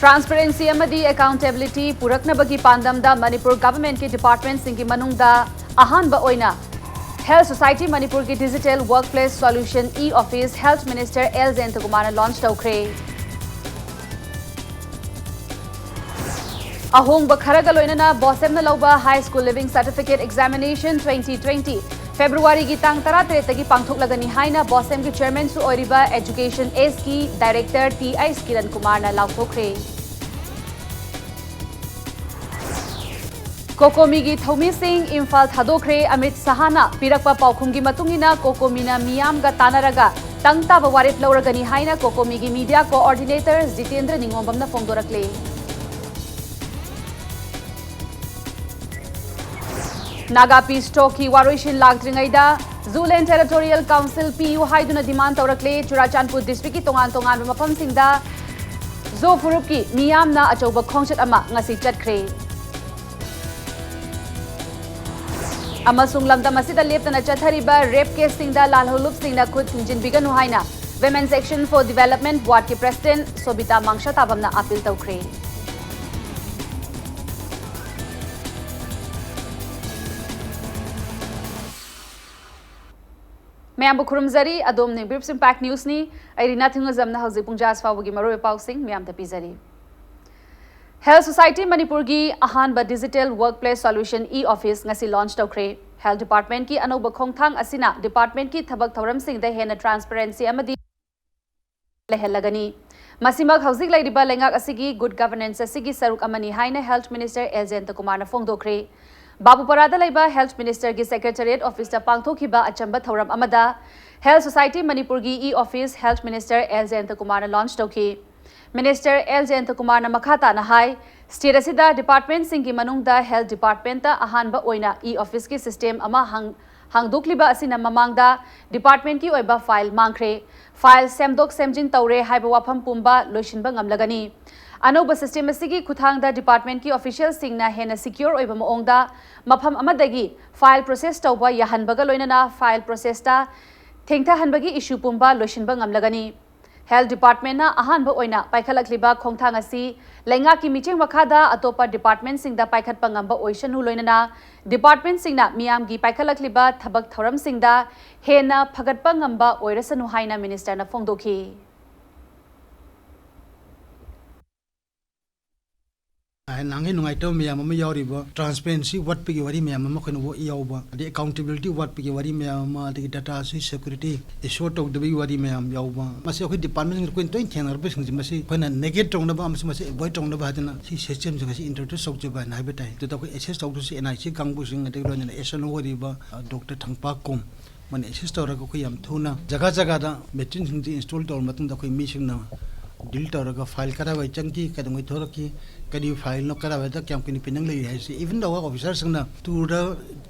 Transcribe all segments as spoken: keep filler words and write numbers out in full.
Transparency ꯑꯃꯗꯤ accountability ꯄꯨꯔꯛꯅꯕꯒꯤ ꯄꯥꯟꯗꯝꯗ Manipur governmentꯀꯤ departmentꯁꯤꯡꯒꯤ ꯃꯅꯨꯡꯗ ꯑꯍꯥꯟꯕ ꯑꯣꯏꯅ Health Society ꯃꯅꯤꯄꯨꯔꯒꯤ digital workplace solution e-office Health Minister L ꯖꯌꯟꯇꯀꯨꯃꯥꯔꯅ launch ꯇꯧꯈ꯭ꯔꯦ꯫ ꯑꯍꯣꯡꯕ ꯈꯔꯒ ꯂꯣꯏꯅꯅ BOSEMꯅ ꯂꯧꯕ High School Leaving Certificate Examination twenty twenty Februaryꯒꯤ ꯇꯥꯡ ꯇꯔꯥꯇꯔꯦꯠꯇꯒꯤ ꯄꯥꯡꯊꯣꯛꯂꯒꯅꯤ ꯍꯥꯏꯅ BOSEMꯒꯤ chairmanꯁꯨ ꯑꯣꯏꯔꯤꯕ Education Sꯀꯤ director T H Kiran ꯀꯨꯃꯥꯔꯅ ꯂꯥꯎꯊꯣꯛꯈ꯭ꯔꯦ꯫ ꯀꯣꯀꯣꯃꯤꯒꯤ ꯊꯧꯃꯤꯁꯤꯡ ꯏꯝꯐꯥꯜ ꯊꯥꯗꯣꯛꯈ꯭ꯔꯦ꯫ ꯑꯃꯤꯠ ꯁꯍꯥꯅ ꯄꯤꯔꯛꯄ ꯄꯥꯎꯈꯨꯝꯒꯤ ꯃꯇꯨꯡ ꯏꯟꯅ ꯀꯣꯀꯣꯃꯤꯅ ꯃꯤꯌꯥꯝꯒ ꯇꯥꯟꯅꯔꯒ ꯇꯪ ꯇꯥꯕ ꯋꯥꯔꯦꯞ ꯂꯧꯔꯒꯅꯤ ꯍꯥꯏꯅ ꯀꯣꯀꯣꯃꯤꯒꯤ media coordinator Jitendra ꯅꯤꯉꯣꯝꯕꯝꯅ ꯐꯣꯡꯗꯣꯔꯛꯂꯦ꯫ Naga peace talkꯀꯤ ꯋꯥꯔꯣꯏꯁꯤꯟ ꯂꯥꯛꯇ꯭ꯔꯤꯉꯩꯗ Zooland Territorial Council ꯄꯤꯌꯨ ꯍꯥꯏꯗꯨꯅ demand ꯇꯧꯔꯛꯂꯦ꯫ ꯆꯨꯔꯥꯆꯥꯟꯄꯨꯔ districtꯀꯤ ꯇꯣꯉꯥꯟ ꯇꯣꯉꯥꯟꯕ ꯃꯐꯝꯁꯤꯡꯗ ꯖꯣ ꯐꯨꯔꯨꯞꯀꯤ ꯃꯤꯌꯥꯝꯅ ꯑꯆꯧꯕ ꯈꯣꯡꯆꯠ ꯑꯃ ꯉꯁꯤ ꯆꯠꯈ꯭ꯔꯦ꯫ ꯑꯃꯁꯨꯡ ꯂꯝꯗꯝ ꯑꯁꯤꯗ ꯂꯦꯞꯇꯅ ꯆꯠꯊꯔꯤꯕ rape caseꯁꯤꯡꯗ ꯂꯥꯜꯍꯧꯂꯨꯞꯁꯤꯡꯅ ꯈꯨꯠ ꯊꯤꯡꯖꯤꯟꯕꯤꯒꯅꯨ ꯍꯥꯏꯅ Women's Action for Development ꯋꯥꯔꯗꯀꯤ president ꯁꯣꯕꯤꯇꯥ ꯃꯥꯡꯁꯥ ꯇꯥꯕꯝꯅ appeal ꯇꯧꯈ꯭ꯔꯦ꯫ ꯃꯌꯥꯝꯕꯨ ꯈꯨꯔꯨꯝꯖꯔꯤ꯫ ꯑꯗꯣꯝꯅ Brief Impact Newsꯅꯤ꯫ ꯑꯩ ꯔꯤꯅꯥ ꯊꯤꯡꯉꯨꯖꯝꯅ ꯍꯧꯖꯤꯛ ꯄꯨꯡ ꯖꯥ ꯐꯥꯎꯕꯒꯤ ꯃꯔꯨꯑꯣꯏꯕ ꯄꯥꯎꯁꯤꯡ ꯃꯌꯥꯝꯗ ꯄꯤꯖꯔꯤ꯫ Health Society ꯃꯅꯤꯄꯨꯔꯒꯤ ꯑꯍꯥꯟꯕ digital workplace solution e-office ꯉꯁꯤ launch ꯇꯧꯈ꯭ꯔꯦ꯫ Health departmentꯀꯤ ꯑꯅꯧꯕ ꯈꯣꯡꯊꯥꯡ ꯑꯁꯤꯅ departmentꯀꯤ ꯊꯕꯛ ꯊꯧꯔꯝꯁꯤꯡꯗ ꯍꯦꯟꯅ transparency ꯑꯃꯗꯤ ꯂꯩꯍꯜꯂꯒꯅꯤ꯫ ꯃꯁꯤꯃꯛ ꯍꯧꯖꯤꯛ ꯂꯩꯔꯤꯕ ꯂꯩꯉꯥꯛ ꯑꯁꯤꯒꯤ good governance ꯑꯁꯤꯒꯤ ꯁꯔꯨꯛ ꯑꯃꯅꯤ ꯍꯥꯏꯅ Health Minister ꯑꯦꯜ ꯖꯌꯟꯇꯀꯨꯃꯥꯔꯅ ꯐꯣꯡꯗꯣꯛꯈ꯭ꯔꯦ꯫ ꯕꯥꯕꯨꯄꯥꯔꯥꯗ ꯂꯩꯕ Health Ministerꯒꯤ Secretariat officeꯇ ꯄꯥꯡꯊꯣꯛꯈꯤꯕ ꯑꯆꯝꯕ ꯊꯧꯔꯝ ꯑꯃꯗ Health Society ꯃꯅꯤꯄꯨꯔꯒꯤ e-office Health Minister ꯑꯦꯜ ꯖꯌꯟꯇꯀꯨꯃꯥꯔꯅ launch ꯇꯧꯈꯤ꯫ Minister ꯑꯦꯜ ꯖꯌꯟꯇꯀꯨꯃꯥꯔꯅ ꯃꯈꯥ ꯇꯥꯅ ꯍꯥꯏ, state ꯑꯁꯤꯗ departmentꯁꯤꯡꯒꯤ ꯃꯅꯨꯡꯗ health departmentꯇ ꯑꯍꯥꯟꯕ ꯑꯣꯏꯅ e-officeꯀꯤ system ꯑꯃ ꯍꯥꯡ-, ꯍꯥꯡꯗꯣꯛꯂꯤꯕ ꯑꯁꯤꯅ ꯃꯃꯥꯡꯗ departmentꯀꯤ ꯑꯣꯏꯕ file ꯃꯥꯡꯈ꯭ꯔꯦ꯫ File ꯁꯦꯝꯗꯣꯛ ꯁꯦꯝꯖꯤꯟ ꯇꯧꯔꯦ ꯍꯥꯏꯕ ꯋꯥꯐꯝ ꯄꯨꯝꯕ ꯂꯣꯏꯁꯤꯟꯕ ꯉꯝꯂꯒꯅꯤ꯫ ꯑꯅꯧꯕ system ꯑꯁꯤꯒꯤ ꯈꯨꯠꯊꯥꯡꯗ departmentꯀꯤ officialꯁꯤꯡꯅ ꯍꯦꯟꯅ secure ꯑꯣꯏꯕ ꯃꯑꯣꯡꯗ ꯃꯐꯝ ꯑꯃꯗꯒꯤ file process ꯇꯧꯕ ꯌꯥꯍꯟꯕꯒ ꯂꯣꯏꯅꯅ file processꯇ ꯊꯦꯡꯊꯍꯟꯕꯒꯤ issue ꯄꯨꯝꯕ ꯂꯣꯏꯁꯤꯟꯕ ꯉꯝꯂꯒꯅꯤ꯫ Health Department ꯅ ꯑꯍꯥꯟꯕ ꯑꯣꯏꯅ ꯄꯥꯏꯈꯠꯂꯛꯂꯤꯕ ꯈꯣꯡꯊꯥꯡ ꯑꯁꯤ ꯂꯩꯉꯥꯛꯀꯤ ꯃꯤꯠꯌꯦꯡ ꯃꯈꯥꯗ ꯑꯇꯣꯞꯄ department ꯁꯤꯡꯗ ꯄꯥꯏꯈꯠꯄ ꯉꯝꯕ ꯑꯣꯏꯁꯅꯨ, ꯂꯣꯏꯅꯅ department ꯁꯤꯡꯅ ꯃꯤꯌꯥꯝꯒꯤ ꯄꯥꯏꯈꯠꯂꯛꯂꯤꯕ ꯊꯕꯛ ꯊꯧꯔꯝꯁꯤꯡꯗ ꯍꯦꯟꯅ ꯐꯒꯠꯄ ꯉꯝꯕ ꯑꯣꯏꯔꯁꯅꯨ ꯍꯥꯏꯅ minister ꯅ ꯐꯣꯡꯗꯣꯛꯈꯤ꯫ ꯅꯍꯥꯟꯒꯤ ꯅꯨꯡꯉꯥꯏꯇꯕ ꯃꯌꯥꯝ ꯑꯃ ꯌꯥꯎꯔꯤꯕ, transparency ꯋꯥꯠꯄꯒꯤ ꯋꯥꯔꯤ ꯃꯌꯥꯝ ꯑꯃ ꯑꯩꯈꯣꯏꯅ ꯌꯥꯎꯕ, ꯑꯗꯩ accountability ꯋꯥꯠꯄꯒꯤ ꯋꯥꯔꯤ ꯃꯌꯥꯝ ꯑꯃ, ꯑꯗꯒꯤ data ꯁꯤ security assure ꯇꯧꯗꯕꯒꯤ ꯋꯥꯔꯤ ꯃꯌꯥꯝ ꯌꯥꯎꯕ, ꯃꯁꯤ ꯑꯩꯈꯣꯏ department ꯁꯤꯡ ꯑꯩꯈꯣꯏꯅ ꯇꯣꯏꯅ ꯊꯦꯡꯅꯔꯛꯄꯁꯤꯡꯁꯦ ꯃꯁꯤ ꯑꯩꯈꯣꯏꯅ negate ꯇꯧꯅꯕ ꯑꯃꯁꯨꯡ ꯃꯁꯤ avoid ꯇꯧꯅꯕ ꯍꯥꯏꯗꯅ ꯁꯤ system ꯁꯤꯡ ꯑꯁꯤ introduce ꯇꯧꯖꯕ ꯍꯥꯏꯅ ꯍꯥꯏꯕ ꯇꯥꯏ꯫ ꯑꯗꯨꯗ ꯑꯩꯈꯣꯏ assist ꯇꯧꯗꯣꯏꯁꯤ N I C ꯀꯥꯡꯕꯨꯁꯤꯡ, ꯑꯗꯒꯤ ꯂꯣꯏꯅꯅ S N O ꯑꯣꯏꯔꯤꯕ, ꯑ, Doctor ꯊꯪꯄꯥꯛꯀꯣꯝ, ꯃꯣꯏꯅ assist ꯇꯧꯔꯒ ꯑꯩꯈꯣꯏ ꯌꯥꯝ ꯊꯨꯅ ꯖꯒꯥ ꯖꯒꯥꯗ machine ꯁꯤꯡꯁꯤ install ꯇꯧꯔꯕ ꯃꯇꯨꯡꯗ ꯑꯩꯈꯣꯏ ꯃꯤꯁꯤꯡꯅ deal ꯇꯧꯔꯒ file ꯀꯗꯥꯏꯋꯥꯏ ꯆꯪꯈꯤ, ꯀꯩꯗꯧꯉꯩ ꯊꯣꯛꯂꯛꯈꯤ, ꯀꯔꯤ file ꯅꯣ, ꯀꯗꯥꯏꯋꯥꯏꯗ ꯀꯌꯥꯝ ꯀꯨꯏꯅ pending ꯂꯩꯔꯤ ꯍꯥꯏꯁꯤ, even though officer ꯁꯤꯡꯅ tour ꯗ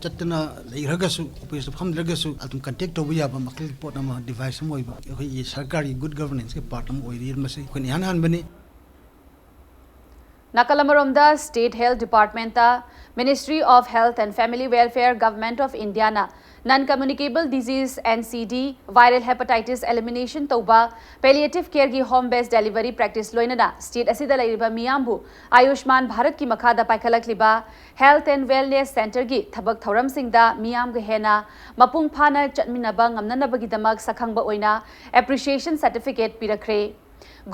ꯆꯠꯇꯅ ꯂꯩꯈ꯭ꯔꯒꯁꯨ, office ꯇ ꯐꯝꯗ꯭ꯔꯒꯁꯨ ꯑꯗꯨꯝ contact ꯇꯧꯕ ꯌꯥꯕ ꯃꯈꯜꯒꯤ ꯄꯣꯠ ꯑꯃ, device ꯑꯃ ꯑꯣꯏꯕ ꯑꯩꯈꯣꯏꯒꯤ ꯁꯔꯀꯥꯔꯒꯤ good governance ꯀꯤ part ꯑꯃ ꯑꯣꯏꯔꯤ꯫ ꯃꯁꯤ ꯑꯩꯈꯣꯏꯅ ꯏꯍꯥꯟ ꯍꯥꯟꯕꯅꯤ꯫ ꯅꯥꯀꯜ ꯑꯃꯔꯣꯝꯗ, State Health Department ꯇ Ministry of Health and Family Welfare, Government of India ꯅ non communicable disease, N C D, viral hepatitis elimination ꯇꯧꯕ, palliative care ꯒꯤ home based delivery practice, ꯂꯣꯏꯅꯅ state ꯑꯁꯤꯗ ꯂꯩꯔꯤꯕ ꯃꯤꯌꯥꯝꯕꯨ ꯑꯌꯨꯁꯃꯥꯟ ꯚꯥꯔꯠꯀꯤ ꯃꯈꯥꯗ ꯄꯥꯏꯈꯠꯂꯛꯂꯤꯕ Health and Wellness Centre ꯒꯤ ꯊꯕꯛ ꯊꯧꯔꯝꯁꯤꯡꯗ ꯃꯤꯌꯥꯝꯒ ꯍꯦꯟꯅ ꯃꯄꯨꯡ ꯐꯥꯅ ꯆꯠꯃꯤꯟꯅꯕ ꯉꯝꯅꯅꯕꯒꯤꯗꯃꯛ ꯁꯛꯈꯪꯕ ꯑꯣꯏꯅ appreciation certificate ꯄꯤꯔꯛꯈ꯭ꯔꯦ꯫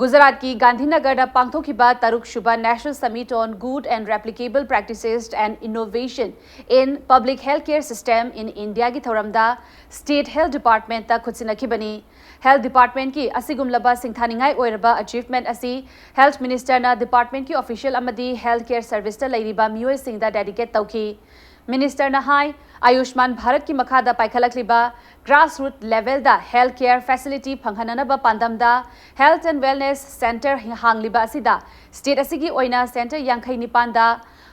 ꯒꯨꯖꯔꯥꯠꯀꯤ ꯒꯥꯟꯙꯤꯅꯒꯔꯗ ꯄꯥꯡꯊꯣꯛꯈꯤꯕ ꯇꯔꯨꯛ ꯁꯨꯕ National Summit on Good and Replicable Practices and Innovation in Public Healthcare System in India ꯒꯤ ꯊꯧꯔꯝꯗ State Health Department ꯇ ꯈꯨꯠꯁꯤꯟꯅꯈꯤꯕꯅꯤ꯫ Health Department ꯀꯤ ꯑꯁꯤꯒꯨꯝꯂꯕ ꯁꯤꯡꯊꯥꯅꯤꯡꯉꯥꯏ ꯑꯣꯏꯔꯕ achievement ꯑꯁꯤ Health Minister ꯅ department ꯀꯤ official ꯑꯃꯗꯤ healthcare service ꯇ ꯂꯩꯔꯤꯕ ꯃꯤꯑꯣꯏꯁꯤꯡꯗ dedicate ꯇꯧꯈꯤ꯫ Minister ꯅ ꯍꯥꯏ, ꯑꯌꯨꯁꯃꯥꯟ ꯚꯥꯔꯠꯀꯤ ꯃꯈꯥꯗ ꯄꯥꯏꯈꯠꯂꯛꯂꯤꯕ grassroot level the health care facility ꯐꯪꯍꯟꯅꯅꯕ ꯄꯥꯟꯗꯝꯗ Health and Wellness Centre ꯍꯥꯡꯂꯤꯕ ꯑꯁꯤꯗ state ꯑꯁꯤꯒꯤ ꯑꯣꯏꯅ centre ꯌꯥꯡꯈꯩ ꯅꯤꯄꯥꯟꯗ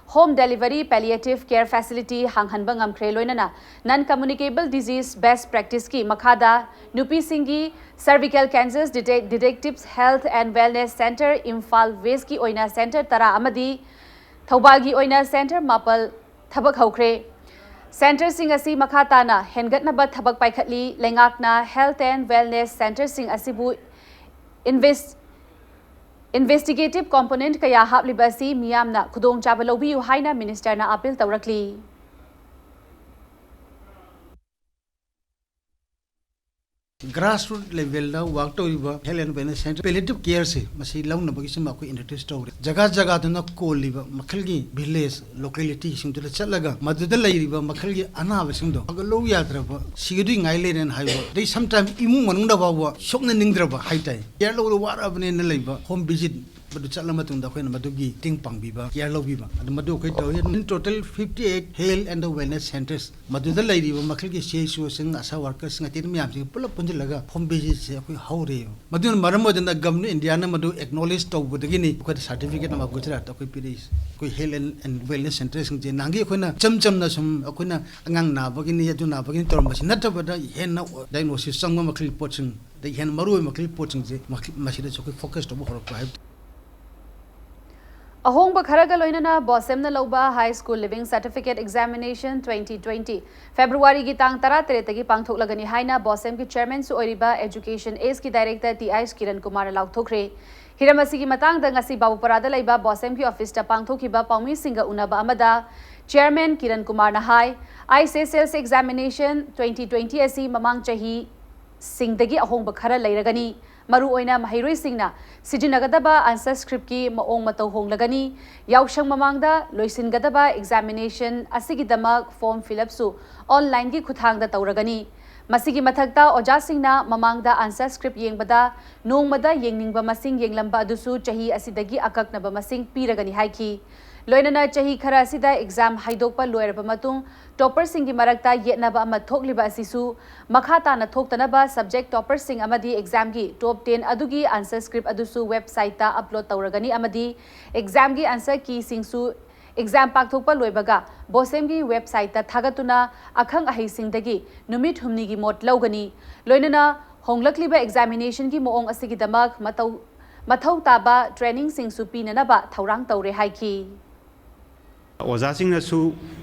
home delivery palliative care facility ꯍꯥꯡꯍꯟꯕ ꯉꯝꯈ꯭ꯔꯦ, ꯂꯣꯏꯅꯅ non communicable disease best practice ꯀꯤ ꯃꯈꯥꯗ ꯅꯨꯄꯤꯁꯤꯡꯒꯤ cervical cancer detect-, detective health and wellness centre, Imphal West ꯀꯤ ꯑꯣꯏꯅ centre ꯇꯔꯥ ꯑꯃꯗꯤ ꯊꯧꯕꯥꯜꯒꯤ ꯑꯣꯏꯅ centre ꯃꯥꯄꯜ ꯊꯕꯛ ꯍꯧꯈ꯭ꯔꯦ꯫ Centre ꯁꯤꯡ ꯑꯁꯤ ꯃꯈꯥ ꯇꯥꯅ ꯍꯦꯟꯒꯠꯅꯕ ꯊꯕꯛ ꯄꯥꯏꯈꯠꯂꯤ꯫ ꯂꯩꯉꯥꯛꯅ Health and Wellness Centre ꯁꯤꯡ ꯑꯁꯤꯕꯨ Invest Investigative component ꯀꯌꯥ ꯍꯥꯞꯂꯤꯕ ꯑꯁꯤ ꯃꯤꯌꯥꯝꯅ ꯈꯨꯗꯣꯡꯆꯥꯕ ꯂꯧꯕꯤꯌꯨ ꯍꯥꯏꯅ ꯃꯤꯅꯤꯁꯇꯔꯅ ꯑꯥꯄꯤꯜ ꯇꯧꯔꯛꯂꯤ꯫ Grassroot levelꯗ work ꯇꯧꯔꯤꯕ health and wellness center palliative careꯁꯦ ꯃꯁꯤ ꯂꯧꯅꯕꯒꯤꯁꯨ ꯑꯩꯈꯣꯏ introduce ꯇꯧꯔꯦ꯫ ꯖꯒꯥ ꯖꯒꯥꯗꯨꯅ ꯀꯣꯜꯂꯤꯕ ꯃꯈꯜꯒꯤ village localityꯁꯤꯡꯗꯨꯗ ꯆꯠꯂꯒ ꯃꯗꯨꯗ ꯂꯩꯔꯤꯕ ꯃꯈꯜꯒꯤ ꯑꯅꯥꯕꯁꯤꯡꯗꯣ ꯐꯒꯠꯂꯧ ꯌꯥꯗ꯭ꯔꯕ, ꯁꯤꯒꯗꯣꯏ ꯉꯥꯏ ꯂꯩꯔꯦꯅ ꯍꯥꯏꯕ, ꯑꯗꯩ sometime ꯏꯃꯨꯡ ꯃꯅꯨꯡꯗ ꯐꯥꯎꯕ ꯁꯣꯛꯅꯅꯤꯡꯗ꯭ꯔꯕ ꯍꯥꯏꯇꯥꯔꯦ, care ꯂꯧꯕ ꯋꯥꯔꯕꯅꯦꯅ ꯂꯩꯕ home visit ꯃꯗꯨ ꯆꯠꯂ ꯃꯇꯨꯡꯗ ꯑꯩꯈꯣꯏꯅ ꯃꯗꯨꯒꯤ ꯃꯇꯦꯡ ꯄꯥꯡꯕꯤꯕ, care ꯂꯧꯕꯤꯕ, ꯑꯗꯨ ꯃꯗꯨ ꯑꯩꯈꯣꯏ ꯇꯧꯏ꯫ In total fifty eight health and wellness centres ꯃꯗꯨꯗ ꯂꯩꯔꯤꯕ ꯃꯈꯜꯒꯤ CHOꯁꯤꯡ, ASHA workerꯁꯤꯡ, ꯑꯇꯩ ꯃꯌꯥꯝꯁꯤꯡ ꯄꯨꯂꯞ ꯄꯨꯟꯁꯤꯜꯂꯒ home visitꯁꯦ ꯑꯩꯈꯣꯏ ꯍꯧꯔꯦꯕ꯫ ꯃꯗꯨꯅ ꯃꯔꯝ ꯑꯣꯏꯗꯅ Government of Indiaꯅ ꯃꯗꯨ acknowledge ꯇꯧꯕꯗꯒꯤꯅꯤ ꯑꯩꯈꯣꯏꯗ certificate ꯑꯃ ꯒꯨꯖꯔꯥꯠꯇ ꯑꯩꯈꯣꯏ ꯄꯤꯔꯛꯏꯁꯦ꯫ ꯑꯩꯈꯣꯏ health and wellness centreꯁꯤꯡꯁꯦ ꯅꯍꯥꯟꯒꯤ ꯑꯩꯈꯣꯏꯅ ꯏꯆꯝ ꯆꯝꯅ ꯁꯨꯝ ꯑꯩꯈꯣꯏꯅ ꯑꯉꯥꯡ ꯅꯥꯕꯒꯤꯅꯤ, ꯑꯗꯨ ꯅꯥꯕꯒꯤꯅꯤ ꯇꯧꯔꯝꯕꯁꯤ ꯅꯠꯇꯕꯗ, ꯍꯦꯟꯅ diagnosis ꯆꯪꯕ ꯃꯈꯜꯒꯤ ꯄꯣꯠꯁꯤꯡ, ꯑꯗꯩ ꯍꯦꯟꯅ ꯃꯔꯨꯑꯣꯏꯕ ꯃꯈꯜꯒꯤ ꯄꯣꯠꯁꯤꯡꯁꯦ ꯃꯈ-, ꯃꯁꯤꯗꯁꯨ ꯑꯩꯈꯣꯏ focus ꯇꯧꯕ ꯍꯧꯔꯛꯄ ꯍꯥꯏꯕ꯫ ꯑꯍꯣꯡꯕ ꯈꯔꯒ ꯂꯣꯏꯅꯅ BOSEMꯅ ꯂꯧꯕ High School Leaving Certificate Examination twenty twenty Februaryꯒꯤ ꯇꯥꯡ ꯇꯔꯥꯇꯔꯦꯠꯇꯒꯤ ꯄꯥꯡꯊꯣꯛꯂꯒꯅꯤ ꯍꯥꯏꯅ BOSEMꯒꯤ Chairmanꯁꯨ ꯑꯣꯏꯔꯤꯕ Education Sꯒꯤ Director ꯇꯤ ꯑꯥꯏ ꯀꯤꯔꯟ ꯀꯨꯃꯥꯔꯅ ꯂꯥꯎꯊꯣꯛꯈ꯭ꯔꯦ꯫ ꯍꯤꯔꯝ ꯑꯁꯤꯒꯤ ꯃꯇꯥꯡꯗ ꯉꯁꯤ ꯕꯥꯕꯨꯄꯥꯔꯥꯗ ꯂꯩꯕ BOSEMꯒꯤ officeꯇ ꯄꯥꯡꯊꯣꯛꯈꯤꯕ ꯄꯥꯎꯃꯤꯁꯤꯡꯒ ꯎꯅꯕ ꯑꯃꯗ Chairman ꯀꯤꯔꯟ ꯀꯨꯃꯥꯔꯅ ꯍꯥꯏ, ICSLC Examination twenty twenty ꯑꯁꯤ ꯃꯃꯥꯡ ꯆꯍꯤꯁꯤꯡꯗꯒꯤ ꯑꯍꯣꯡꯕ ꯈꯔ ꯂꯩꯔꯒꯅꯤ꯫ ꯃꯔꯨꯑꯣꯏꯅ ꯃꯍꯩꯔꯣꯏꯁꯤꯡꯅ ꯁꯤꯖꯤꯟꯅꯒꯗꯕ answer scriptꯀꯤ ꯃꯑꯣꯡ ꯃꯇꯧ ꯍꯣꯡꯂꯒꯅꯤ꯫ ꯌꯥꯎꯁꯪ ꯃꯃꯥꯡꯗ ꯂꯣꯏꯁꯤꯟꯒꯗꯕ examination ꯑꯁꯤꯒꯤꯗꯃꯛ form fill upꯁꯨ onlineꯒꯤ ꯈꯨꯠꯊꯥꯡꯗ ꯇꯧꯔꯒꯅꯤ꯫ ꯃꯁꯤꯒꯤ ꯃꯊꯛꯇ, ꯑꯣꯖꯥꯁꯤꯡꯅ ꯃꯃꯥꯡꯗ answer script ꯌꯦꯡꯕꯗ ꯅꯣꯡꯃꯗ ꯌꯦꯡꯅꯤꯡꯕ ꯃꯁꯤꯡ ꯌꯦꯡꯂꯝꯕ ꯑꯗꯨꯁꯨ ꯆꯍꯤ ꯑꯁꯤꯗꯒꯤ ꯑꯀꯛꯅꯕ ꯃꯁꯤꯡ ꯄꯤꯔꯒꯅꯤ ꯍꯥꯏꯈꯤ꯫ ꯂꯣꯏꯅꯅ ꯆꯍꯤ ꯈꯔ ꯑꯁꯤꯗ exam ꯍꯥꯏꯗꯣꯛꯄ ꯂꯣꯏꯔꯕ ꯃꯇꯨꯡ topperꯁꯤꯡꯒꯤ ꯃꯔꯛꯇ ꯌꯦꯠꯅꯕ ꯑꯃ ꯊꯣꯛꯂꯤꯕ ꯑꯁꯤꯁꯨ ꯃꯈꯥ ꯇꯥꯅ ꯊꯣꯛꯇꯅꯕ subject topperꯁꯤꯡ ꯑꯃꯗꯤ examꯒꯤ top ten ꯑꯗꯨꯒꯤ answer script ꯑꯗꯨꯁꯨ websiteꯇ upload ꯇꯧꯔꯒꯅꯤ ꯑꯃꯗꯤ examꯒꯤ answer keyꯁꯤꯡꯁꯨ exam ꯄꯥꯡꯊꯣꯛꯄ ꯂꯣꯏꯕꯒ BOSEMꯒꯤ websiteꯇ ꯊꯥꯒꯠꯇꯨꯅ ꯑꯈꯪ ꯑꯍꯩꯁꯤꯡꯗꯒꯤ ꯅꯨꯃꯤꯠ ꯍꯨꯝꯅꯤꯒꯤ ꯃꯣꯠ ꯂꯧꯒꯅꯤ꯫ ꯂꯣꯏꯅꯅ ꯍꯣꯡꯂꯛꯂꯤꯕ examinationꯒꯤ ꯃꯑꯣꯡ ꯑꯁꯤꯒꯤꯗꯃꯛ ꯃꯇꯧ, ꯃꯊꯧ ꯇꯥꯕ trainingꯁꯤꯡꯁꯨ ꯄꯤꯅꯅꯕ ꯊꯧꯔꯥꯡ ꯇꯧꯔꯦ ꯍꯥꯏꯈꯤ꯫ ꯑꯣꯖꯥꯁꯤꯡꯅꯁꯨ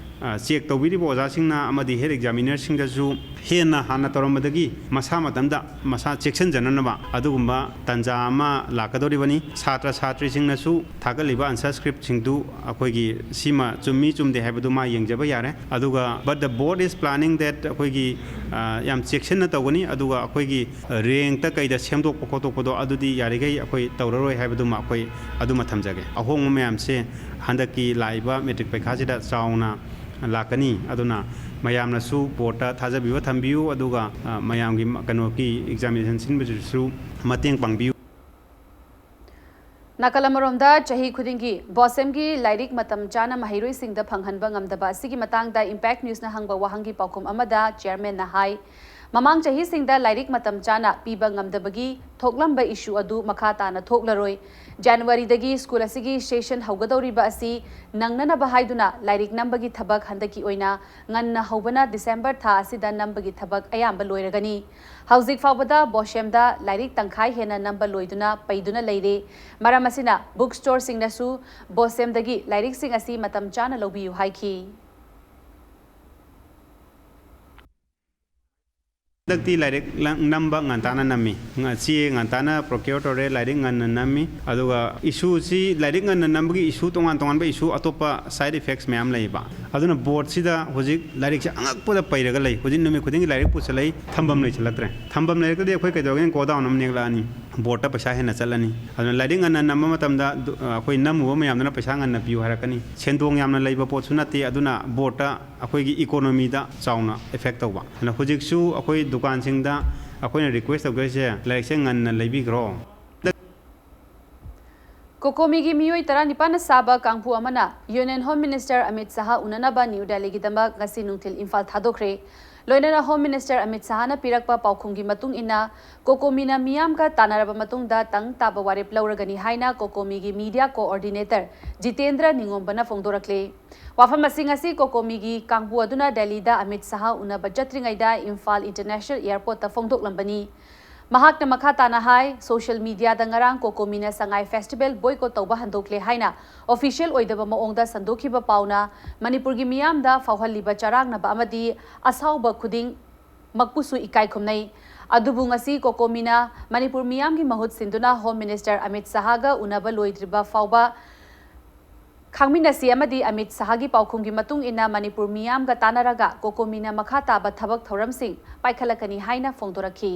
ꯆꯦꯛ ꯇꯧꯕꯤꯔꯤꯕ ꯑꯣꯖꯥꯁꯤꯡꯅ ꯑꯃꯗꯤ ꯍꯦꯠ ꯑꯦꯛꯖꯥꯃꯤꯅꯔꯁꯤꯡꯗꯁꯨ ꯍꯦꯟꯅ ꯍꯥꯟꯅ ꯇꯧꯔꯝꯕꯗꯒꯤ ꯃꯁꯥ ꯃꯊꯟꯇ ꯃꯁꯥ ꯆꯦꯛꯁꯤꯟꯖꯅꯅꯕ ꯑꯗꯨꯒꯨꯝꯕ ꯇꯥꯟꯖꯥ ꯑꯃ ꯂꯥꯛꯀꯗꯧꯔꯤꯕꯅꯤ꯫ ꯁꯥꯇ꯭ꯔ ꯁꯥꯇ꯭ꯔꯤꯁꯤꯡꯅꯁꯨ ꯊꯥꯒꯠꯂꯤꯕ ꯑꯟꯁꯔ ꯁ꯭ꯀ꯭ꯔꯤꯞꯁꯤꯡꯗꯨ ꯑꯩꯈꯣꯏꯒꯤ ꯁꯤꯃ ꯆꯨꯝꯃꯤ ꯆꯨꯝꯗꯦ ꯍꯥꯏꯕꯗꯨ ꯃꯥ ꯌꯦꯡꯖꯕ ꯌꯥꯔꯦ꯫ ꯑꯗꯨꯒ but the board is planning that ꯑꯩꯈꯣꯏꯒꯤ ꯌꯥꯝ ꯆꯦꯛꯁꯤꯟꯅ ꯇꯧꯒꯅꯤ꯫ ꯑꯗꯨꯒ ꯑꯩꯈꯣꯏꯒꯤ ꯔꯦꯡꯇ ꯀꯩꯗ ꯁꯦꯝꯗꯣꯛꯄ ꯈꯣꯠꯇꯣꯛꯄꯗꯣ ꯑꯗꯨꯗꯤ ꯌꯥꯔꯤꯈꯩ ꯑꯩꯈꯣꯏ ꯇꯧꯔꯔꯣꯏ ꯍꯥꯏꯕꯗꯨꯃ ꯑꯩꯈꯣꯏ ꯑꯗꯨꯃ ꯊꯝꯖꯒꯦ꯫ ꯑꯍꯣꯡꯕ ꯃꯌꯥꯝꯁꯦ ꯍꯟꯗꯛꯀꯤ ꯂꯥꯛꯏꯕ ꯃꯦꯇ꯭ꯔꯤꯛ ꯄꯩꯈꯥꯁꯤꯗ ꯆꯥꯎꯅ ꯂꯥꯛꯀꯅꯤ꯫ ꯑꯗꯨꯅ ꯃꯌꯥꯝꯅꯁꯨ ꯕꯣꯔꯠꯇ ꯊꯥꯖꯕꯤꯕ ꯊꯝꯕꯤꯌꯨ꯫ ꯑꯗꯨꯒ ꯃꯌꯥꯝꯒꯤ ꯀꯩꯅꯣꯒꯤ ꯑꯦꯛꯖꯥꯃꯤꯅꯦꯁꯟ ꯁꯤꯟꯕꯗꯨꯁꯨ ꯃꯇꯦꯡ ꯄꯥꯡꯕꯤꯌꯨ꯫ ꯅꯥꯀꯜ ꯑꯃꯔꯣꯝꯗ, ꯆꯍꯤ ꯈꯨꯗꯤꯡꯒꯤ ꯕꯣꯁꯦꯝꯒꯤ ꯂꯥꯏꯔꯤꯛ ꯃꯇꯝ ꯆꯥꯅ ꯃꯍꯩꯔꯣꯏꯁꯤꯡꯗ ꯐꯪꯍꯟꯕ ꯉꯝꯗꯕ ꯑꯁꯤꯒꯤ ꯃꯇꯥꯡꯗ ꯏꯝꯄꯦꯛ ꯅ꯭ꯌꯨꯁꯅ ꯍꯪꯕ ꯋꯥꯍꯪꯒꯤ ꯄꯥꯎꯈꯨꯝ ꯑꯃꯗ ꯆꯤꯌꯔꯃꯦꯟꯅ ꯍꯥꯏ, ꯃꯃꯥꯡ ꯆꯍꯤꯁꯤꯡꯗ ꯂꯥꯏꯔꯤꯛ ꯃꯇꯝ ꯆꯥꯅ ꯄꯤꯕ ꯉꯝꯗꯕꯒꯤ ꯊꯣꯛꯂꯝꯕ ꯏꯁꯨ ꯑꯗꯨ ꯃꯈꯥ ꯇꯥꯅ ꯊꯣꯛꯂꯔꯣꯏ꯫ ꯖꯅꯋꯥꯔꯤꯗꯒꯤ ꯁ꯭ꯀꯨꯜ ꯑꯁꯤꯒꯤ ꯁꯦꯁꯟ ꯍꯧꯒꯗꯧꯔꯤꯕ ꯑꯁꯤ ꯅꯪꯅꯅꯕ ꯍꯥꯏꯗꯨꯅ ꯂꯥꯏꯔꯤꯛ ꯅꯝꯕꯒꯤ ꯊꯕꯛ ꯍꯟꯗꯛꯀꯤ ꯑꯣꯏꯅ ꯉꯟꯅ ꯍꯧꯕꯅ ꯗꯤꯁꯦꯝꯕꯔ ꯊꯥ ꯑꯁꯤꯗ ꯅꯝꯕꯒꯤ ꯊꯕꯛ ꯑꯌꯥꯝꯕ ꯂꯣꯏꯔꯒꯅꯤ꯫ ꯍꯧꯖꯤꯛ ꯐꯥꯎꯕꯗ ꯕꯣꯁꯦꯝꯗ ꯂꯥꯏꯔꯤꯛ ꯇꯪꯈꯥꯏ ꯍꯦꯟꯅ ꯅꯝꯕ ꯂꯣꯏꯗꯨꯅ ꯄꯩꯗꯨꯅ ꯂꯩꯔꯦ꯫ ꯃꯔꯝ ꯑꯁꯤꯅ ꯕꯨꯛ ꯁ꯭ꯇꯣꯔꯁꯤꯡꯅꯁꯨ ꯕꯣꯁꯦꯝꯗꯒꯤ ꯂꯥꯏꯔꯤꯛꯁꯤꯡ ꯑꯁꯤ ꯃꯇꯝ ꯆꯥꯅ ꯂꯧꯕꯤꯌꯨ ꯍꯥꯏꯈꯤ꯫ ꯍꯟꯗꯛꯇꯤ ꯂꯥꯏꯔꯤꯛ ꯅꯝꯕ ꯉꯟꯇꯥꯅ ꯅꯝꯃꯤ꯫ ꯆꯦ ꯉꯟꯇꯥꯅ ꯄ꯭ꯔꯣꯀ꯭ꯌꯣꯔ ꯇꯧꯔꯦ, ꯂꯥꯏꯔꯤꯛ ꯉꯟꯅ ꯅꯝꯃꯤ꯫ ꯑꯗꯨꯒ ꯏꯁꯨꯁꯤ, ꯂꯥꯏꯔꯤꯛ ꯉꯟꯅ ꯅꯝꯕꯒꯤ ꯏꯁꯨ ꯇꯣꯉꯥꯟ ꯇꯣꯉꯥꯟꯕ ꯏꯁꯨ ꯑꯇꯣꯞꯄ ꯁꯥꯏꯠ ꯏꯐꯦꯛꯁ ꯃꯌꯥꯝ ꯂꯩꯌꯦꯕ꯫ ꯑꯗꯨꯅ ꯕꯣꯔꯗꯁꯤꯗ ꯍꯧꯖꯤꯛ ꯂꯥꯏꯔꯤꯛꯁꯦ ꯑꯉꯛꯄꯗ ꯄꯩꯔꯒ ꯂꯩ꯫ ꯍꯧꯖꯤꯛ ꯅꯨꯃꯤꯠ ꯈꯨꯗꯤꯡꯒꯤ ꯂꯥꯏꯔꯤꯛ ꯄꯨꯁꯜꯂꯛꯏ, ꯊꯝꯐꯝ ꯂꯩꯁꯜꯂꯛꯇ꯭ꯔꯦ꯫ ꯊꯝꯐꯝ ꯂꯩꯔꯛꯇ꯭ꯔꯗꯤ ꯑꯩꯈꯣꯏ ꯀꯩꯗꯧꯒꯦꯅ ꯒꯣꯗꯥꯎꯟ ꯑꯃ ꯅꯦꯛꯂꯛꯑꯅꯤ, ꯕꯣꯔꯗꯇ ꯄꯩꯁꯥ ꯍꯦꯟꯅ ꯆꯠꯂꯅꯤ꯫ ꯑꯗꯨꯅ ꯂꯥꯏꯔꯤꯛ ꯉꯟꯅ ꯅꯝꯕ ꯃꯇꯝꯗ ꯑꯩꯈꯣꯏ ꯅꯝꯃꯨꯕ ꯃꯌꯥꯝꯗꯨꯅ ꯄꯩꯁꯥ ꯉꯟꯅ ꯄꯤꯌꯨ ꯍꯥꯏꯔꯛꯀꯅꯤ꯫ ꯁꯦꯟꯗꯣꯡ ꯌꯥꯝꯅ ꯂꯩꯕ ꯄꯣꯠꯁꯨ ꯅꯠꯇꯦ꯫ ꯑꯗꯨꯅ ꯕꯣꯔꯗꯇ ꯑꯩꯈꯣꯏꯒꯤ ꯏꯀꯣꯅꯣꯃꯤꯗ ꯆꯥꯎꯅ ꯏꯐꯦꯛ ꯇꯧꯕ꯫ ꯑꯗꯨꯅ ꯍꯧꯖꯤꯛꯁꯨ ꯑꯩꯈꯣꯏ ꯗꯨꯀꯥꯟꯁꯤꯡꯗ ꯑꯩꯈꯣꯏꯅ ꯔꯤꯀ꯭ꯋꯦꯁ ꯇꯧꯗꯣꯏꯁꯦ, ꯂꯥꯏꯔꯤꯛꯁꯦ ꯉꯟꯅ ꯂꯩꯕꯤꯈ꯭ꯔꯣ꯫ ꯀꯣꯀꯣꯃꯤꯒꯤ ꯃꯤꯑꯣꯏ ꯇꯔꯥꯅꯤꯄꯥꯟꯅ ꯁꯥꯕ ꯀꯥꯡꯕꯨ ꯑꯃꯅ ꯌꯨꯅꯤꯌꯟ ꯍꯣꯝ ꯃꯤꯅꯤꯁꯇꯔ ꯑꯃꯤꯠ ꯁꯍꯥ ꯎꯅꯅꯕ ꯅ꯭ꯌꯨ ꯗꯦꯜꯂꯤꯒꯤꯗꯃꯛ ꯉꯁꯤ ꯅꯨꯡꯊꯤꯜ ꯏꯝꯐꯥꯜ ꯊꯥꯗꯣꯛꯈ꯭ꯔꯦ꯫ ꯂꯣꯏꯅꯅ ꯍꯣꯝ ꯃꯤꯅꯤꯁꯇꯔ ꯑꯃꯤꯠ ꯁꯍꯥꯅ ꯄꯤꯔꯛꯄ ꯄꯥꯎꯈꯨꯝꯒꯤ ꯃꯇꯨꯡ ꯏꯟꯅ, ꯀꯣꯀꯣꯃꯤꯅ ꯃꯤꯌꯥꯝꯒ ꯇꯥꯟꯅꯔꯕ ꯃꯇꯨꯡꯗ ꯇꯪ ꯇꯥꯕ ꯋꯥꯔꯦꯞ ꯂꯧꯔꯒꯅꯤ ꯍꯥꯏꯅ ꯀꯣꯀꯣꯃꯤꯒꯤ ꯃꯤꯗꯤꯌꯥ ꯀꯣꯑꯣꯔꯗꯤꯅꯦꯇꯔ ꯖꯤꯇꯦꯟꯗ꯭ꯔ ꯅꯤꯉꯣꯝꯕꯅ ꯐꯣꯡꯗꯣꯔꯛꯂꯦ꯫ ꯋꯥꯐꯝ ꯑꯁꯤ ꯉꯁꯤ ꯀꯣꯀꯣꯃꯤꯒꯤ ꯀꯥꯡꯕꯨ ꯑꯗꯨꯅ ꯗꯦꯜꯂꯤꯗ ꯑꯃꯤꯠ ꯁꯍꯥ ꯎꯅꯕ ꯆꯠꯇ꯭ꯔꯤꯉꯩꯗ ꯏꯝꯐꯥꯜ ꯏꯟꯇꯔꯅꯦꯁꯅꯦꯜ ꯑꯦꯌꯔꯄꯣꯔꯠꯇ ꯐꯣꯡꯗꯣꯛꯂꯝꯕꯅꯤ꯫ ꯃꯍꯥꯛꯅ ꯃꯈꯥ ꯇꯥꯅ ꯍꯥꯏ, ꯁꯣꯁꯤꯌꯦꯜ ꯃꯤꯗꯤꯌꯥꯗ ꯉꯔꯥꯡ ꯀꯣꯀꯣꯃꯤꯅ ꯁꯉꯥꯏ ꯐꯦꯁꯇꯤꯚꯦꯜ ꯕꯣꯏꯀꯣꯠ ꯇꯧꯕ ꯍꯟꯗꯣꯛꯂꯦ ꯍꯥꯏꯅ ꯑꯣꯐꯤꯁꯤꯌꯦꯜ ꯑꯣꯏꯗꯕ ꯃꯑꯣꯡꯗ ꯁꯟꯗꯣꯛꯈꯤꯕ ꯄꯥꯎꯅ ꯃꯅꯤꯄꯨꯔꯒꯤ ꯃꯤꯌꯥꯝꯗ ꯐꯥꯎꯍꯜꯂꯤꯕ ꯆꯔꯥꯡꯅꯕ ꯑꯃꯗꯤ ꯑꯁꯥꯎꯕ ꯈꯨꯗꯤꯡꯃꯛꯄꯨꯁꯨ ꯏꯀꯥꯏ ꯈꯨꯝꯅꯩ꯫ ꯑꯗꯨꯕꯨ ꯉꯁꯤ ꯀꯣꯀꯣꯃꯤꯅ ꯃꯅꯤꯄꯨꯔ ꯃꯤꯌꯥꯝꯒꯤ ꯃꯍꯨꯠ ꯁꯤꯟꯗꯨꯅ ꯍꯣꯝ ꯃꯤꯅꯤꯁꯇꯔ ꯑꯃꯤꯠ ꯁꯍꯥꯒ ꯎꯅꯕ ꯂꯣꯏꯗ꯭ꯔꯤꯕ ꯐꯥꯎꯕ ꯈꯪꯃꯤꯟꯅꯁꯤ ꯑꯃꯗꯤ ꯑꯃꯤꯠ ꯁꯍꯥꯒꯤ ꯄꯥꯎꯈꯨꯝꯒꯤ ꯃꯇꯨꯡ ꯏꯟꯅ ꯃꯅꯤꯄꯨꯔ ꯃꯤꯌꯥꯝꯒ ꯇꯥꯟꯅꯔꯒ ꯀꯣꯀꯣꯃꯤꯅ ꯃꯈꯥ ꯇꯥꯕ ꯊꯕꯛ ꯊꯧꯔꯝꯁꯤꯡ ꯄꯥꯏꯈꯠꯂꯛꯀꯅꯤ ꯍꯥꯏꯅ ꯐꯣꯡꯗꯣꯔꯛꯈꯤ꯫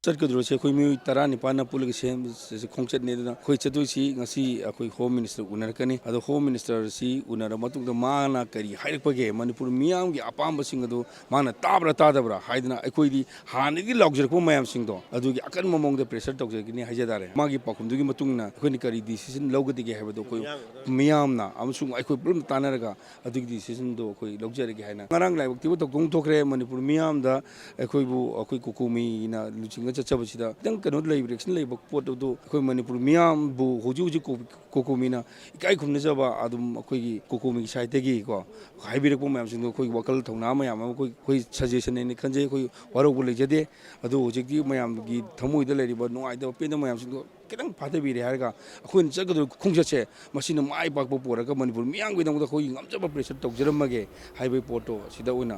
ꯆꯠꯀꯗꯧꯔꯤꯁꯦ ꯑꯩꯈꯣꯏ ꯃꯤꯑꯣꯏ ꯇꯔꯥꯅꯤꯄꯥꯟꯅ ꯄꯨꯜꯂꯒ ꯁꯦꯝ-, ꯈꯣꯡꯆꯠꯅꯤ꯫ ꯑꯗꯨꯅ ꯑꯩꯈꯣꯏ ꯆꯠꯇꯣꯏꯁꯤ ꯉꯁꯤ ꯑꯩꯈꯣꯏ ꯍꯣꯝ ꯃꯤꯅꯤꯁꯇꯔ ꯎꯅꯔꯛꯀꯅꯤ꯫ ꯑꯗꯣ ꯍꯣꯝ ꯃꯤꯅꯤꯁꯇꯔꯁꯤ ꯎꯅꯔꯕ ꯃꯇꯨꯡꯗ ꯃꯥꯅ ꯀꯔꯤ ꯍꯥꯏꯔꯛꯄꯒꯦ, ꯃꯅꯤꯄꯨꯔ ꯃꯤꯌꯥꯝꯒꯤ ꯑꯄꯥꯝꯕꯁꯤꯡ ꯑꯗꯨ ꯃꯥꯅ ꯇꯥꯕ꯭ꯔꯥ ꯇꯥꯗꯕ꯭ꯔꯥ ꯍꯥꯏꯗꯅ ꯑꯩꯈꯣꯏꯗꯤ ꯍꯥꯟꯅꯗꯒꯤ ꯂꯥꯎꯖꯔꯛꯄ ꯃꯌꯥꯝꯁꯤꯡꯗꯣ ꯑꯗꯨꯒꯤ ꯑꯀꯟꯕ ꯃꯑꯣꯡꯗ ꯄ꯭ꯔꯦꯁꯔ ꯇꯧꯖꯒꯅꯤ ꯍꯥꯏꯖ ꯇꯥꯔꯦ꯫ ꯃꯥꯒꯤ ꯄꯥꯎꯈꯨꯝꯗꯨꯒꯤ ꯃꯇꯨꯡ ꯏꯟꯅ ꯑꯩꯈꯣꯏꯅ ꯀꯔꯤ ꯗꯤꯁꯤꯖꯟ ꯂꯧꯒꯗꯒꯦ ꯍꯥꯏꯕꯗꯣ ꯑꯩꯈꯣꯏ ꯃꯤꯌꯥꯝꯅ ꯑꯃꯁꯨꯡ ꯑꯩꯈꯣꯏ ꯄꯨꯂꯞ ꯇꯥꯟꯅꯔꯒ ꯑꯗꯨꯒꯤ ꯗꯤꯁꯤꯖꯟꯗꯣ ꯑꯩꯈꯣꯏ ꯂꯧꯖꯔꯒꯦ ꯍꯥꯏꯅ꯫ ꯉꯔꯥꯡ ꯂꯥꯏꯕꯛ ꯊꯤꯕ ꯊꯧꯗꯣꯛ ꯊꯣꯛꯈ꯭ꯔꯦ꯫ ꯃꯅꯤꯄꯨꯔ ꯃꯤꯌꯥꯝꯗ ꯑꯩꯈꯣꯏꯕꯨ, ꯑꯩꯈꯣꯏ ꯀꯣꯀꯣꯃꯤꯅ ꯂꯨꯆꯤꯡꯉ ꯆꯠꯆꯕꯁꯤꯗ ꯈꯤꯇꯪ ꯀꯩꯅꯣ ꯂꯩꯕ, ꯔꯤꯌꯦꯛꯁꯟ ꯂꯩꯕ ꯄꯣꯠ ꯑꯗꯨ ꯑꯩꯈꯣꯏ ꯃꯅꯤꯄꯨꯔ ꯃꯤꯌꯥꯝꯕꯨ ꯍꯧꯖꯤꯛ ꯍꯧꯖꯤꯛ ꯀꯣ-, ꯀꯣꯀꯣꯃꯤꯅ ꯏꯀꯥꯏ ꯈꯨꯝꯅꯖꯕ ꯑꯗꯨꯝ ꯑꯩꯈꯣꯏꯒꯤ ꯀꯣꯀꯣꯃꯤꯒꯤ ꯁꯥꯏꯠꯇꯒꯤꯀꯣ ꯍꯥꯏꯕꯤꯔꯛꯄ ꯃꯌꯥꯝꯁꯤꯡꯗꯣ ꯑꯩꯈꯣꯏꯒꯤ ꯋꯥꯈꯜ ꯊꯧꯅꯥ ꯃꯌꯥꯝ ꯑꯃ ꯑꯩꯈꯣꯏ, ꯑꯩꯈꯣꯏ ꯁꯖꯦꯁꯟ ꯍꯥꯏꯅ ꯈꯟꯖꯩ꯫ ꯑꯩꯈꯣꯏ ꯋꯥꯔꯧꯕ ꯂꯩꯖꯗꯦ꯫ ꯑꯗꯨ ꯍꯧꯖꯤꯛꯇꯤ ꯃꯌꯥꯝꯒꯤ ꯊꯃꯣꯏꯗ ꯂꯩꯔꯤꯕ ꯅꯨꯡꯉꯥꯏꯇꯕ ꯄꯦꯟꯗꯕ ꯃꯌꯥꯝꯁꯤꯡꯗꯣ ꯈꯤꯇꯪ ꯐꯥꯊꯕꯤꯔꯦ ꯍꯥꯏꯔꯒ ꯑꯩꯈꯣꯏꯅ ꯆꯠꯀꯗꯧꯔꯤꯕ ꯈꯣꯡꯆꯠꯁꯦ ꯃꯁꯤꯅ ꯃꯥꯏ ꯄꯥꯛꯄ ꯄꯨꯔꯒ ꯃꯅꯤꯄꯨꯔ ꯃꯤꯌꯥꯝꯒꯤꯗꯃꯛꯇ ꯑꯩꯈꯣꯏꯒꯤ ꯉꯝꯖꯕ ꯄ꯭ꯔꯦꯁꯔ ꯇꯧꯖꯔꯝꯃꯒꯦ ꯍꯥꯏꯕꯒꯤ ꯄꯣꯠꯇꯣ ꯁꯤꯗ ꯑꯣꯏꯅ,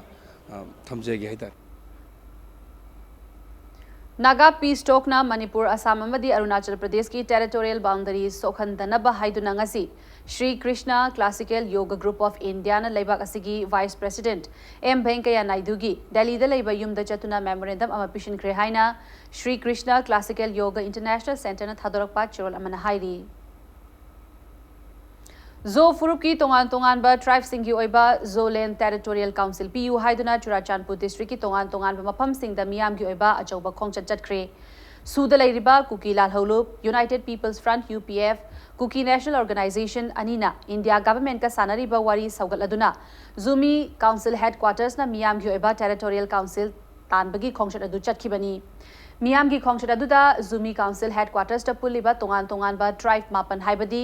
ꯑ, ꯊꯝꯖꯒꯦ ꯍꯥꯏꯇꯥꯔꯦ꯫ ꯅꯥꯒꯥ ꯄꯤꯁ ꯇꯣꯛꯅ ꯃꯅꯤꯄꯨꯔ, ꯑꯁꯥꯝ ꯑꯃꯗꯤ ꯑꯔꯨꯅꯥꯆꯜ ꯄ꯭ꯔꯗꯦꯁꯀꯤ ꯇꯦꯔꯤꯇꯣꯔꯤꯌꯦꯜ ꯕꯥꯎꯟꯗꯔꯤ ꯁꯣꯛꯍꯟꯗꯅꯕ ꯍꯥꯏꯗꯨꯅ ꯉꯁꯤ Sri Krishna classical yoga group of Indian ꯂꯩꯕꯥꯛ ꯑꯁꯤꯒꯤ ꯚꯥꯏꯁ ꯄ꯭ꯔꯦꯁꯤꯗꯦꯟꯠ ꯑꯦꯝ ꯚꯦꯡꯀꯌꯥ ꯅꯥꯏꯗꯨꯒꯤ ꯗꯦꯜꯂꯤꯗ ꯂꯩꯕ ꯌꯨꯝꯗ ꯆꯠꯇꯨꯅ ꯃꯦꯃꯣꯔꯦꯟꯗꯝ ꯑꯃ ꯄꯤꯁꯤꯟꯈ꯭ꯔꯦ ꯍꯥꯏꯅ ꯁ꯭ꯔꯤ ꯀ꯭ꯔꯤꯁꯅ ꯀ꯭ꯂꯥꯁꯤꯀꯦꯜ ꯌꯣꯒ ꯏꯟꯇꯔꯅꯦꯁꯅꯦꯜ ꯁꯦꯟꯇꯔꯅ ꯊꯥꯗꯣꯔꯛꯄ ꯆꯦꯔꯣꯜ ꯑꯃꯅ ꯍꯥꯏꯔꯤ꯫ ꯖꯣ ꯐꯨꯔꯨꯞꯀꯤ ꯇꯣꯉꯥꯟ ꯇꯣꯉꯥꯟꯕ ꯇ꯭ꯔꯥꯏꯕꯁꯤꯡꯒꯤ ꯑꯣꯏꯕ ꯖꯣꯂꯦꯟ ꯇꯦꯔꯤꯇꯣꯔꯤꯌꯦꯜ ꯀꯥꯎꯟꯁꯤꯜ ꯄꯤꯌꯨ ꯍꯥꯏꯗꯨꯅ ꯆꯨꯔꯥꯆꯥꯟꯄꯨꯔ ꯗꯤꯁꯇ꯭ꯔꯤꯛꯀꯤ ꯇꯣꯉꯥꯟ ꯇꯣꯉꯥꯟꯕ ꯃꯐꯝꯁꯤꯡꯗ ꯃꯤꯌꯥꯝꯒꯤ ꯑꯣꯏꯕ ꯑꯆꯧꯕ ꯈꯣꯡꯆꯠ ꯆꯠꯈ꯭ꯔꯦ꯫ ꯁꯨꯗ ꯂꯩꯔꯤꯕ ꯀꯨꯀꯤ ꯂꯥꯜꯍꯧꯂꯨꯞ, united peoples front, U P F, Kuki national organisation ꯑꯅꯤꯅ ꯏꯟꯗꯤꯌꯥ ꯒꯚꯔꯟꯃꯦꯟꯠꯀ ꯁꯥꯟꯅꯔꯤꯕ ꯋꯥꯔꯤ ꯁꯧꯒꯠꯂꯗꯨꯅ ꯖꯨꯃꯤ ꯀꯥꯎꯟꯁꯤꯜ ꯍꯦꯗꯀ꯭ꯋꯥꯇꯔꯁꯅ ꯃꯤꯌꯥꯝꯒꯤ ꯑꯣꯏꯕ ꯇꯦꯔꯤꯇꯣꯔꯤꯌꯦꯜ ꯀꯥꯎꯟꯁꯤꯜ ꯇꯥꯟꯕꯒꯤ ꯈꯣꯡꯆꯠ ꯑꯗꯨ ꯆꯠꯈꯤꯕꯅꯤ꯫ ꯃꯤꯌꯥꯝꯒꯤ ꯈꯣꯡꯆꯠ ꯑꯗꯨꯗ ꯖꯨꯃꯤ ꯀꯥꯎꯟꯁꯤꯜ ꯍꯦꯗꯀ꯭ꯋꯥꯇꯔꯁꯇ ꯄꯨꯜꯂꯤꯕ ꯇꯣꯉꯥꯟ ꯇꯣꯉꯥꯟꯕ ꯇ꯭ꯔꯥꯏꯕ ꯃꯥꯄꯟ ꯍꯥꯏꯕꯗꯤ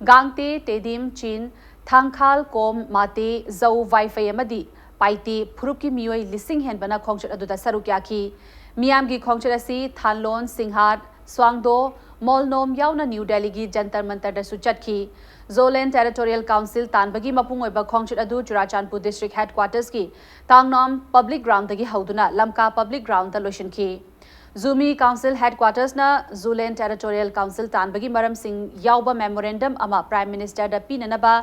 ꯒꯥꯡꯇꯦ, ꯇꯦꯗꯤꯝ, ꯆꯤꯟ, ꯊꯥꯡꯈꯥꯜ, ꯀꯣꯝ, ꯃꯥꯇꯦ, ꯖꯧ, ꯋꯥꯏꯐꯩ ꯑꯃꯗꯤ ꯄꯥꯏꯇꯦ ꯐꯨꯔꯨꯞꯀꯤ ꯃꯤꯑꯣꯏ ꯂꯤꯁꯤꯡ ꯍꯦꯟꯕꯅ ꯈꯣꯡꯆꯠ ꯑꯗꯨꯗ ꯁꯔꯨꯛ ꯌꯥꯈꯤ꯫ ꯃꯤꯌꯥꯝꯒꯤ ꯈꯣꯡꯆꯠ ꯑꯁꯤ ꯊꯥꯟꯂꯣꯟ, ꯁꯤꯡꯍꯥꯠ, ꯁ꯭ꯋꯥꯡꯗꯣ, ꯃꯣꯜꯅꯣꯝ ꯌꯥꯎꯅ ꯅ꯭ꯌꯨ ꯗꯦꯜꯂꯤꯒꯤ ꯖꯟꯇꯔ ꯃꯟꯇꯔꯗꯁꯨ ꯆꯠꯈꯤ꯫ ꯖꯣꯂꯦꯟ ꯇꯦꯔꯤꯇꯣꯔꯤꯌꯦꯜ ꯀꯥꯎꯟꯁꯤꯜ ꯇꯥꯟꯕꯒꯤ ꯃꯄꯨꯡ ꯑꯣꯏꯕ ꯈꯣꯡꯆꯠ ꯑꯗꯨ ꯆꯨꯔꯥꯆꯥꯟꯄꯨꯔ ꯗꯤꯁꯇ꯭ꯔꯤꯛ ꯍꯦꯗꯀ꯭ꯋꯥꯇꯔꯁꯀꯤ ꯇꯥꯡꯅꯥꯝ ꯄꯕ꯭ꯂꯤꯛ ꯒ꯭ꯔꯥꯎꯟꯗꯒꯤ ꯍꯧꯗꯨꯅ ꯂꯝꯀꯥ ꯄꯕ꯭ꯂꯤꯛ ꯒ꯭ꯔꯥꯎꯟꯗ ꯂꯣꯏꯁꯤꯟꯈꯤ꯫ ꯖꯨꯃꯤ ꯀꯥꯎꯟꯁꯤꯜ ꯍꯦꯗꯀ꯭ꯋꯥꯇꯔꯁꯅ ꯖꯨꯂꯦꯟ ꯇꯦꯔꯤꯇꯣꯔꯤꯌꯦꯜ ꯀꯥꯎꯟꯁꯤꯜ ꯇꯥꯟꯕꯒꯤ ꯃꯔꯝꯁꯤꯡ ꯌꯥꯎꯕ ꯃꯦꯃꯣꯔꯦꯟꯗꯝ ꯑꯃ ꯄ꯭ꯔꯥꯏꯝ ꯃꯤꯅꯤꯁꯇꯔꯗ ꯄꯤꯅꯅꯕ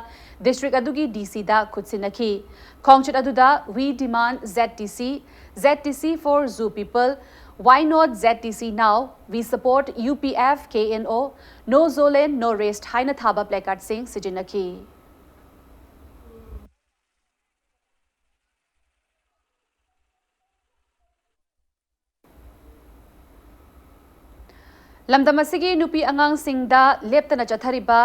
ꯗꯤꯁꯇ꯭ꯔꯤꯛ ꯑꯗꯨꯒꯤ ꯗꯤ ꯁꯤꯗ ꯈꯨꯠꯁꯤꯟꯅꯈꯤ꯫ ꯈꯣꯡꯆꯠ ꯑꯗꯨꯗ "We demand Z T C, Z T C for Zoo people, why not Z T C now, we support U P F K N O, No Zolen, No Rest" ꯍꯥꯏꯅ ꯊꯥꯕ ꯄ꯭ꯂꯦꯀꯥꯔꯗꯁꯤꯡ ꯁꯤꯖꯤꯟꯅꯈꯤ꯫ ꯂꯝꯗꯝ ꯑꯁꯤꯒꯤ ꯅꯨꯄꯤ ꯑꯉꯥꯡꯁꯤꯡꯗ ꯂꯦꯞꯇꯅ ꯆꯠꯊꯔꯤꯕ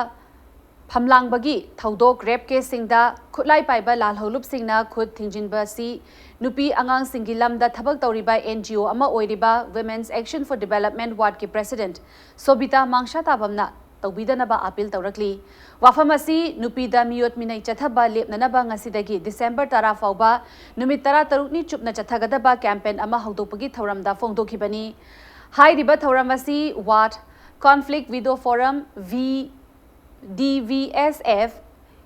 ꯐꯝꯂꯥꯡꯕꯒꯤ ꯊꯧꯗꯣꯛ, ꯔꯦꯞ ꯀꯦꯁꯁꯤꯡꯗ ꯈꯨꯠꯂꯥꯏ ꯄꯥꯏꯕ ꯂꯥꯜꯍꯧꯂꯨꯞꯁꯤꯡꯅ ꯈꯨꯠ ꯊꯤꯡꯖꯤꯟꯕ ꯑꯁꯤ ꯅꯨꯄꯤ ꯑꯉꯥꯡꯁꯤꯡꯒꯤ ꯂꯝꯗ ꯊꯕꯛ ꯇꯧꯔꯤꯕ N G O ꯑꯃ ꯑꯣꯏꯔꯤꯕ Women's Action for Development ꯋꯥꯔꯗꯀꯤ ꯄ꯭ꯔꯦꯁꯤꯗꯦꯟꯠ ꯁꯣꯕꯤꯇꯥ ꯃꯥꯡꯁꯥ ꯇꯥꯕꯝꯅ ꯇꯧꯕꯤꯗꯅꯕ ꯑꯥꯄꯤꯜ ꯇꯧꯔꯛꯂꯤ꯫ ꯋꯥꯐꯝ ꯑꯁꯤ ꯅꯨꯄꯤꯗ ꯃꯤꯑꯣꯠ ꯃꯤꯅꯩ ꯆꯠꯊꯕ ꯂꯦꯞꯅꯅꯕ ꯉꯁꯤꯗꯒꯤ ꯗꯤꯁꯦꯝꯕꯔ ꯇꯔꯥ ꯐꯥꯎꯕ ꯅꯨꯃꯤꯠ ꯇꯔꯥꯇꯔꯨꯛꯅꯤ ꯆꯨꯞꯅ ꯆꯠꯊꯒꯗꯕ ꯀꯦꯝꯄꯦꯟ ꯑꯃ ꯍꯧꯗꯣꯛꯄꯒꯤ ꯊꯧꯔꯝꯗ ꯐꯣꯡꯗꯣꯛꯈꯤꯕꯅꯤ꯫ ꯍꯥꯏꯔꯤꯕ ꯊꯧꯔꯝ ꯑꯁꯤ ꯋꯥꯔꯗ, Conflict Widow Forum, V D V S F,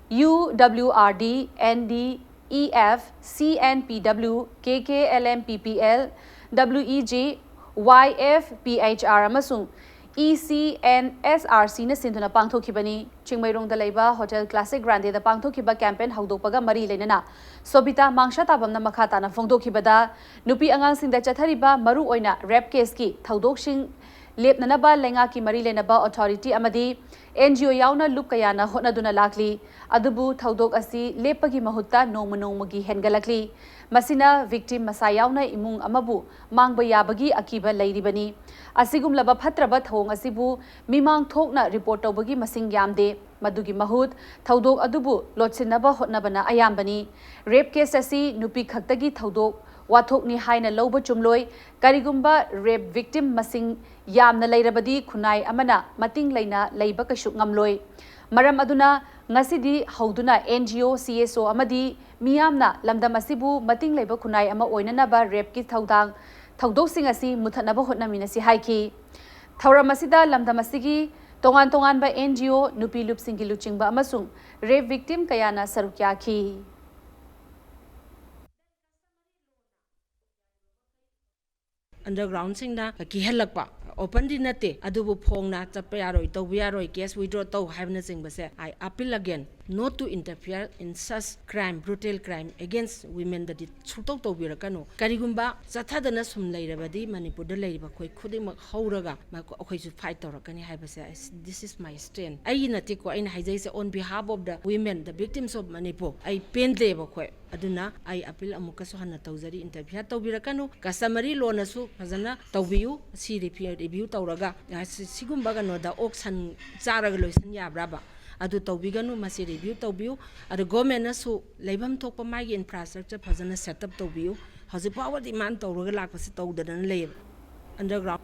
U W R D, N D E F, C N P W, K K L M P P L, W E J, Y F P H R ꯑꯃꯁꯨꯡ E C N S R Cꯅ ꯁꯤꯟꯗꯨꯅ ꯄꯥꯡꯊꯣꯛꯈꯤꯕꯅꯤ꯫ ꯆꯤꯡꯃꯩꯔꯣꯡꯗ ꯂꯩꯕ hotel classic ꯒ꯭ꯔꯥꯟꯗꯦꯗ ꯄꯥꯡꯊꯣꯛꯈꯤꯕ campaign ꯍꯧꯗꯣꯛꯄꯒ ꯃꯔꯤ ꯂꯩꯅꯅ ꯁꯣꯕꯤꯇꯥ ꯃꯥꯡꯁꯥ ꯇꯥꯕꯝꯅ ꯃꯈꯥ ꯇꯥꯅ ꯐꯣꯡꯗꯣꯛꯈꯤꯕꯗ, ꯅꯨꯄꯤ ꯑꯉꯥꯡꯁꯤꯡꯗ ꯆꯠꯊꯔꯤꯕ ꯃꯔꯨꯑꯣꯏꯅ ꯔꯦꯞ ꯀꯦꯁꯀꯤ ꯊꯧꯗꯣꯛꯁꯤꯡ ꯂꯦꯞꯅꯅꯕ ꯂꯩꯉꯥꯛꯀꯤ ꯃꯔꯤ ꯂꯩꯅꯕ ꯑꯣꯊꯣꯔꯤꯇꯤ ꯑꯃꯗꯤ N G O ꯌꯥꯎꯅ ꯂꯨꯞ ꯀꯌꯥꯅ ꯍꯣꯠꯅꯗꯨꯅ ꯂꯥꯛꯂꯤ꯫ ꯑꯗꯨꯕꯨ ꯊꯧꯗꯣꯛ ꯑꯁꯤ ꯂꯦꯞꯄꯒꯤ ꯃꯍꯨꯠꯇ ꯅꯣꯡꯃ ꯅꯣꯡꯃꯒꯤ ꯍꯦꯟꯒꯠꯂꯛꯂꯤ꯫ ꯃꯁꯤꯅ ꯚꯤꯛꯇꯤꯝ ꯃꯁꯥ ꯌꯥꯎꯅ ꯏꯃꯨꯡ ꯑꯃꯕꯨ ꯃꯥꯡꯕ ꯌꯥꯕꯒꯤ ꯑꯀꯤꯕ ꯂꯩꯔꯤꯕꯅꯤ꯫ ꯑꯁꯤꯒꯨꯝꯂꯕ ꯐꯠꯇ꯭ꯔꯕ ꯊꯧꯑꯣꯡ ꯑꯁꯤꯕꯨ ꯃꯤꯃꯥꯡ ꯊꯣꯛꯅ ꯔꯤꯄꯣꯔꯠ ꯇꯧꯕꯒꯤ ꯃꯁꯤꯡ ꯌꯥꯝꯗꯦ꯫ ꯃꯗꯨꯒꯤ ꯃꯍꯨꯠ ꯊꯧꯗꯣꯛ ꯑꯗꯨꯕꯨ ꯂꯣꯠꯁꯤꯟꯅꯕ ꯍꯣꯠꯅꯕꯅ ꯑꯌꯥꯝꯕꯅꯤ꯫ ꯔꯦꯞ ꯀꯦꯁ ꯑꯁꯤ ꯅꯨꯄꯤ ꯈꯛꯇꯒꯤ ꯊꯧꯗꯣꯛ ꯋꯥꯊꯣꯛꯅꯤ ꯍꯥꯏꯅ ꯂꯧꯕ ꯆꯨꯝꯂꯣꯏ꯫ ꯀꯔꯤꯒꯨꯝꯕ ꯔꯦꯞ ꯚꯤꯛꯇꯤꯝ ꯃꯁꯤꯡ ꯌꯥꯝꯅ ꯂꯩꯔꯕꯗꯤ ꯈꯨꯟꯅꯥꯏ ꯑꯃꯅ ꯃꯇꯤꯡ ꯂꯩꯅ ꯂꯩꯕ ꯀꯩꯁꯨ ꯉꯝꯂꯣꯏ꯫ ꯃꯔꯝ ꯑꯗꯨꯅ ꯉꯁꯤꯗꯤ ꯍꯧꯗꯨꯅ NGO, CSO ꯑꯃꯗꯤ ꯃꯤꯌꯥꯝꯅ ꯂꯝꯗꯝ ꯑꯁꯤꯕꯨ ꯃꯇꯤꯡ ꯂꯩꯕ ꯈꯨꯟꯅꯥꯏ ꯑꯃ ꯑꯣꯏꯅꯅꯕ ꯔꯦꯞꯀꯤ ꯊꯧꯗꯥꯡ ꯊꯧꯗꯣꯛꯁꯤꯡ ꯑꯁꯤ ꯃꯨꯊꯠꯅꯕ ꯍꯣꯠꯅꯃꯤꯟꯅꯁꯤ ꯍꯥꯏꯈꯤ꯫ ꯊꯧꯔꯝ ꯑꯁꯤꯗ ꯂꯝꯗꯝ ꯑꯁꯤꯒꯤ ꯇꯣꯉꯥꯟ ꯇꯣꯉꯥꯟꯕ NGO, ꯅꯨꯄꯤ ꯂꯨꯞꯁꯤꯡꯒꯤ ꯂꯨꯆꯤꯡꯕ ꯑꯃꯁꯨꯡ ꯔꯦꯞ ꯚꯤꯛꯇꯤꯝ ꯀꯌꯥꯅ ꯁꯔꯨꯛ ꯌꯥꯈꯤ꯫ ꯑꯟꯗꯔꯒ꯭ꯔꯥꯎꯟꯁꯤꯡꯅ ꯀꯤꯍꯜꯂꯛꯄ, ꯑꯣꯄꯟꯗꯤ ꯅꯠꯇꯦ, ꯑꯗꯨꯕꯨ ꯐꯣꯡꯅ ꯆꯠꯄ ꯌꯥꯔꯣꯏ, ꯇꯧꯕ ꯌꯥꯔꯣꯏ, ꯀꯦꯁ ꯋꯤꯗ꯭ꯔꯣ ꯇꯧ ꯍꯥꯏꯕꯅꯆꯤꯡꯕꯁꯦ, I appeal again not to interfere in such crime, brutal crime against womenꯗꯗꯤ ꯁꯨꯛꯇꯧ ꯇꯧꯕꯤꯔꯛꯀꯅꯨ꯫ ꯀꯔꯤꯒꯨꯝꯕ ꯆꯠꯊꯗꯅ ꯁꯨꯝ ꯂꯩꯔꯕꯗꯤ ꯃꯅꯤꯄꯨꯔꯗ ꯂꯩꯔꯤꯕ ꯑꯩꯈꯣꯏ ꯈꯨꯗꯤꯡꯃꯛ ꯍꯧꯔꯒ ꯃ-, ꯑꯩꯈꯣꯏꯁꯨ ꯐꯥꯏꯠ ꯇꯧꯔꯛꯀꯅꯤ ꯍꯥꯏꯕꯁꯦ, this is my stand꯫ ꯑꯩꯒꯤ ꯅꯠꯇꯦꯀꯣ ꯑꯩꯅ ꯍꯥꯏꯖꯩꯁꯦ, on behalf of the women, the victims of Manipur꯫ ꯑꯩ ꯄꯦꯟꯗꯦꯕ ꯑꯩꯈꯣꯏ꯫ ꯑꯗꯨꯅ ꯑꯩ ꯑꯄꯤꯜ ꯑꯃꯨꯛꯀꯁꯨ ꯍꯟꯅ ꯇꯧꯖꯔꯤ, ꯏꯟꯇꯔꯐꯤꯌꯔ ꯇꯧꯕꯤꯔꯛꯀꯅꯨ꯫ ꯀꯁꯇꯃꯔꯤ ꯂꯣꯅꯁꯨ ꯐꯖꯅ ꯇꯧꯕꯤꯌꯨ꯫ ꯁꯤ ꯔꯤꯐ꯭ꯌꯨ-, ꯔꯤꯚ꯭ꯌꯨ ꯇꯧꯔꯒ, ꯑ, ꯁꯤ-, ꯁꯤꯒꯨꯝꯕ ꯀꯩꯅꯣꯗ ꯑꯣꯛ ꯁꯟ ꯆꯥꯔꯒ ꯂꯣꯏꯁꯤꯟ ꯌꯥꯕ꯭ꯔꯕ? ꯑꯗꯨ ꯇꯧꯕꯤꯒꯅꯨ, ꯃꯁꯤ ꯔꯤꯚ꯭ꯌꯨ ꯇꯧꯕꯤꯌꯨ꯫ ꯑꯗ ꯒꯣꯔꯃꯦꯟꯅꯁꯨ ꯂꯩꯐꯝ ꯊꯣꯛꯄ ꯃꯥꯒꯤ ꯏꯟꯐ꯭ꯔꯥꯁ꯭ꯇ꯭ꯔꯛꯆꯔ ꯐꯖꯅ ꯁꯦꯠ ꯑꯞ ꯇꯧꯕꯤꯌꯨ꯫ ꯍꯧꯖꯤꯛ ꯐꯥꯎꯕ ꯗꯤꯃꯥꯟ ꯇꯧꯔꯒ ꯂꯥꯛꯄꯁꯤ ꯇꯧꯗꯗꯅ ꯂꯩꯌꯦꯕ꯫ Underground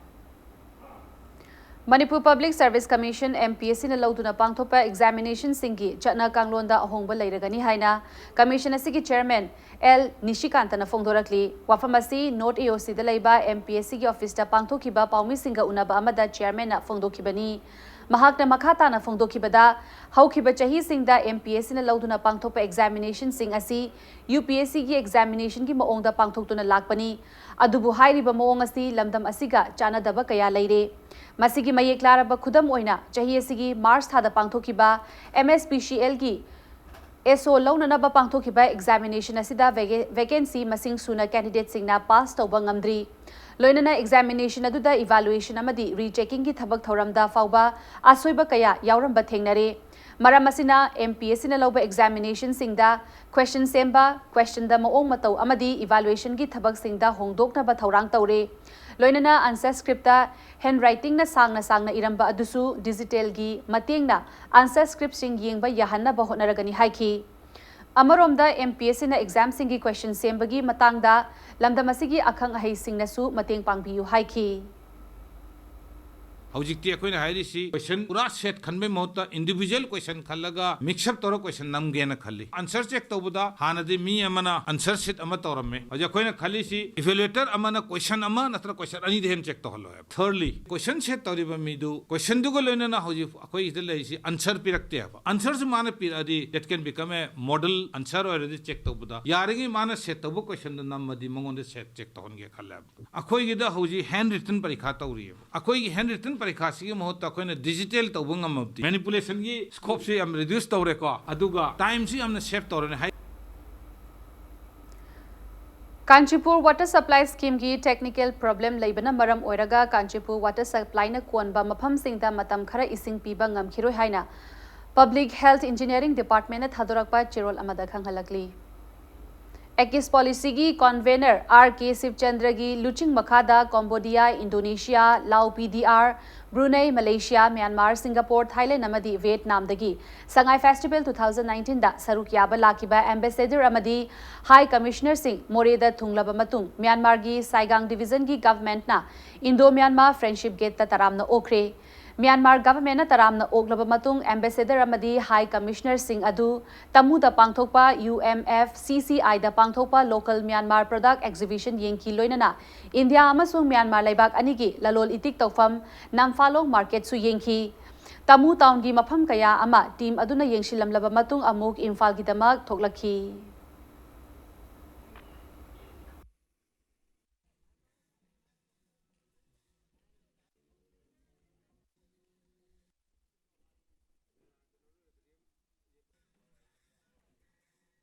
Manipur public service commission, MPSCꯅ ꯂꯧꯗꯨꯅ ꯄꯥꯡꯊꯣꯛꯄ ꯑꯦꯛꯖꯥꯃꯤꯅꯦꯁꯟꯁꯤꯡꯒꯤ ꯆꯠꯅ ꯀꯥꯡꯂꯣꯟꯗ ꯑꯍꯣꯡꯕ ꯂꯩꯔꯒꯅꯤ ꯍꯥꯏꯅ ꯀꯃꯤꯁꯟ ꯑꯁꯤꯒꯤ ꯆꯦꯌꯔꯃꯦꯟ ꯑꯦꯜ ꯅꯤꯁꯤꯀꯥꯟꯇꯅ ꯐꯣꯡꯗꯣꯔꯛꯂꯤ꯫ ꯋꯥꯐꯝ ꯑꯁꯤ ꯅꯣꯔꯠ AOCꯗ ꯂꯩꯕ MPSCꯒꯤ ꯑꯣꯐꯤꯁꯇ ꯄꯥꯡꯊꯣꯛꯈꯤꯕ ꯄꯥꯎꯃꯤꯁꯤꯡꯒ ꯎꯅꯕ ꯑꯃꯗ ꯆꯦꯌꯔꯃꯦꯟꯅ ꯐꯣꯡꯗꯣꯛꯈꯤꯕꯅꯤ꯫ ꯃꯍꯥꯛꯅ ꯃꯈꯥ ꯇꯥꯅ ꯐꯣꯡꯗꯣꯛꯈꯤꯕꯗ, ꯍꯧꯈꯤꯕ ꯆꯍꯤꯁꯤꯡꯗ MPSCꯅ ꯂꯧꯗꯨꯅ ꯄꯥꯡꯊꯣꯛꯄ ꯑꯦꯛꯖꯥꯃꯤꯅꯦꯁꯟꯁꯤꯡ ꯑꯁꯤ UPSCꯒꯤ ꯑꯦꯛꯖꯥꯃꯤꯅꯦꯁꯟꯒꯤ ꯃꯑꯣꯡꯗ ꯄꯥꯡꯊꯣꯛꯇꯨꯅ ꯂꯥꯛꯄꯅꯤ꯫ ꯑꯗꯨꯕꯨ ꯍꯥꯏꯔꯤꯕ ꯃꯑꯣꯡ ꯑꯁꯤ ꯂꯝꯗꯝ ꯑꯁꯤꯒ ꯆꯥꯟꯅꯗꯕ ꯀꯌꯥ ꯂꯩꯔꯦ꯫ ꯃꯁꯤꯒꯤ ꯃꯌꯦꯛ ꯂꯥꯔꯕ ꯈꯨꯗꯝ ꯑꯣꯏꯅ ꯆꯍꯤ ꯑꯁꯤꯒꯤ ꯃꯥꯔꯆ ꯊꯥꯗ ꯄꯥꯡꯊꯣꯛꯈꯤꯕ MSPCLꯒꯤ SO ꯂꯧꯅꯅꯕ ꯄꯥꯡꯊꯣꯛꯈꯤꯕ ꯑꯦꯛꯖꯥꯃꯤꯅꯦꯁꯟ ꯑꯁꯤꯗ ꯚꯦꯀꯦ-, ꯚꯦꯀꯦꯟꯁꯤ ꯃꯁꯤꯡ ꯁꯨꯅ ꯀꯦꯟꯗꯤꯗꯦꯠꯁꯤꯡꯅ ꯄꯥꯁ ꯇꯧꯕ ꯉꯝꯗ꯭ꯔꯤ꯫ ꯂꯣꯏꯅꯅ ꯑꯦꯛꯖꯥꯃꯤꯅꯦꯁꯟ ꯑꯗꯨꯗ ꯏꯚꯥꯂꯨꯑꯦꯁꯟ ꯑꯃꯗꯤ ꯔꯤꯆꯦꯀꯤꯡꯒꯤ ꯊꯕꯛ ꯊꯧꯔꯝꯗ ꯐꯥꯎꯕ ꯑꯁꯣꯏꯕ ꯀꯌꯥ ꯌꯥꯎꯔꯝꯕ ꯊꯦꯡꯅꯔꯦ꯫ ꯃꯔꯝ ꯑꯁꯤꯅ MPSCꯅ ꯂꯧꯕ ꯑꯦꯛꯖꯥꯃꯤꯅꯦꯁꯟꯁꯤꯡꯗ ꯀ꯭ꯋꯦꯁꯟ ꯁꯦꯝꯕ, ꯀ꯭ꯋꯦꯁꯟꯗ ꯃꯑꯣꯡ ꯃꯇꯧ ꯑꯃꯗꯤ ꯏꯚꯥꯂꯨꯑꯦꯁꯟꯒꯤ ꯊꯕꯛꯁꯤꯡꯗ ꯍꯣꯡꯗꯣꯛꯅꯕ ꯊꯧꯔꯥꯡ ꯇꯧꯔꯦ꯫ ꯂꯣꯏꯅꯅ ꯑꯟꯁꯔ ꯁ꯭ꯀ꯭ꯔꯤꯞꯇ ꯍꯦꯟ ꯔꯥꯏꯇꯤꯡꯅ ꯁꯥꯡꯅ ꯁꯥꯡꯅ ꯏꯔꯝꯕ ꯑꯗꯨꯁꯨ ꯗꯤꯖꯤꯇꯦꯜꯒꯤ ꯃꯇꯦꯡꯅ ꯑꯟꯁꯔ ꯁ꯭ꯀ꯭ꯔꯤꯞꯁꯤꯡ ꯌꯦꯡꯕ ꯌꯥꯍꯟꯅꯕ ꯍꯣꯠꯅꯔꯒꯅꯤ ꯍꯥꯏꯈꯤ꯫ ꯑꯃꯔꯣꯝꯗ, MPSCꯅ ꯑꯦꯛꯖꯥꯝꯁꯤꯡꯒꯤ ꯀ꯭ꯋꯦꯁꯟ ꯁꯦꯝꯕꯒꯤ ꯃꯇꯥꯡꯗ ꯂꯝꯗꯝ ꯑꯁꯤꯒꯤ ꯑꯈꯪ ꯑꯍꯩꯁꯤꯡꯅꯁꯨ ꯃꯇꯦꯡ ꯄꯥꯡꯕꯤꯌꯨ ꯍꯥꯏꯈꯤ꯫ ꯍꯧꯖꯤꯛꯇꯤ ꯑꯩꯈꯣꯏꯅ ꯍꯥꯏꯔꯤꯁꯤ question ꯄꯨꯔꯥ set ꯈꯟꯕꯩ ꯃꯍꯨꯠꯇ individual question ꯈꯜꯂꯒ mix up ꯇꯧꯔ question ꯅꯝꯒꯦꯅ ꯈꯜꯂꯤ꯫ Answer check ꯇꯧꯕꯗ ꯍꯥꯟꯅꯗꯤ ꯃꯤ ꯑꯃꯅ answer sheet ꯑꯃ ꯇꯧꯔꯝꯃꯦ꯫ ꯍꯧꯖꯤꯛ ꯑꯩꯈꯣꯏꯅ ꯈꯜꯂꯤꯁꯤ evaluator ꯑꯃꯅ question ꯑꯃ ꯅꯠꯇ꯭ꯔꯒ question ꯑꯅꯤꯗ ꯍꯦꯟꯅ check ꯇꯧꯍꯜꯂꯣ ꯍꯥꯏꯕ꯫ Thirdly, question set ꯇꯧꯔꯤꯕ ꯃꯤꯗꯨ questionꯗꯨꯒ ꯂꯣꯏꯅꯅ ꯍꯧꯖꯤꯛ ꯑꯩꯈꯣꯏꯒꯤꯗ ꯂꯩꯔꯤꯁꯤ answer ꯄꯤꯔꯛꯇꯦ ꯍꯥꯏꯕ꯫ Answerꯁꯨ ꯃꯥꯅ ꯄꯤꯔꯛꯑꯗꯤ that can become a model answer ꯑꯣꯏꯔꯗꯤ check ꯇꯧꯕꯗ ꯌꯥꯔꯤꯉꯩ ꯃꯥꯅ set ꯇꯧꯕ questionꯗ ꯅꯝꯃꯗꯤ ꯃꯉꯣꯟꯗ set check ꯇꯧꯍꯟꯒꯦ ꯈꯜꯂꯦꯕ꯫ ꯑꯩꯈꯣꯏꯒꯤꯗ ꯍꯧꯖꯤꯛ handwritten ꯄꯔꯤꯈꯥ ꯇꯧꯔꯤꯑꯕ꯫ ꯑꯩꯈꯣꯏꯒꯤ handwritten ꯄꯔꯤꯈꯥꯁꯤꯒꯤ ꯃꯍꯨꯠꯇ ꯑꯩꯈꯣꯏꯅ digital ꯇꯧꯕ ꯉꯝꯃꯕꯗꯤ manipulationꯒꯤ scopeꯁꯦ ꯌꯥꯝ reduce ꯇꯧꯔꯦꯀꯣ, ꯑꯗꯨꯒ timeꯁꯨ ꯌꯥꯝꯅ save ꯇꯧꯔꯅꯤ ꯍꯥꯏ꯫ Kanchipur water supply schemeꯒꯤ technical problem ꯂꯩꯕꯅ ꯃꯔꯝ ꯑꯣꯏꯔꯒ ꯀꯥꯟꯆꯤꯄꯨꯔ water supplyꯅ ꯀꯣꯟꯕ ꯃꯐꯝꯁꯤꯡꯗ ꯃꯇꯝ ꯈꯔ ꯏꯁꯤꯡ ꯄꯤꯕ ꯉꯝꯈꯤꯔꯣꯏ ꯍꯥꯏꯅ Public Health Engineering Departmentꯅ ꯊꯥꯗꯣꯔꯛꯄ ꯆꯦꯔꯣꯜ ꯑꯃꯗ ꯈꯪꯍꯜꯂꯛꯂꯤ꯫ ꯑꯦꯀꯤꯁ ꯄꯣꯂꯤꯁꯤꯒꯤ convenor ꯑꯥꯔ ꯀꯦ ꯁꯤꯕꯆꯟꯗ꯭ꯔꯒꯤ ꯂꯨꯆꯤꯡ ꯃꯈꯥꯗ Cambodia, Indonesia, Lao P D R, Brunei, Malaysia, Myanmar, Singapore, Thailand ꯑꯃꯗꯤ ꯚꯤꯌꯦꯠꯅꯥꯝꯗꯒꯤ ꯁꯉꯥꯏ ꯐꯦꯁꯇꯤꯚꯦꯜ two thousand nineteenꯗ ꯁꯔꯨꯛ ꯌꯥꯕ ꯂꯥꯛꯈꯤꯕ ambassador ꯑꯃꯗꯤ high commissionerꯁꯤꯡ ꯃꯣꯔꯦꯗ ꯊꯨꯡꯂꯕ ꯃꯇꯨꯡ ꯃ꯭ꯌꯥꯟꯃꯥꯔꯒꯤ ꯁꯥꯏꯒꯥꯡ divisionꯒꯤ governmentꯅ Indo Myanmar Friendship Gateꯇ ꯇꯔꯥꯝꯅ ꯑꯣꯛꯈ꯭ꯔꯦ꯫ ꯃ꯭ꯌꯥꯟꯃꯥꯔ governmentꯅ ꯇꯔꯥꯝꯅ ꯑꯣꯛꯂꯕ ꯃꯇꯨꯡ ambassador ꯑꯃꯗꯤ high commissionerꯁꯤꯡ ꯑꯗꯨ ꯇꯃꯨꯗ ꯄꯥꯡꯊꯣꯛꯄ U M F C C Iꯗ ꯄꯥꯡꯊꯣꯛꯄ local Myanmar product exhibition ꯌꯦꯡꯈꯤ, ꯂꯣꯏꯅꯅ ꯏꯟꯗꯤꯌꯥ ꯑꯃꯁꯨꯡ ꯃ꯭ꯌꯥꯟꯃꯥꯔ ꯂꯩꯕꯥꯛ ꯑꯅꯤꯒꯤ ꯂꯂꯣꯜ ꯏꯇꯤꯛ ꯇꯧꯐꯝ ꯅꯝꯐꯥꯂꯣꯡ marketꯁꯨ ꯌꯦꯡꯈꯤ꯫ ꯇꯃꯨ townꯒꯤ ꯃꯐꯝ ꯀꯌꯥ ꯑꯃ team ꯑꯗꯨꯅ ꯌꯦꯡꯁꯤꯜꯂꯝꯂꯕ ꯃꯇꯨꯡ ꯑꯃꯨꯛ ꯏꯝꯐꯥꯜꯒꯤꯗꯃꯛ ꯊꯣꯛꯂꯛꯈꯤ꯫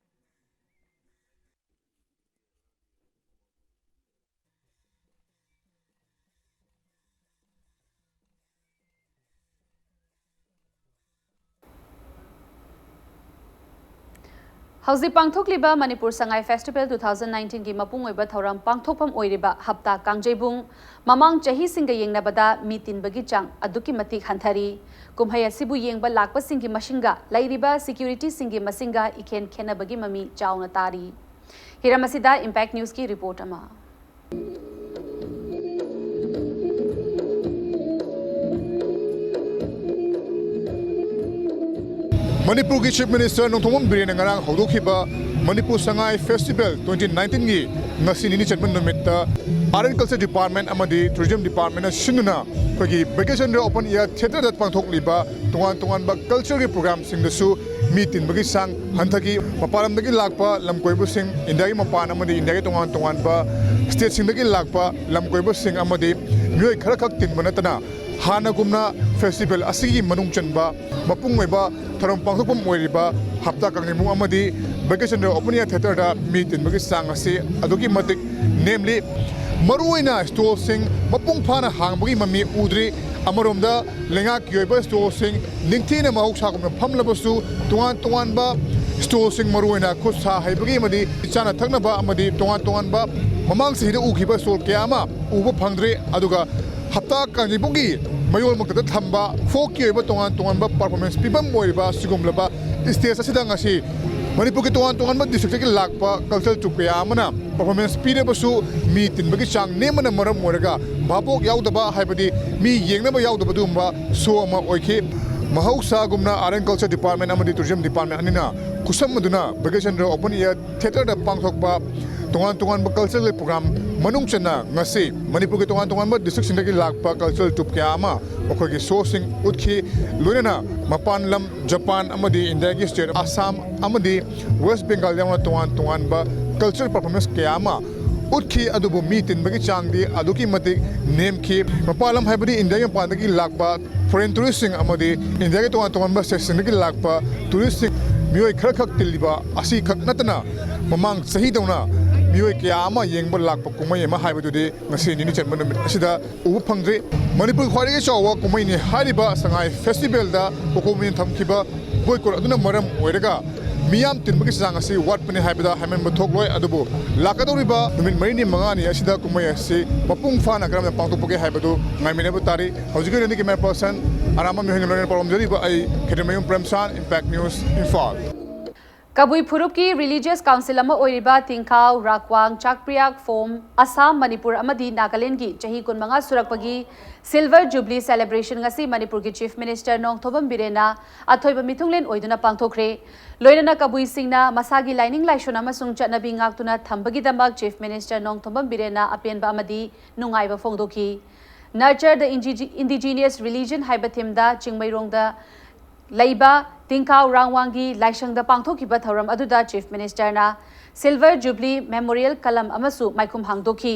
ꯍꯧꯖꯤꯛ ꯄꯥꯡꯊꯣꯛꯂꯤꯕ Manipur Sangai festival two thousand nineteenꯒꯤ ꯃꯄꯨꯡ ꯑꯣꯏꯕ ꯊꯧꯔꯝ ꯄꯥꯡꯊꯣꯛꯐꯝ ꯑꯣꯏꯔꯤꯕ ꯍꯞꯇꯥ ꯀꯥꯡꯖꯩꯕꯨꯡ ꯃꯃꯥꯡ ꯆꯍꯤꯁꯤꯡꯒ ꯌꯦꯡꯅꯕꯗ ꯃꯤ ꯇꯤꯟꯕꯒꯤ ꯆꯥꯡ ꯑꯗꯨꯛꯀꯤ ꯃꯇꯤꯛ ꯍꯟꯊꯔꯤ꯫ ꯀꯨꯝꯍꯩ ꯑꯁꯤꯕꯨ ꯌꯦꯡꯕ ꯂꯥꯛꯄꯁꯤꯡꯒꯤ ꯃꯁꯤꯡꯒ ꯂꯩꯔꯤꯕ securityꯁꯤꯡꯒꯤ ꯃꯁꯤꯡꯒ ꯏꯈꯦꯟ ꯈꯦꯟꯅꯕꯒꯤ ꯃꯃꯤ ꯆꯥꯎꯅ ꯇꯥꯔꯤ꯫ ꯍꯤꯔꯝ ꯑꯁꯤꯗ Impact Newsꯀꯤ report ꯑꯃ꯫ ꯃꯅꯤꯄꯨꯔꯒꯤ Chief Minister ꯅꯣꯡꯊꯣꯝꯕꯝ ꯕꯤꯔꯦꯟꯅ ꯉꯔꯥꯡ ꯍꯧꯗꯣꯛꯈꯤꯕ Manipur Sangai Festival twenty nineteen ꯒꯤ ꯉꯁꯤ ꯅꯤꯅꯤ ꯆꯟꯕ ꯅꯨꯃꯤꯠꯇ Art and Culture Department ꯑꯃꯗꯤ Tourism Department ꯅ ꯁꯤꯟꯗꯨꯅ ꯑꯩꯈꯣꯏꯒꯤ Bangkim Chandra Open Air Theatre ꯗ ꯄꯥꯡꯊꯣꯛꯂꯤꯕ ꯇꯣꯉꯥꯟ ꯇꯣꯉꯥꯟꯕ culture ꯒꯤ program ꯁꯤꯡꯗꯁꯨ ꯃꯤ ꯇꯤꯟꯕꯒꯤ ꯆꯥꯡ ꯍꯟꯊꯈꯤ꯫ ꯃꯄꯥꯟ ꯂꯝꯗꯒꯤ ꯂꯥꯛꯄ ꯂꯝꯀꯣꯏꯕꯁꯤꯡ, ꯏꯟꯗꯤꯌꯥꯒꯤ ꯃꯄꯥꯟ ꯑꯃꯗꯤ ꯏꯟꯗꯤꯌꯥꯒꯤ ꯇꯣꯉꯥꯟ ꯇꯣꯉꯥꯟꯕ state ꯁꯤꯡꯗꯒꯤ ꯂꯥꯛꯄ ꯂꯝꯀꯣꯏꯕꯁꯤꯡ ꯑꯃꯗꯤ ꯃꯤꯑꯣꯏ ꯈꯔꯈꯛ ꯇꯤꯟꯕ ꯅꯠꯇꯅ ꯍꯥꯟꯅꯒꯨꯝꯅ festival ꯑꯁꯤꯒꯤ ꯃꯅꯨꯡ ꯆꯟꯕ ꯃꯄꯨꯡ ꯑꯣꯏꯕ ꯊꯧꯔꯝ ꯄꯥꯡꯊꯣꯛꯐꯝ ꯑꯣꯏꯔꯤꯕ ꯍꯞꯇꯥ ꯀꯥꯡꯖꯩꯕꯨꯡ ꯑꯃꯗꯤ Bangkim Chandra Open Air Theatre ꯗ ꯃꯤ ꯇꯤꯟꯕꯒꯤ ꯆꯥꯡ ꯑꯁꯤ ꯑꯗꯨꯛꯀꯤ ꯃꯇꯤꯛ ꯅꯦꯝꯂꯤ꯫ ꯃꯔꯨꯑꯣꯏꯅ stall ꯁꯤꯡ ꯃꯄꯨꯡ ꯐꯥꯅ ꯍꯥꯡꯕꯒꯤ ꯃꯃꯤ ꯎꯗ꯭ꯔꯤ꯫ ꯑꯃꯔꯣꯝꯗ ꯂꯩꯉꯥꯛꯀꯤ ꯑꯣꯏꯕ stall ꯁꯤꯡ ꯅꯤꯡꯊꯤꯅ ꯃꯍꯧꯁꯥꯒꯨꯝꯅ ꯐꯝꯂꯕꯁꯨ, ꯇꯣꯉꯥꯟ ꯇꯣꯉꯥꯟꯕ stall ꯁꯤꯡ, ꯃꯔꯨꯑꯣꯏꯅ ꯈꯨꯠ ꯁꯥ ꯍꯩꯕꯒꯤ ꯑꯃꯗꯤ ꯆꯥꯅ ꯊꯛꯅꯕ ꯑꯃꯗꯤ ꯇꯣꯉꯥꯟ ꯇꯣꯉꯥꯟꯕ ꯃꯃꯥꯡ ꯆꯍꯤꯗ ꯎꯈꯤꯕ stall ꯀꯌꯥ ꯑꯃ ꯎꯕ ꯐꯪꯗ꯭ꯔꯦ꯫ ꯑꯗꯨꯒ ꯍꯞꯇꯥ ꯀꯥꯡꯖꯩꯕꯨꯡꯒꯤ ꯃꯌꯣꯜꯃꯛꯇꯗ ꯊꯝꯕ folk ꯀꯤ ꯑꯣꯏꯕ ꯇꯣꯉꯥꯟ ꯇꯣꯉꯥꯟꯕ performance ꯄꯤꯐꯝ ꯑꯣꯏꯔꯤꯕ ꯑꯁꯤꯒꯨꯝꯂꯕ stage ꯑꯁꯤꯗ ꯉꯁꯤ ꯃꯅꯤꯄꯨꯔꯒꯤ ꯇꯣꯉꯥꯟ ꯇꯣꯉꯥꯟꯕ district ꯇꯒꯤ ꯂꯥꯛꯄ cultural troupe ꯀꯌꯥ ꯑꯃꯅ performance ꯄꯤꯔꯕꯁꯨ, ꯃꯤ ꯇꯤꯟꯕꯒꯤ ꯆꯥꯡ ꯅꯦꯝꯕꯅ ꯃꯔꯝ ꯑꯣꯏꯔꯒ ꯚꯥꯕꯣꯛ ꯌꯥꯎꯗꯕ, ꯍꯥꯏꯕꯗꯤ ꯃꯤ ꯌꯦꯡꯅꯕ ꯌꯥꯎꯗꯕ ꯑꯗꯨꯒꯨꯝꯕ show ꯑꯃ ꯑꯣꯏꯈꯤ꯫ ꯃꯍꯧꯁꯥꯒꯨꯝꯅ Art and Culture Department ꯑꯃꯗꯤ Tourism Department ꯑꯅꯤꯅ ꯈꯨꯠꯁꯝꯅꯗꯨꯅ Bangkim Chandra Open Air Theatre ꯗ ꯄꯥꯡꯊꯣꯛꯄ ꯇꯣꯉꯥꯟ ꯇꯣꯉꯥꯟꯕ cultural program ꯃꯅꯨꯡ ꯆꯟꯅ ꯉꯁꯤ ꯃꯅꯤꯄꯨꯔꯒꯤ ꯇꯣꯉꯥꯟ ꯇꯣꯉꯥꯟꯕ district ꯁꯤꯡꯗꯒꯤ ꯂꯥꯛꯄ cultural troupe ꯀꯌꯥ ꯑꯃ ꯃꯈꯣꯏꯒꯤ show ꯁꯤꯡ ꯎꯠꯈꯤ꯫ ꯂꯣꯏꯅꯅ ꯃꯄꯥꯟ ꯂꯝ ꯖꯄꯥꯟ ꯑꯃꯗꯤ ꯏꯟꯗꯤꯌꯥꯒꯤ state ꯑꯁꯥꯝ ꯑꯃꯗꯤ West Bengal ꯌꯥꯎꯅ ꯇꯣꯉꯥꯟ ꯇꯣꯉꯥꯟꯕ cultural performance ꯀꯌꯥ ꯑꯃ ꯎꯠꯈꯤ꯫ ꯑꯗꯨꯕꯨ ꯃꯤ ꯇꯤꯟꯕꯒꯤ ꯆꯥꯡꯗꯤ ꯑꯗꯨꯛꯀꯤ ꯃꯇꯤꯛ ꯅꯦꯝꯈꯤ꯫ ꯃꯄꯥꯟ ꯂꯝ ꯍꯥꯏꯕꯗꯤ ꯏꯟꯗꯤꯌꯥꯒꯤ ꯃꯄꯥꯟꯗꯒꯤ ꯂꯥꯛꯄ foreign tourist ꯁꯤꯡ ꯑꯃꯗꯤ ꯏꯟꯗꯤꯌꯥꯒꯤ ꯇꯣꯉꯥꯟ ꯇꯣꯉꯥꯟꯕ state ꯁꯤꯡꯗꯒꯤ ꯂꯥꯛꯄ tourist ꯁꯤꯡ ꯃꯤꯑꯣꯏ ꯈꯔꯈꯛ ꯇꯤꯜꯂꯤꯕ ꯑꯁꯤꯈꯛ ꯅꯠꯇꯅ, ꯃꯃꯥꯡ ꯆꯍꯤꯗꯧꯅ ꯃꯤꯑꯣꯏ ꯀꯌꯥ ꯑꯃ ꯌꯦꯡꯕ ꯂꯥꯛꯄ ꯀꯨꯝꯍꯩ ꯑꯃ ꯍꯥꯏꯕꯗꯨꯗꯤ ꯉꯁꯤ ꯅꯤꯅꯤ ꯆꯟꯕ ꯅꯨꯃꯤꯠ ꯑꯁꯤꯗ ꯎꯕ ꯐꯪꯗ꯭ꯔꯤ꯫ ꯃꯅꯤꯄꯨꯔꯒꯤ ꯈ꯭ꯋꯥꯏꯗꯒꯤ ꯆꯥꯎꯕ ꯀꯨꯝꯍꯩꯅꯤ ꯍꯥꯏꯔꯤꯕ ꯁꯉꯥꯏ Festival ꯗ ꯀꯣꯀꯣꯃꯤꯅ ꯊꯝꯈꯤꯕ boycott ꯑꯗꯨꯅ ꯃꯔꯝ ꯑꯣꯏꯔꯒ ꯃꯤꯌꯥꯝ ꯇꯤꯟꯕꯒꯤ ꯆꯥꯡ ꯑꯁꯤ ꯋꯥꯠꯄꯅꯤ ꯍꯥꯏꯕꯗ ꯍꯥꯏꯃꯟꯕ ꯊꯣꯛꯂꯣꯏ꯫ ꯑꯗꯨꯕꯨ ꯂꯥꯛꯀꯗꯧꯔꯤꯕ ꯅꯨꯃꯤꯠ ꯃꯔꯤꯅꯤ ꯃꯉꯥꯅꯤ ꯑꯁꯤꯗ ꯀꯨꯝꯍꯩ ꯑꯁꯤ ꯃꯄꯨꯡ ꯐꯥꯅ ꯀꯔꯝꯅ ꯄꯥꯡꯊꯣꯛꯄꯒꯦ ꯍꯥꯏꯕꯗꯨ ꯉꯥꯏꯃꯤꯟꯅꯕ ꯇꯥꯔꯤ꯫ ꯍꯧꯖꯤꯛꯀꯤ ꯑꯣꯏꯅꯗꯤ camera person ꯑꯔꯥꯝꯕꯝ ꯃꯤꯑꯣꯏꯅ ꯂꯣꯏꯅꯅ ꯄꯥꯎꯗꯝꯖꯔꯤꯕ ꯑꯩ ꯈꯦꯇ꯭ꯔꯤꯃꯌꯨꯝ ꯄ꯭ꯔꯦꯝꯁꯥꯟ, Impact News, ꯏꯝꯐꯥꯜ꯫ ꯀꯕꯨꯏ ꯐꯨꯔꯨꯞꯀꯤ ꯔꯤꯂꯤꯖꯤꯌꯁ ꯀꯥꯎꯟꯁꯤꯜ ꯑꯃ ꯑꯣꯏꯔꯤꯕ ꯇꯤꯡꯈꯥꯎ, ꯔꯥꯛꯋꯥꯡ, ꯆꯥꯛꯄ꯭ꯔꯤꯌꯥꯛ, ꯐꯣꯝ, ꯑꯁꯥꯝ, ꯃꯅꯤꯄꯨꯔ ꯑꯃꯗꯤ ꯅꯥꯒꯥꯂꯦꯟꯗꯒꯤ ꯆꯍꯤ ꯀꯨꯟꯃꯉꯥ ꯁꯨꯔꯛꯄꯒꯤ ꯁꯤꯜꯚꯔ ꯖꯨꯕꯂꯤ ꯁꯦꯂꯦꯕ꯭ꯔꯦꯁꯟ ꯉꯁꯤ ꯃꯅꯤꯄꯨꯔꯒꯤ ꯆꯤꯐ ꯃꯤꯅꯤꯁꯇꯔ ꯅꯣꯡꯊꯣꯝꯕꯝ ꯕꯤꯔꯦꯟꯅ ꯑꯊꯣꯏꯕ ꯃꯤꯊꯨꯡꯂꯦꯟ ꯑꯣꯏꯗꯨꯅ ꯄꯥꯡꯊꯣꯛꯈ꯭ꯔꯦ꯫ ꯂꯣꯏꯅꯅ ꯀꯕꯨꯏꯁꯤꯡꯅ ꯃꯁꯥꯒꯤ ꯂꯥꯏꯅꯤꯡ ꯂꯥꯏꯁꯣꯟ ꯑꯃꯁꯨꯡ ꯆꯠꯅꯕꯤ ꯉꯥꯛꯇꯨꯅ ꯊꯝꯕꯒꯤꯗꯃꯛ ꯆꯤꯐ ꯃꯤꯅꯤꯁꯇꯔ ꯅꯣꯡꯊꯣꯝꯕꯝ ꯕꯤꯔꯦꯟꯅ ꯑꯄꯦꯟꯕ ꯑꯃꯗꯤ ꯅꯨꯡꯉꯥꯏꯕ ꯐꯣꯡꯗꯣꯛꯈꯤ꯫ Nurture the Indige- Indigenous Religion ꯍꯥꯏꯕ ꯊꯤꯝꯗ ꯆꯤꯡꯃꯩꯔꯣꯡꯗ ꯂꯩꯕ ꯇꯤꯡꯈꯥꯎ ꯔꯥꯡꯋꯥꯡꯒꯤ ꯂꯥꯏꯁꯪꯗ ꯄꯥꯡꯊꯣꯛꯈꯤꯕ ꯊꯧꯔꯝ ꯑꯗꯨꯗ ꯆꯤꯐ ꯃꯤꯅꯤꯁꯇꯔꯅ ꯁꯤꯜꯚꯔ ꯖꯨꯕꯂꯤ ꯃꯦꯃꯣꯔꯤꯌꯦꯜ ꯀꯂꯝ ꯑꯃꯁꯨ ꯃꯥꯏꯈꯨꯝ ꯍꯥꯡꯗꯣꯛꯈꯤ꯫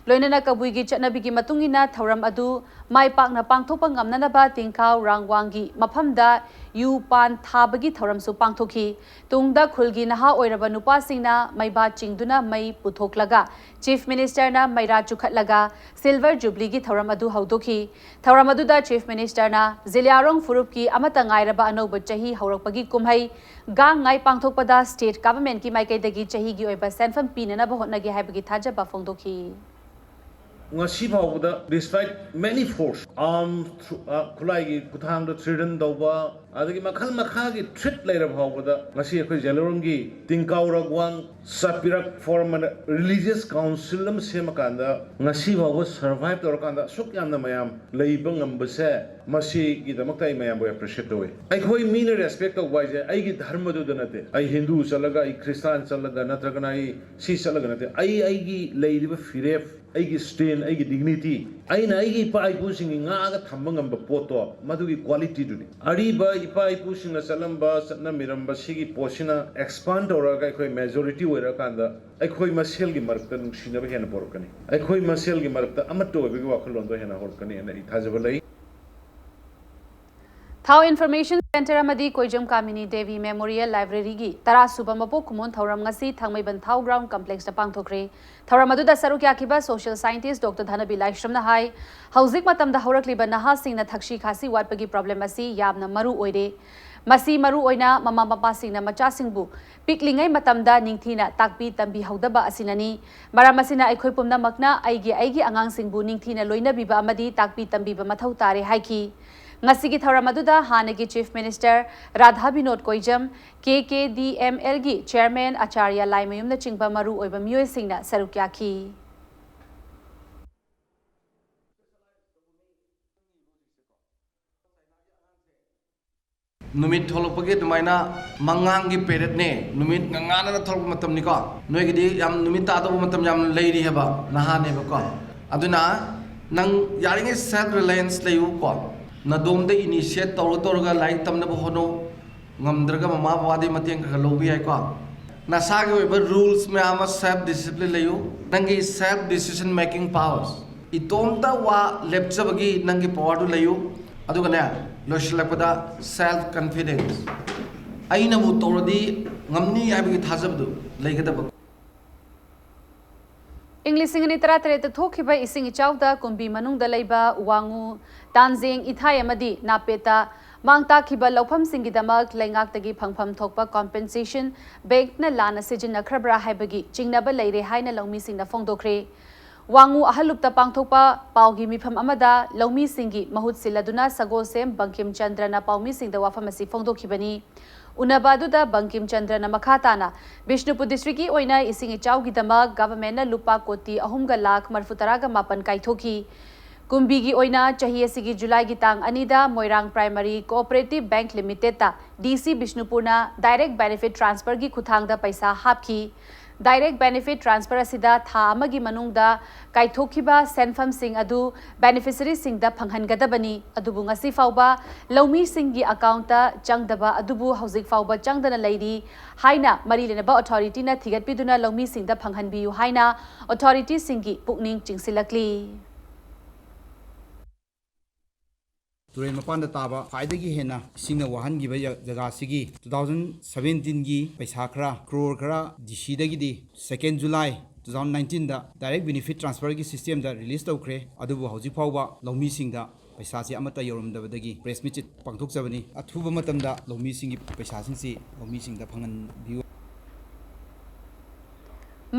ꯂꯣꯏꯅꯅ ꯀꯕꯨꯏꯒꯤ ꯆꯠꯅꯕꯤꯒꯤ ꯃꯇꯨꯡ ꯏꯟꯅ ꯊꯧꯔꯝ ꯑꯗꯨ ꯃꯥꯏ ꯄꯥꯛꯅ ꯄꯥꯡꯊꯣꯛꯄ ꯉꯝꯅꯅꯕ ꯇꯤꯡꯈꯥꯎ ꯔꯥꯡꯋꯥꯡꯒꯤ ꯃꯐꯝꯗ ꯌꯨ ꯄꯥꯟ ꯊꯥꯕꯒꯤ ꯊꯧꯔꯝꯁꯨ ꯄꯥꯡꯊꯣꯛꯈꯤ꯫ ꯇꯨꯡꯗ ꯈꯨꯜꯒꯤ ꯅꯍꯥ ꯑꯣꯏꯔꯕ ꯅꯨꯄꯥꯁꯤꯡꯅ ꯃꯩꯕꯥ ꯆꯤꯡꯗꯨꯅ ꯃꯩ ꯄꯨꯊꯣꯛꯂꯒ ꯆꯤꯐ ꯃꯤꯅꯤꯁꯇꯔꯅ ꯃꯩꯔꯥ ꯆꯨꯈꯠꯂꯒ ꯁꯤꯜꯚꯔ ꯖꯨꯕꯂꯤꯒꯤ ꯊꯧꯔꯝ ꯑꯗꯨ ꯍꯧꯗꯣꯛꯈꯤ꯫ ꯊꯧꯔꯝ ꯑꯗꯨꯗ ꯆꯤꯐ ꯃꯤꯅꯤꯁꯇꯔꯅ ꯖꯤꯂꯤꯌꯥꯔꯣꯡ ꯐꯨꯔꯨꯞꯀꯤ ꯑꯃꯠꯇ ꯉꯥꯏꯔꯕ ꯑꯅꯧꯕ ꯆꯍꯤ ꯍꯧꯔꯛꯄꯒꯤ ꯀꯨꯝꯍꯩ ꯒꯥꯡ ꯉꯥꯏ ꯄꯥꯡꯊꯣꯛꯄꯗ ꯁ꯭ꯇꯦꯠ ꯒꯚꯔꯟꯃꯦꯟꯠꯀꯤ ꯃꯥꯏꯀꯩꯗꯒꯤ ꯆꯍꯤꯒꯤ ꯑꯣꯏꯕ ꯁꯦꯟꯐꯝ ꯄꯤꯅꯅꯕ ꯍꯣꯠꯅꯒꯦ ꯍꯥꯏꯕꯒꯤ ꯊꯥꯖꯕ ꯐꯣꯡꯗꯣꯛꯈꯤ꯫ ꯉꯁꯤ ꯐꯥꯎꯕꯗ despite many force, arm, ꯈꯨꯠꯂꯥꯏꯒꯤ ꯈꯨꯠꯊꯥꯡꯗ threaten ꯇꯧꯕ, ꯑꯗꯒꯤ ꯃꯈꯜ ꯃꯈꯥꯒꯤ threat ꯂꯩꯔꯕ ꯐꯥꯎꯕꯗ ꯉꯁꯤ ꯑꯩꯈꯣꯏ ꯖꯦꯂꯤꯌꯥꯡꯔꯣꯡꯒꯤ ꯇꯤꯡꯀꯥꯎ ꯔꯥꯛꯋꯥꯡ ꯆꯥꯛꯄ꯭ꯔꯤꯌꯥꯛ ꯐꯣꯔꯝ ꯑꯅ religious council ꯑꯃ ꯁꯦꯝꯃꯀꯥꯟꯗ ꯉꯁꯤ ꯐꯥꯎꯕ survive ꯇꯧꯔꯀꯥꯟꯗ ꯑꯁꯨꯛ ꯌꯥꯝꯅ ꯃꯌꯥꯝ ꯂꯩꯕ ꯉꯝꯕꯁꯦ, ꯃꯁꯤꯒꯤꯗꯃꯛꯇ ꯑꯩ ꯃꯌꯥꯝꯕꯨ appreciate ꯇꯧꯏ꯫ ꯑꯩꯈꯣꯏ ꯃꯤꯅ respect ꯇꯧꯕ ꯍꯥꯏꯁꯦ ꯑꯩꯒꯤ ꯙꯔꯃꯗꯨꯗ ꯅꯠꯇꯦ, ꯑꯩ ꯍꯤꯟꯗꯨ ꯆꯠꯂꯒ, ꯑꯩ ꯈ꯭ꯔꯤꯁꯇꯥꯟ ꯆꯠꯂꯒ, ꯅꯠꯇ꯭ꯔꯒꯅ ꯑꯩ ꯁꯤ ꯆꯠꯂꯒ ꯅꯠꯇꯦ꯫ ꯑꯩ ꯑꯩꯒꯤ ꯂꯩꯔꯤꯕ ꯐꯤꯔꯦꯞ, ꯑꯩꯒꯤ stand, ꯑꯩꯒꯤ dignity, ꯑꯩꯅ ꯑꯩꯒꯤ ꯏꯄꯥ ꯏꯄꯨꯁꯤꯡꯒꯤ ꯉꯥꯛꯑꯒ ꯊꯝꯕ ꯉꯝꯕ ꯄꯣꯠꯇꯣ, ꯃꯗꯨꯒꯤ qualityꯗꯨꯅꯤ꯫ ꯑꯔꯤꯕ ꯏꯄꯥ ꯏꯄꯨꯁꯤꯡꯅ ꯆꯠꯂꯝꯕ, ꯆꯠꯅꯃꯤꯔꯝꯕ ꯁꯤꯒꯤ ꯄꯣꯠꯁꯤꯅ expand ꯇꯧꯔꯛꯑꯒ ꯑꯩꯈꯣꯏ majority ꯑꯣꯏꯔꯀꯥꯟꯗ ꯑꯩꯈꯣꯏ ꯃꯁꯦꯜꯒꯤ ꯃꯔꯛꯇ ꯅꯨꯡꯁꯤꯅꯕ ꯍꯦꯟꯅ ꯄꯣꯔꯛꯀꯅꯤ꯫ ꯑꯩꯈꯣꯏ ꯃꯁꯦꯜꯒꯤ ꯃꯔꯛꯇ ꯑꯃꯠꯇ ꯑꯣꯏꯕꯒꯤ ꯋꯥꯈꯜꯂꯣꯟꯗꯣ ꯍꯦꯟꯅ ꯍꯧꯔꯛꯀꯅꯤ ꯍꯥꯏꯅ ꯑꯩ ꯊꯥꯖꯕ ꯂꯩ꯫ ꯊꯥꯎ ꯏꯟꯐꯣꯔꯃꯦꯁꯟ ꯁꯦꯟꯇꯔ ꯑꯃꯗꯤ ꯀꯣꯏꯖꯝ ꯀꯥꯃꯤꯅꯤ ꯗꯦꯕꯤ ꯃꯦꯃꯣꯔꯤꯌꯦꯜ ꯂꯥꯏꯕ꯭ꯔꯦꯔꯤꯒꯤ ꯇꯔꯥ ꯁꯨꯕ ꯃꯄꯣꯛ ꯀꯨꯝꯑꯣꯟ ꯊꯧꯔꯝ ꯉꯁꯤ ꯊꯥꯡꯃꯩꯕꯟ ꯊꯥꯎ ꯒ꯭ꯔꯥꯎꯟ ꯀꯝꯄ꯭ꯂꯦꯛꯁꯇ ꯄꯥꯡꯊꯣꯛꯈ꯭ꯔꯦ꯫ ꯊꯧꯔꯝ ꯑꯗꯨꯗ ꯁꯔꯨꯛ ꯌꯥꯈꯤꯕ ꯁꯣꯁꯤꯌꯦꯜ ꯁꯥꯏꯟꯇꯤꯁ ꯗꯣꯛꯇꯔ ꯙꯅꯕꯤ ꯂꯥꯏꯁ꯭ꯔꯝꯅ ꯍꯥꯏ, ꯍꯧꯖꯤꯛ ꯃꯇꯝꯗ ꯍꯧꯔꯛꯂꯤꯕ ꯅꯍꯥꯁꯤꯡꯅ ꯊꯛꯁꯤ ꯈꯥꯁꯤ ꯋꯥꯠꯄꯒꯤ ꯄ꯭ꯔꯣꯕ꯭ꯂꯦꯝ ꯑꯁꯤ ꯌꯥꯝꯅ ꯃꯔꯨ ꯑꯣꯏꯔꯦ꯫ ꯃꯁꯤ ꯃꯔꯨ ꯑꯣꯏꯅ ꯃꯃꯥ ꯃꯄꯥꯁꯤꯡꯅ ꯃꯆꯥꯁꯤꯡꯕꯨ ꯄꯤꯛꯂꯤꯉꯩ ꯃꯇꯝꯗ ꯅꯤꯡꯊꯤꯅ ꯇꯥꯛꯄꯤ ꯇꯝꯕꯤꯍꯧꯗꯕ ꯑꯁꯤꯅꯅꯤ꯫ ꯃꯔꯝ ꯑꯁꯤꯅ ꯑꯩꯈꯣꯏ ꯄꯨꯝꯅꯃꯛꯅ ꯑꯩꯒꯤ ꯑꯩꯒꯤ ꯑꯉꯥꯡꯁꯤꯡꯕꯨ ꯅꯤꯡꯊꯤꯅ ꯂꯣꯏꯅꯕꯤꯕ ꯑꯃꯗꯤ ꯇꯥꯛꯄꯤ ꯇꯝꯕꯤꯕ ꯃꯊꯧ ꯇꯥꯔꯦ ꯍꯥꯏꯈꯤ꯫ ꯉꯁꯤꯒꯤ ꯊꯧꯔꯝ ꯑꯗꯨꯗ ꯍꯥꯟꯅꯒꯤ Chief Minister ꯔꯥꯙꯥ ꯕꯤꯅꯣꯗ ꯀꯣꯏꯖꯝ, ꯀꯦ ꯀꯦ ꯗꯤ ꯑꯦꯝ ꯑꯦꯜꯒꯤ Chairman ꯑꯆꯥꯔꯌ ꯂꯥꯏꯃꯌꯨꯝꯅꯆꯤꯡꯕ ꯃꯔꯨ ꯑꯣꯏꯕ ꯃꯤꯑꯣꯏꯁꯤꯡꯅ ꯁꯔꯨꯛ ꯌꯥꯈꯤ꯫ ꯅꯨꯃꯤꯠ ꯊꯣꯛꯂꯛꯄꯒꯤ ꯑꯗꯨꯃꯥꯏꯅ ꯃꯉꯥꯡꯒꯤ periodꯅꯦ, ꯅꯨꯃꯤꯠ ꯉꯉꯥꯅꯅ ꯊꯣꯛꯂꯛꯄ ꯃꯇꯝꯅꯤꯀꯣ꯫ ꯅꯣꯏꯒꯤꯗꯤ ꯌꯥꯝ ꯅꯨꯃꯤꯠ ꯇꯥꯗꯧꯕ ꯃꯇꯝ ꯌꯥꯝ ꯂꯩꯔꯤ ꯍꯥꯏꯕ, ꯅꯍꯥꯅꯦꯕꯀꯣ꯫ ꯑꯗꯨꯅ ꯅꯪ ꯌꯥꯔꯤꯉꯩ self reliance ꯂꯩꯌꯨꯀꯣ꯫ ꯅꯗꯣꯝꯗ initiate ꯇꯧꯔ ꯇꯧꯔꯒ ꯂꯥꯏꯔꯤꯛ ꯇꯝꯅꯕ ꯍꯣꯠꯅꯧ꯫ ꯉꯝꯗ꯭ꯔꯒ ꯃꯃꯥ ꯕꯕꯥꯗꯒꯤ ꯃꯇꯦꯡ ꯈꯔ ꯈꯔ ꯂꯧꯕ ꯌꯥꯏꯀꯣ꯫ ꯅꯁꯥꯒꯤ ꯑꯣꯏꯕ rules ꯃꯌꯥꯝ ꯑꯃ, self discipline ꯂꯩꯌꯨ꯫ ꯅꯪꯒꯤ self decision making powers, ꯏꯇꯣꯝꯇ ꯋꯥ ꯂꯦꯞꯆꯕꯒꯤ ꯅꯪꯒꯤ powerꯗꯨ ꯂꯩꯌꯨ꯫ ꯑꯗꯨꯒꯅꯦ, ꯂꯣꯏꯁꯤꯜꯂꯛꯄꯗ self confidence, ꯑꯩꯅꯕꯨ ꯇꯧꯔꯗꯤ ꯉꯝꯅꯤ ꯍꯥꯏꯕꯒꯤ ꯊꯥꯖꯕꯗꯨ ꯂꯩꯒꯗꯕ꯫ ꯏꯪ ꯂꯤꯁꯤꯡ ꯑꯅꯤ ꯇꯔꯥꯇꯔꯦꯠꯇ ꯊꯣꯛꯈꯤꯕ ꯏꯁꯤꯡ ꯏꯆꯥꯎꯗ ꯀꯨꯝꯕꯤ ꯃꯅꯨꯡꯗ ꯂꯩꯕ ꯋꯥꯉꯨ, ꯇꯥꯟꯖꯦꯡ ꯏꯊꯥꯏ ꯑꯃꯗꯤ ꯅꯥꯄꯦꯠꯇ ꯃꯥꯡ ꯇꯥꯛꯈꯤꯕ ꯂꯧꯐꯝꯁꯤꯡꯒꯤꯗꯃꯛ ꯂꯩꯉꯥꯛꯇꯒꯤ ꯐꯪꯐꯝ ꯊꯣꯛꯄ compensation bankꯅ ꯂꯥꯟꯅ ꯁꯤꯖꯤꯟꯅꯈ꯭ꯔꯕ꯭ꯔꯥ ꯍꯥꯏꯕꯒꯤ ꯆꯤꯡꯅꯕ ꯂꯩꯔꯦ ꯍꯥꯏꯅ ꯂꯧꯃꯤꯁꯤꯡꯅ ꯐꯣꯡꯗꯣꯛꯈ꯭ꯔꯦ꯫ ꯋꯥꯉꯨ ꯑꯍꯜꯂꯨꯞꯇ ꯄꯥꯡꯊꯣꯛꯄ ꯄꯥꯎꯒꯤ ꯃꯤꯐꯝ ꯑꯃꯗ ꯂꯧꯃꯤꯁꯤꯡꯒꯤ ꯃꯍꯨꯠ ꯁꯤꯜꯂꯗꯨꯅ ꯁꯒꯣꯜꯁꯦꯝ ꯕꯪꯀꯤꯝ ꯆꯟꯗ꯭ꯔꯅ ꯄꯥꯎꯃꯤꯁꯤꯡꯗ ꯋꯥꯐꯝ ꯑꯁꯤ ꯐꯣꯡꯗꯣꯛꯈꯤꯕꯅꯤ꯫ ꯎꯅꯕ ꯑꯗꯨꯗ ꯕꯪꯀꯤꯝ ꯆꯟꯗ꯭ꯔꯅ ꯃꯈꯥ ꯇꯥꯅ ꯕꯤꯁꯅꯨꯄꯨꯔ districtꯀꯤ ꯑꯣꯏꯅ ꯏꯁꯤꯡ ꯏꯆꯥꯎꯒꯤꯗꯃꯛ governmentꯅ ꯂꯨꯄꯥ ꯀꯣꯇꯤ ꯑꯍꯨꯝꯒ ꯂꯥꯈ ꯃꯔꯤꯐꯨ ꯇꯔꯥꯒ ꯃꯥꯄꯟ ꯀꯥꯏꯊꯣꯛꯈꯤ꯫ ꯀꯨꯝꯕꯤꯒꯤ ꯑꯣꯏꯅ ꯆꯍꯤ ꯑꯁꯤꯒꯤ Julyꯒꯤ ꯇꯥꯡ ꯑꯅꯤꯗ ꯃꯣꯏꯔꯥꯡ Primary Cooperative Bank Limitedꯇ D C ꯕꯤꯁꯅꯨꯄꯨꯔꯅ direct benefit transferꯒꯤ ꯈꯨꯠꯊꯥꯡꯗ ꯄꯩꯁꯥ ꯍꯥꯞꯈꯤ꯫ Direct benefit transfer ꯑꯁꯤꯗ ꯊꯥ ꯑꯃꯒꯤ ꯃꯅꯨꯡꯗ ꯀꯥꯏꯊꯣꯛꯈꯤꯕ ꯁꯦꯟꯐꯝꯁꯤꯡ ꯑꯗꯨ beneficiaryꯁꯤꯡꯗ ꯐꯪꯍꯟꯒꯗꯕꯅꯤ꯫ ꯑꯗꯨꯕꯨ ꯉꯁꯤ ꯐꯥꯎꯕ ꯂꯧꯃꯤꯁꯤꯡꯒꯤ accountꯇ ꯆꯪꯗꯕ ꯑꯗꯨꯕꯨ ꯍꯧꯖꯤꯛ ꯐꯥꯎꯕ ꯆꯪꯗꯅ ꯂꯩꯔꯤ ꯍꯥꯏꯅ ꯃꯔꯤ ꯂꯩꯅꯕ authorityꯅ ꯊꯤꯒꯠꯄꯤꯗꯨꯅ ꯂꯧꯃꯤꯁꯤꯡꯗ ꯐꯪꯍꯟꯕꯤꯌꯨ ꯍꯥꯏꯅ authorityꯁꯤꯡꯒꯤ ꯄꯨꯛꯅꯤꯡ ꯆꯤꯡꯁꯤꯜꯂꯛꯂꯤ꯫ ꯇꯨꯔꯦꯜ ꯃꯄꯥꯟꯗ ꯇꯥꯕ ꯈ꯭ꯋꯥꯏꯗꯒꯤ ꯍꯦꯟꯅ ꯏꯁꯤꯡꯅ ꯋꯥꯍꯟꯈꯤꯕ ꯖ-, ꯖꯒꯥꯁꯤꯒꯤ two thousand seventeenꯒꯤ ꯄꯩꯁꯥ ꯈꯔ, crore ꯈꯔ D Cꯗꯒꯤꯗꯤ second July two thousand nineteenꯗ direct benefit transferꯒꯤ systemꯗ release ꯇꯧꯈ꯭ꯔꯦ꯫ ꯑꯗꯨꯕꯨ ꯍꯧꯖꯤꯛ ꯐꯥꯎꯕ ꯂꯧꯃꯤꯁꯤꯡꯗ ꯄꯩꯁꯥꯁꯤ ꯑꯃꯠꯇ ꯌꯧꯔꯝꯗꯕꯗꯒꯤ press meet ꯄꯥꯡꯊꯣꯛꯆꯕꯅꯤ꯫ ꯑꯊꯨꯕ ꯃꯇꯝꯗ ꯂꯧꯃꯤꯁꯤꯡꯒꯤ ꯄꯩꯁꯥꯁꯤꯡꯁꯤ ꯂꯧꯃꯤꯁꯤꯡꯗ ꯐꯪꯍꯟꯕꯤꯌꯨ꯫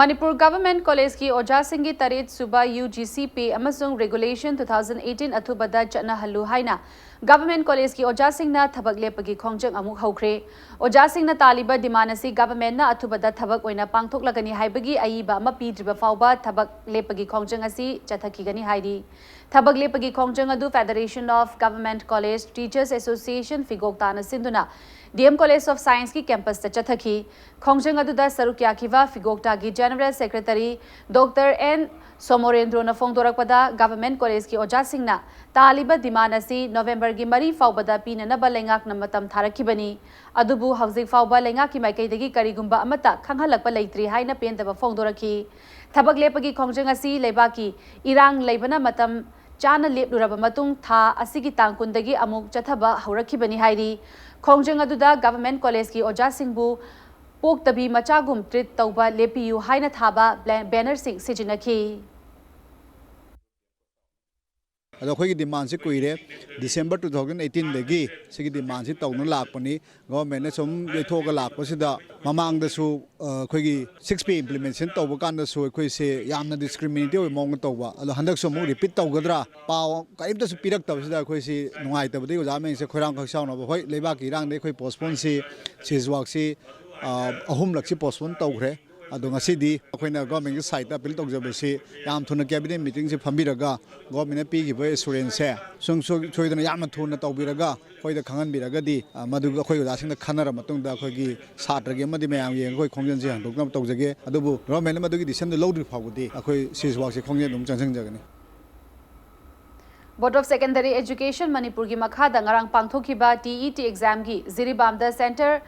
ꯃꯅꯤꯄꯨꯔ ꯒꯚꯔꯟꯃꯦꯟꯠ ꯀꯣꯂꯦꯖꯀꯤ ꯑꯣꯖꯥꯁꯤꯡꯒꯤ ꯇꯔꯦꯠ ꯁꯨꯕ ꯌꯨ ꯖꯤ ꯁꯤ ꯄꯦ ꯑꯃꯁꯨꯡ ꯔꯤꯒꯨꯂꯦꯁꯟ ꯇꯨ ꯊꯥꯎꯖꯟ ꯑꯩꯠꯇꯤꯟ ꯑꯊꯨꯕꯗ ꯆꯠꯅꯍꯜꯂꯨ ꯍꯥꯏꯅ ꯒꯚꯔꯟꯃꯦꯟꯠ ꯀꯣꯂꯦꯖꯀꯤ ꯑꯣꯖꯥꯁꯤꯡꯅ ꯊꯕꯛ ꯂꯦꯞꯄꯒꯤ ꯈꯣꯡꯖꯪ ꯑꯃꯨꯛ ꯍꯧꯈ꯭ꯔꯦ꯫ ꯑꯣꯖꯥꯁꯤꯡꯅ ꯇꯥꯜꯂꯤꯕ ꯗꯤꯃꯥꯟ ꯑꯁꯤ ꯒꯚꯔꯟꯃꯦꯟꯠꯅ ꯑꯊꯨꯕꯗ ꯊꯕꯛ ꯑꯣꯏꯅ ꯄꯥꯡꯊꯣꯛꯂꯒꯅꯤ ꯍꯥꯏꯕꯒꯤ ꯑꯏꯕ ꯑꯃ ꯄꯤꯗ꯭ꯔꯤꯕ ꯐꯥꯎꯕ ꯊꯕꯛ ꯂꯦꯞꯄꯒꯤ ꯈꯣꯡꯖꯪ ꯑꯁꯤ ꯆꯠꯊꯈꯤꯒꯅꯤ ꯍꯥꯏꯔꯤ꯫ ꯊꯕꯛ ꯂꯦꯞꯄꯒꯤ ꯈꯣꯡꯖꯪ ꯑꯗꯨ Federation of Government College Teachers Association ꯐꯤꯒꯣꯛ ꯇꯥꯅ ꯁꯤꯟꯗꯨꯅ ꯗꯤ ꯑꯦꯝ College of Scienceꯀꯤ campusꯇ ꯆꯠꯊꯈꯤ꯫ ꯈꯣꯡꯖꯪ ꯑꯗꯨꯗ ꯁꯔꯨꯛ ꯌꯥꯈꯤꯕ ꯐꯤꯒꯣꯛꯇꯥꯒꯤ General Secretary ꯗꯣꯛꯇꯔ ꯑꯦꯟ ꯁꯣꯃꯣꯔꯦꯟꯗ꯭ꯔꯣꯅ ꯐꯣꯡꯗꯣꯔꯛꯄꯗ, ꯒꯚꯔꯟꯃꯦꯟꯠ ꯀꯣꯂꯦꯖꯀꯤ ꯑꯣꯖꯥꯁꯤꯡꯅ ꯇꯥꯜꯂꯤꯕ ꯗꯤꯃꯥꯟ ꯑꯁꯤ ꯅꯣꯕꯦꯝꯕꯔꯒꯤ ꯃꯔꯤ ꯐꯥꯎꯕꯗ ꯄꯤꯅꯅꯕ ꯂꯩꯉꯥꯛꯅ ꯃꯇꯝ ꯊꯥꯔꯛꯈꯤꯕꯅꯤ꯫ ꯑꯗꯨꯕꯨ ꯍꯧꯖꯤꯛ ꯐꯥꯎꯕ ꯂꯩꯉꯥꯛꯀꯤ ꯃꯥꯏꯀꯩꯗꯒꯤ ꯀꯔꯤꯒꯨꯝꯕ ꯑꯃꯠꯇ ꯈꯪꯍꯜꯂꯛꯄ ꯂꯩꯇ꯭ꯔꯤ ꯍꯥꯏꯅ ꯄꯦꯟꯗꯕ ꯐꯣꯡꯗꯣꯔꯛꯈꯤ꯫ ꯊꯕꯛ ꯂꯦꯞꯄꯒꯤ ꯈꯣꯡꯖꯪ ꯑꯁꯤ ꯂꯩꯕꯥꯛꯀꯤ ꯏꯔꯥꯡ ꯂꯩꯕꯅ ꯃꯇꯝ ꯆꯥꯅ ꯂꯦꯞꯂꯨꯔꯕ ꯃꯇꯨꯡ ꯊꯥ ꯑꯁꯤꯒꯤ ꯇꯥꯡ ꯀꯨꯟꯗꯒꯤ ꯑꯃꯨꯛ ꯆꯠꯊꯕ ꯍꯧꯔꯛꯈꯤꯕꯅꯤ ꯍꯥꯏꯔꯤ꯫ ꯈꯣꯡꯖꯪ ꯑꯗꯨꯗ ꯒꯚꯔꯟꯃꯦꯟꯠ ꯀꯣꯂꯦꯖꯀꯤ ꯑꯣꯖꯥꯁꯤꯡꯕꯨ ꯄꯣꯛꯇꯕꯤ ꯃꯆꯥꯒꯨꯝ treat ꯇꯧꯕ ꯂꯦꯞꯄꯤꯌꯨ ꯍꯥꯏꯅ ꯊꯥꯕ ꯕ꯭ꯂꯦ-, ꯕꯦꯅꯔꯁꯤꯡ ꯁꯤꯖꯤꯟꯅꯈꯤ꯫ ꯑꯗꯣ ꯑꯩꯈꯣꯏꯒꯤ ꯗꯤꯃꯥꯟꯁꯤ ꯀꯨꯏꯔꯦ, ꯗꯤꯁꯦꯝꯕꯔ ꯇꯨ ꯊꯥꯎꯖꯟ ꯑꯩꯠꯇꯤꯟꯗꯒꯤ ꯁꯤꯒꯤ ꯗꯤꯃꯥꯟꯁꯤ ꯇꯧꯗꯨꯅ ꯂꯥꯛꯄꯅꯤ꯫ ꯒꯣꯔꯃꯦꯟꯅ ꯁꯨꯝ ꯌꯩꯊꯣꯛꯑꯒ ꯂꯥꯛꯄꯁꯤꯗ ꯃꯃꯥꯡꯗꯁꯨ ꯑ, ꯑꯩꯈꯣꯏꯒꯤ ꯁꯤꯛꯁ ꯄꯦ implementation ꯇꯧꯕ ꯀꯥꯟꯗꯁꯨ ꯑꯩꯈꯣꯏꯁꯦ ꯌꯥꯝꯅ discriminatory ꯑꯣꯏꯕ ꯃꯑꯣꯡꯗ ꯇꯧꯕ꯫ ꯑꯗꯣ ꯍꯟꯗꯛꯁꯨ ꯑꯃꯨꯛ repeat ꯇꯧꯒꯗ꯭ꯔꯥ? ꯄꯥꯎ ꯀꯔꯤꯝꯇꯁꯨ ꯄꯤꯔꯛꯇꯕꯁꯤꯗ ꯑꯩꯈꯣꯏꯁꯤ ꯅꯨꯡꯉꯥꯏꯇꯕꯗꯒꯤ ꯑꯣꯖꯥ ꯃꯌꯥꯝꯁꯦ ꯈꯣꯏꯔꯥꯡ ꯈꯣꯏꯁꯥꯎꯅꯕ, ꯍꯣꯏ, ꯂꯩꯕꯥꯛꯀꯤ ꯏꯔꯥꯡꯗꯒꯤ ꯑꯩꯈꯣꯏ postponeꯁꯤ, ꯁꯤꯖꯋꯥꯛꯁꯤ, ꯑ, ꯑꯍꯨꯝꯂꯛꯁꯤ postpone ꯇꯧꯈ꯭ꯔꯦ꯫ ꯑꯗꯣ ꯉꯁꯤꯗꯤ ꯑꯩꯈꯣꯏꯅ ꯒꯣꯔꯃꯦꯟꯒꯤ side appeal ꯇꯧꯖꯕꯁꯤ, ꯌꯥꯝ ꯊꯨꯅ cabinet meetingꯁꯤ ꯐꯝꯕꯤꯔꯒ ꯒꯣꯔꯃꯦꯟꯅ ꯄꯤꯈꯤꯕ assuranceꯁꯦ ꯁꯨꯡꯁꯣꯏ ꯁꯣꯏꯗꯅ ꯌꯥꯝꯅ ꯊꯨꯅ ꯇꯧꯕꯤꯔꯒ ꯑꯩꯈꯣꯏꯗ ꯈꯪꯍꯟꯕꯤꯔꯒꯗꯤ, ꯑ, ꯃꯗꯨ ꯑꯩꯈꯣꯏ ꯑꯣꯖꯥꯁꯤꯡꯅ ꯈꯟꯅꯔ ꯃꯇꯨꯡꯗ ꯑꯩꯈꯣꯏꯒꯤ ꯁꯥꯇ꯭ꯔꯒꯤ ꯑꯃꯗꯤ ꯃꯌꯥꯝꯒꯤ ꯑꯩꯈꯣꯏ ꯈꯣꯡꯖꯪꯁꯤ ꯍꯟꯗꯣꯛꯅꯕ ꯇꯧꯖꯒꯦ꯫ ꯑꯗꯨꯕꯨ ꯒꯣꯔꯃꯦꯟꯅ ꯃꯗꯨꯒꯤ decisionꯗꯨ ꯂꯧꯗ꯭ꯔꯤ ꯐꯥꯎꯕꯗꯤ ꯑꯩꯈꯣꯏ ꯁꯤꯖꯋꯥꯛꯁꯤ ꯈꯣꯡꯖꯪ ꯑꯗꯨꯝ ꯆꯪꯁꯤꯟꯖꯒꯅꯤ꯫ Board of Secondary Education ꯃꯅꯤꯄꯨꯔꯒꯤ ꯃꯈꯥꯗ ꯉꯔꯥꯡ ꯄꯥꯡꯊꯣꯛꯈꯤꯕ ꯇꯤ ꯏ ꯇꯤ examꯒꯤ ꯖꯤꯔꯤꯕꯥꯝꯗ centre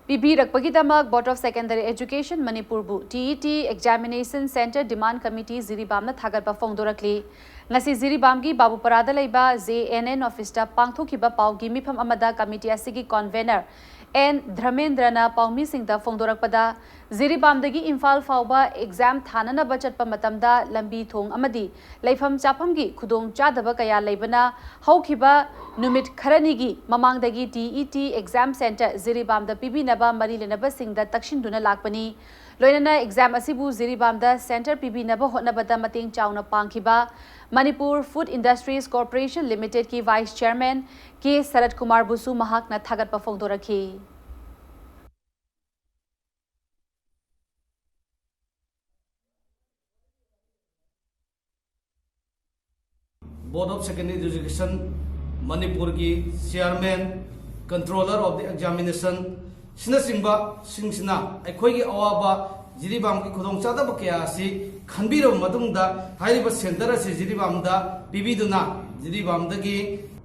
ꯄꯤꯕꯤꯔꯛꯄꯒꯤꯗꯃꯛ Board of Secondary Education ꯃꯅꯤꯄꯨꯔꯕꯨ T E T examination centre demand committee ꯖꯤꯔꯤꯕꯥꯝꯅ ꯊꯥꯒꯠꯄ ꯐꯣꯡꯗꯣꯔꯛꯂꯤ꯫ ꯉꯁꯤ ꯖꯤꯔꯤꯕꯥꯝꯒꯤ ꯕꯥꯕꯨꯄꯔꯥꯗ ꯂꯩꯕ ꯖꯦ ꯑꯦꯟ ꯑꯦꯟ officeꯇ ꯄꯥꯡꯊꯣꯛꯈꯤꯕ ꯄꯥꯎꯒꯤ ꯃꯤꯐꯝ ꯑꯃꯗ committee ꯑꯁꯤꯒꯤ convener ꯑꯦꯟ ꯙꯔꯃꯦꯟꯗ꯭ꯔꯅ ꯄꯥꯎꯃꯤꯁꯤꯡꯗ ꯐꯣꯡꯗꯣꯔꯛꯄꯗ, ꯖꯤꯔꯤꯕꯥꯝꯗꯒꯤ ꯏꯝꯐꯥꯜ ꯐꯥꯎꯕ exam ꯊꯥꯅꯅꯕ ꯆꯠꯄ ꯃꯇꯝꯗ ꯂꯝꯕꯤ ꯊꯣꯡ ꯑꯃꯗꯤ ꯂꯩꯐꯝ ꯆꯥꯐꯝꯒꯤ ꯈꯨꯗꯣꯡ ꯆꯥꯗꯕ ꯀꯌꯥ ꯂꯩꯕꯅ ꯍꯧꯈꯤꯕ ꯅꯨꯃꯤꯠ ꯈꯔꯅꯤꯒꯤ ꯃꯃꯥꯡꯗꯒꯤ T E T exam centre ꯖꯤꯔꯤꯕꯥꯝꯗ ꯄꯤꯕꯤꯅꯕ ꯃꯔꯤ ꯂꯩꯅꯕꯁꯤꯡꯗ ꯇꯛꯁꯤꯟꯗꯨꯅ ꯂꯥꯛꯄꯅꯤ꯫ ꯂꯣꯏꯅꯅ ꯑꯦꯛꯖꯥꯝ ꯑꯁꯤꯕꯨ ꯖꯤꯔꯤꯕꯥꯝꯗ ꯁꯦꯟꯇꯔ ꯄꯤꯕꯤꯅꯕ ꯍꯣꯠꯅꯕꯗ ꯃꯇꯦꯡ ꯆꯥꯎꯅ ꯄꯥꯡꯈꯤꯕ ꯃꯅꯤꯄꯨꯔ ꯐꯨꯗ ꯏꯟꯗꯁꯇ꯭ꯔꯤꯁ ꯀꯣꯔꯄꯣꯔꯦꯁꯟ ꯂꯤꯃꯤꯇꯦꯗꯀꯤ ꯚꯥꯏꯁ ꯆꯦꯌꯔꯃꯦꯟ ꯀꯦ ꯁꯔꯠ ꯀꯨꯃꯥꯔꯕꯨꯁꯨ ꯃꯍꯥꯛꯅ ꯊꯥꯒꯠꯄ ꯐꯣꯡꯗꯣꯔꯛꯈꯤ꯫ Board of Secondary Education ꯃꯅꯤꯄꯨꯔꯒꯤ chairman, controller of the examination ꯁꯤꯅꯆꯤꯡꯕꯁꯤꯡꯁꯤꯅ ꯑꯩꯈꯣꯏꯒꯤ ꯑꯋꯥꯕ ꯖꯤꯔꯤꯕꯥꯝꯒꯤ ꯈꯨꯗꯣꯡꯆꯥꯗꯕ ꯀꯌꯥ ꯑꯁꯤ ꯈꯟꯕꯤꯔꯕ ꯃꯇꯨꯡꯗ, ꯍꯥꯏꯔꯤꯕ ꯁꯦꯟꯇꯔ ꯑꯁꯤ ꯖꯤꯔꯤꯕꯥꯝꯗ ꯄꯤꯕꯤꯗꯨꯅ, ꯖꯤꯔꯤꯕꯥꯝꯗꯒꯤ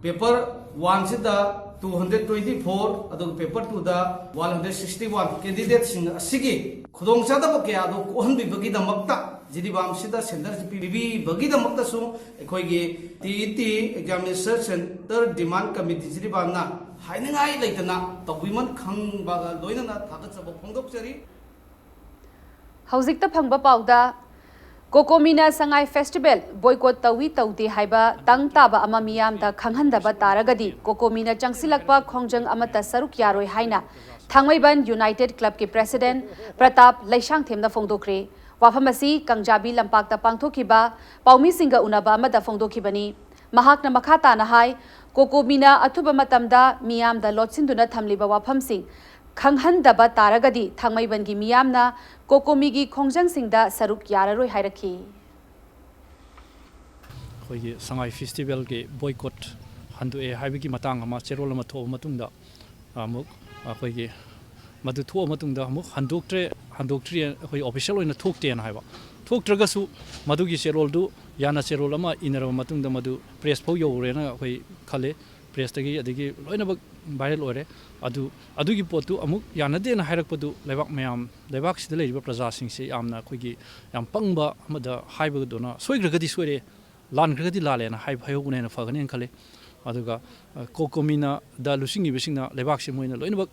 ꯄꯦꯄꯔ ꯋꯥꯟꯁꯤꯗ two hundred twenty four, ꯑꯗꯨꯒ ꯄꯦꯄꯔ ꯇꯨꯗ one hundred sixty one candidateꯁꯤꯡ ꯑꯁꯤꯒꯤ ꯈꯨꯗꯣꯡꯆꯥꯗꯕ ꯀꯌꯥ ꯑꯗꯨ ꯀꯣꯛꯍꯟꯕꯤꯕꯒꯤꯗꯃꯛꯇ, ꯖꯤꯔꯤꯕꯥꯝꯁꯤꯗ ꯁꯦꯟꯇꯔꯁꯤ ꯄꯤꯕꯤꯕꯒꯤꯗꯃꯛꯇꯁꯨ ꯑꯩꯈꯣꯏꯒꯤ T E T Examination Center Demand Committee ꯖꯤꯔꯤꯕꯥꯝꯅ ꯍꯥꯏꯅꯤꯡꯉꯥꯏ ꯂꯩꯇꯅ ꯇꯧꯕꯤꯃꯟ ꯈꯪꯕꯒ ꯂꯣꯏꯅꯅ ꯊꯥꯒꯠꯆꯕ ꯐꯣꯡꯗꯣꯛꯆꯔꯤ꯫ ꯍꯧꯖꯤꯛꯇ ꯐꯪꯕ ꯄꯥꯎꯗ, ꯀꯣꯀꯣꯃꯤꯅ ꯁꯉꯥꯏ ꯐꯦꯁꯇꯤꯚꯦꯜ ꯕꯣꯏꯀꯣꯠ ꯇꯧꯏ ꯇꯧꯗꯦ ꯍꯥꯏꯕ ꯇꯪ ꯇꯥꯕ ꯑꯃ ꯃꯤꯌꯥꯝꯗ ꯈꯪꯍꯟꯗꯕ ꯇꯥꯔꯒꯗꯤ, ꯀꯣꯀꯣꯃꯤꯅ ꯆꯪꯁꯤꯜꯂꯛꯄ ꯈꯣꯡꯖꯪ ꯑꯃꯠꯇ ꯁꯔꯨꯛ ꯌꯥꯔꯣꯏ ꯍꯥꯏꯅ ꯊꯥꯡꯃꯩꯕꯟ ꯌꯨꯅꯥꯏꯇꯦꯗ ꯀ꯭ꯂꯕꯀꯤ ꯄ꯭ꯔꯦꯁꯤꯗꯦꯟꯠ ꯄ꯭ꯔꯇꯥꯞ ꯂꯩꯁꯥꯡꯊꯦꯝꯅ ꯐꯣꯡꯗꯣꯛꯈ꯭ꯔꯦ꯫ ꯋꯥꯐꯝ ꯑꯁꯤ ꯀꯥꯡꯖꯥꯕꯤ ꯂꯝꯄꯥꯛꯇ ꯄꯥꯡꯊꯣꯛꯈꯤꯕ ꯄꯥꯎꯃꯤꯁꯤꯡꯒ ꯎꯅꯕ ꯑꯃꯗ ꯐꯣꯡꯗꯣꯛꯈꯤꯕꯅꯤ꯫ ꯃꯍꯥꯛꯅ ꯃꯈꯥ ꯇꯥꯅ ꯍꯥꯏ, ꯀꯣꯀꯣꯃꯤꯅ ꯑꯊꯨꯕ ꯃꯇꯝꯗ ꯃꯤꯌꯥꯝꯗ ꯂꯣꯠꯁꯤꯟꯗꯨꯅ ꯊꯝꯂꯤꯕ ꯋꯥꯐꯝꯁꯤꯡ ꯈꯪꯍꯟꯗꯕ ꯇꯥꯔꯒꯗꯤ, ꯊꯥꯡꯃꯩꯕꯟꯒꯤ ꯃꯤꯌꯥꯝꯅ ꯀꯣꯀꯣꯃꯤꯒꯤ ꯈꯣꯡꯖꯪꯁꯤꯡꯗ ꯁꯔꯨꯛ ꯌꯥꯔꯔꯣꯏ ꯍꯥꯏꯔꯛꯈꯤ꯫ ꯑꯩꯈꯣꯏꯒꯤ ꯁꯉꯥꯏ ꯐꯦꯁꯇꯤꯚꯦꯜꯒꯤ ꯕꯣꯏꯀꯣꯠ ꯍꯟꯗꯣꯛꯑꯦ ꯍꯥꯏꯕꯒꯤ ꯃꯇꯥꯡ ꯑꯃ ꯆꯦꯔꯣꯜ ꯑꯃ ꯊꯣꯛꯑ ꯃꯇꯨꯡꯗ, ꯑꯃꯨꯛ ꯑꯩꯈꯣꯏꯒꯤ ꯃꯗꯨ ꯊꯣꯛꯑ ꯃꯇꯨꯡꯗ ꯑꯃꯨꯛ ꯍꯟꯗꯣꯛꯇ꯭ꯔꯦ, ꯍꯟꯗꯣꯛꯇ꯭ꯔꯤ, ꯑꯩꯈꯣꯏ ꯑꯣꯐꯤꯁꯤꯌꯦꯜ ꯑꯣꯏꯅ ꯊꯣꯛꯇꯦꯅ ꯍꯥꯏꯕ꯫ ꯊꯣꯛꯇ꯭ꯔꯒꯁꯨ ꯃꯗꯨꯒꯤ ꯆꯦꯔꯣꯜꯗꯨ ꯌꯥꯅ ꯆꯦꯔꯣꯜ ꯑꯃ ꯏꯅꯔꯕ ꯃꯇꯨꯡꯗ ꯃꯗꯨ ꯄ꯭ꯔꯦꯁ ꯐꯥꯎ ꯌꯧꯔꯦꯅ ꯑꯩꯈꯣꯏ ꯈꯜꯂꯦ꯫ ꯄ꯭ꯔꯦꯁꯇꯒꯤ ꯑꯗꯒꯤ ꯂꯣꯏꯅꯃꯛ ꯚꯥꯏꯔꯦꯜ ꯑꯣꯏꯔꯦ꯫ ꯑꯗꯨ, ꯑꯗꯨꯒꯤ ꯄꯣꯠꯇꯨ ꯑꯃꯨꯛ ꯌꯥꯅꯗꯦꯅ ꯍꯥꯏꯔꯛꯄꯗꯨ ꯂꯩꯕꯥꯛ ꯃꯌꯥꯝ, ꯂꯩꯕꯥꯛꯁꯤꯗ ꯂꯩꯔꯤꯕ ꯄ꯭ꯔꯖꯥꯁꯤꯡꯁꯦ ꯌꯥꯝꯅ ꯑꯩꯈꯣꯏꯒꯤ ꯌꯥꯝ ꯄꯪꯕ ꯑꯃꯗ ꯍꯥꯏꯕꯗꯨꯅ, ꯁꯣꯏꯈ꯭ꯔꯒꯗꯤ ꯁꯣꯏꯔꯦ, ꯂꯥꯟꯈ꯭ꯔꯒꯗꯤ ꯂꯥꯜꯂꯦꯅ ꯍꯥꯏꯕ, ꯍꯥꯏꯍꯧꯕꯅ ꯍꯦꯟꯅ ꯐꯒꯅꯦꯅ ꯈꯜꯂꯤ꯫ ꯑꯗꯨꯒ, ꯑ, ꯀꯣꯀꯣꯃꯤꯅꯗ ꯂꯨꯆꯤꯡꯉꯤꯕꯁꯤꯡꯅ ꯂꯩꯕꯥꯛꯁꯤ ꯃꯣꯏꯅ ꯂꯣꯏꯅꯃꯛ,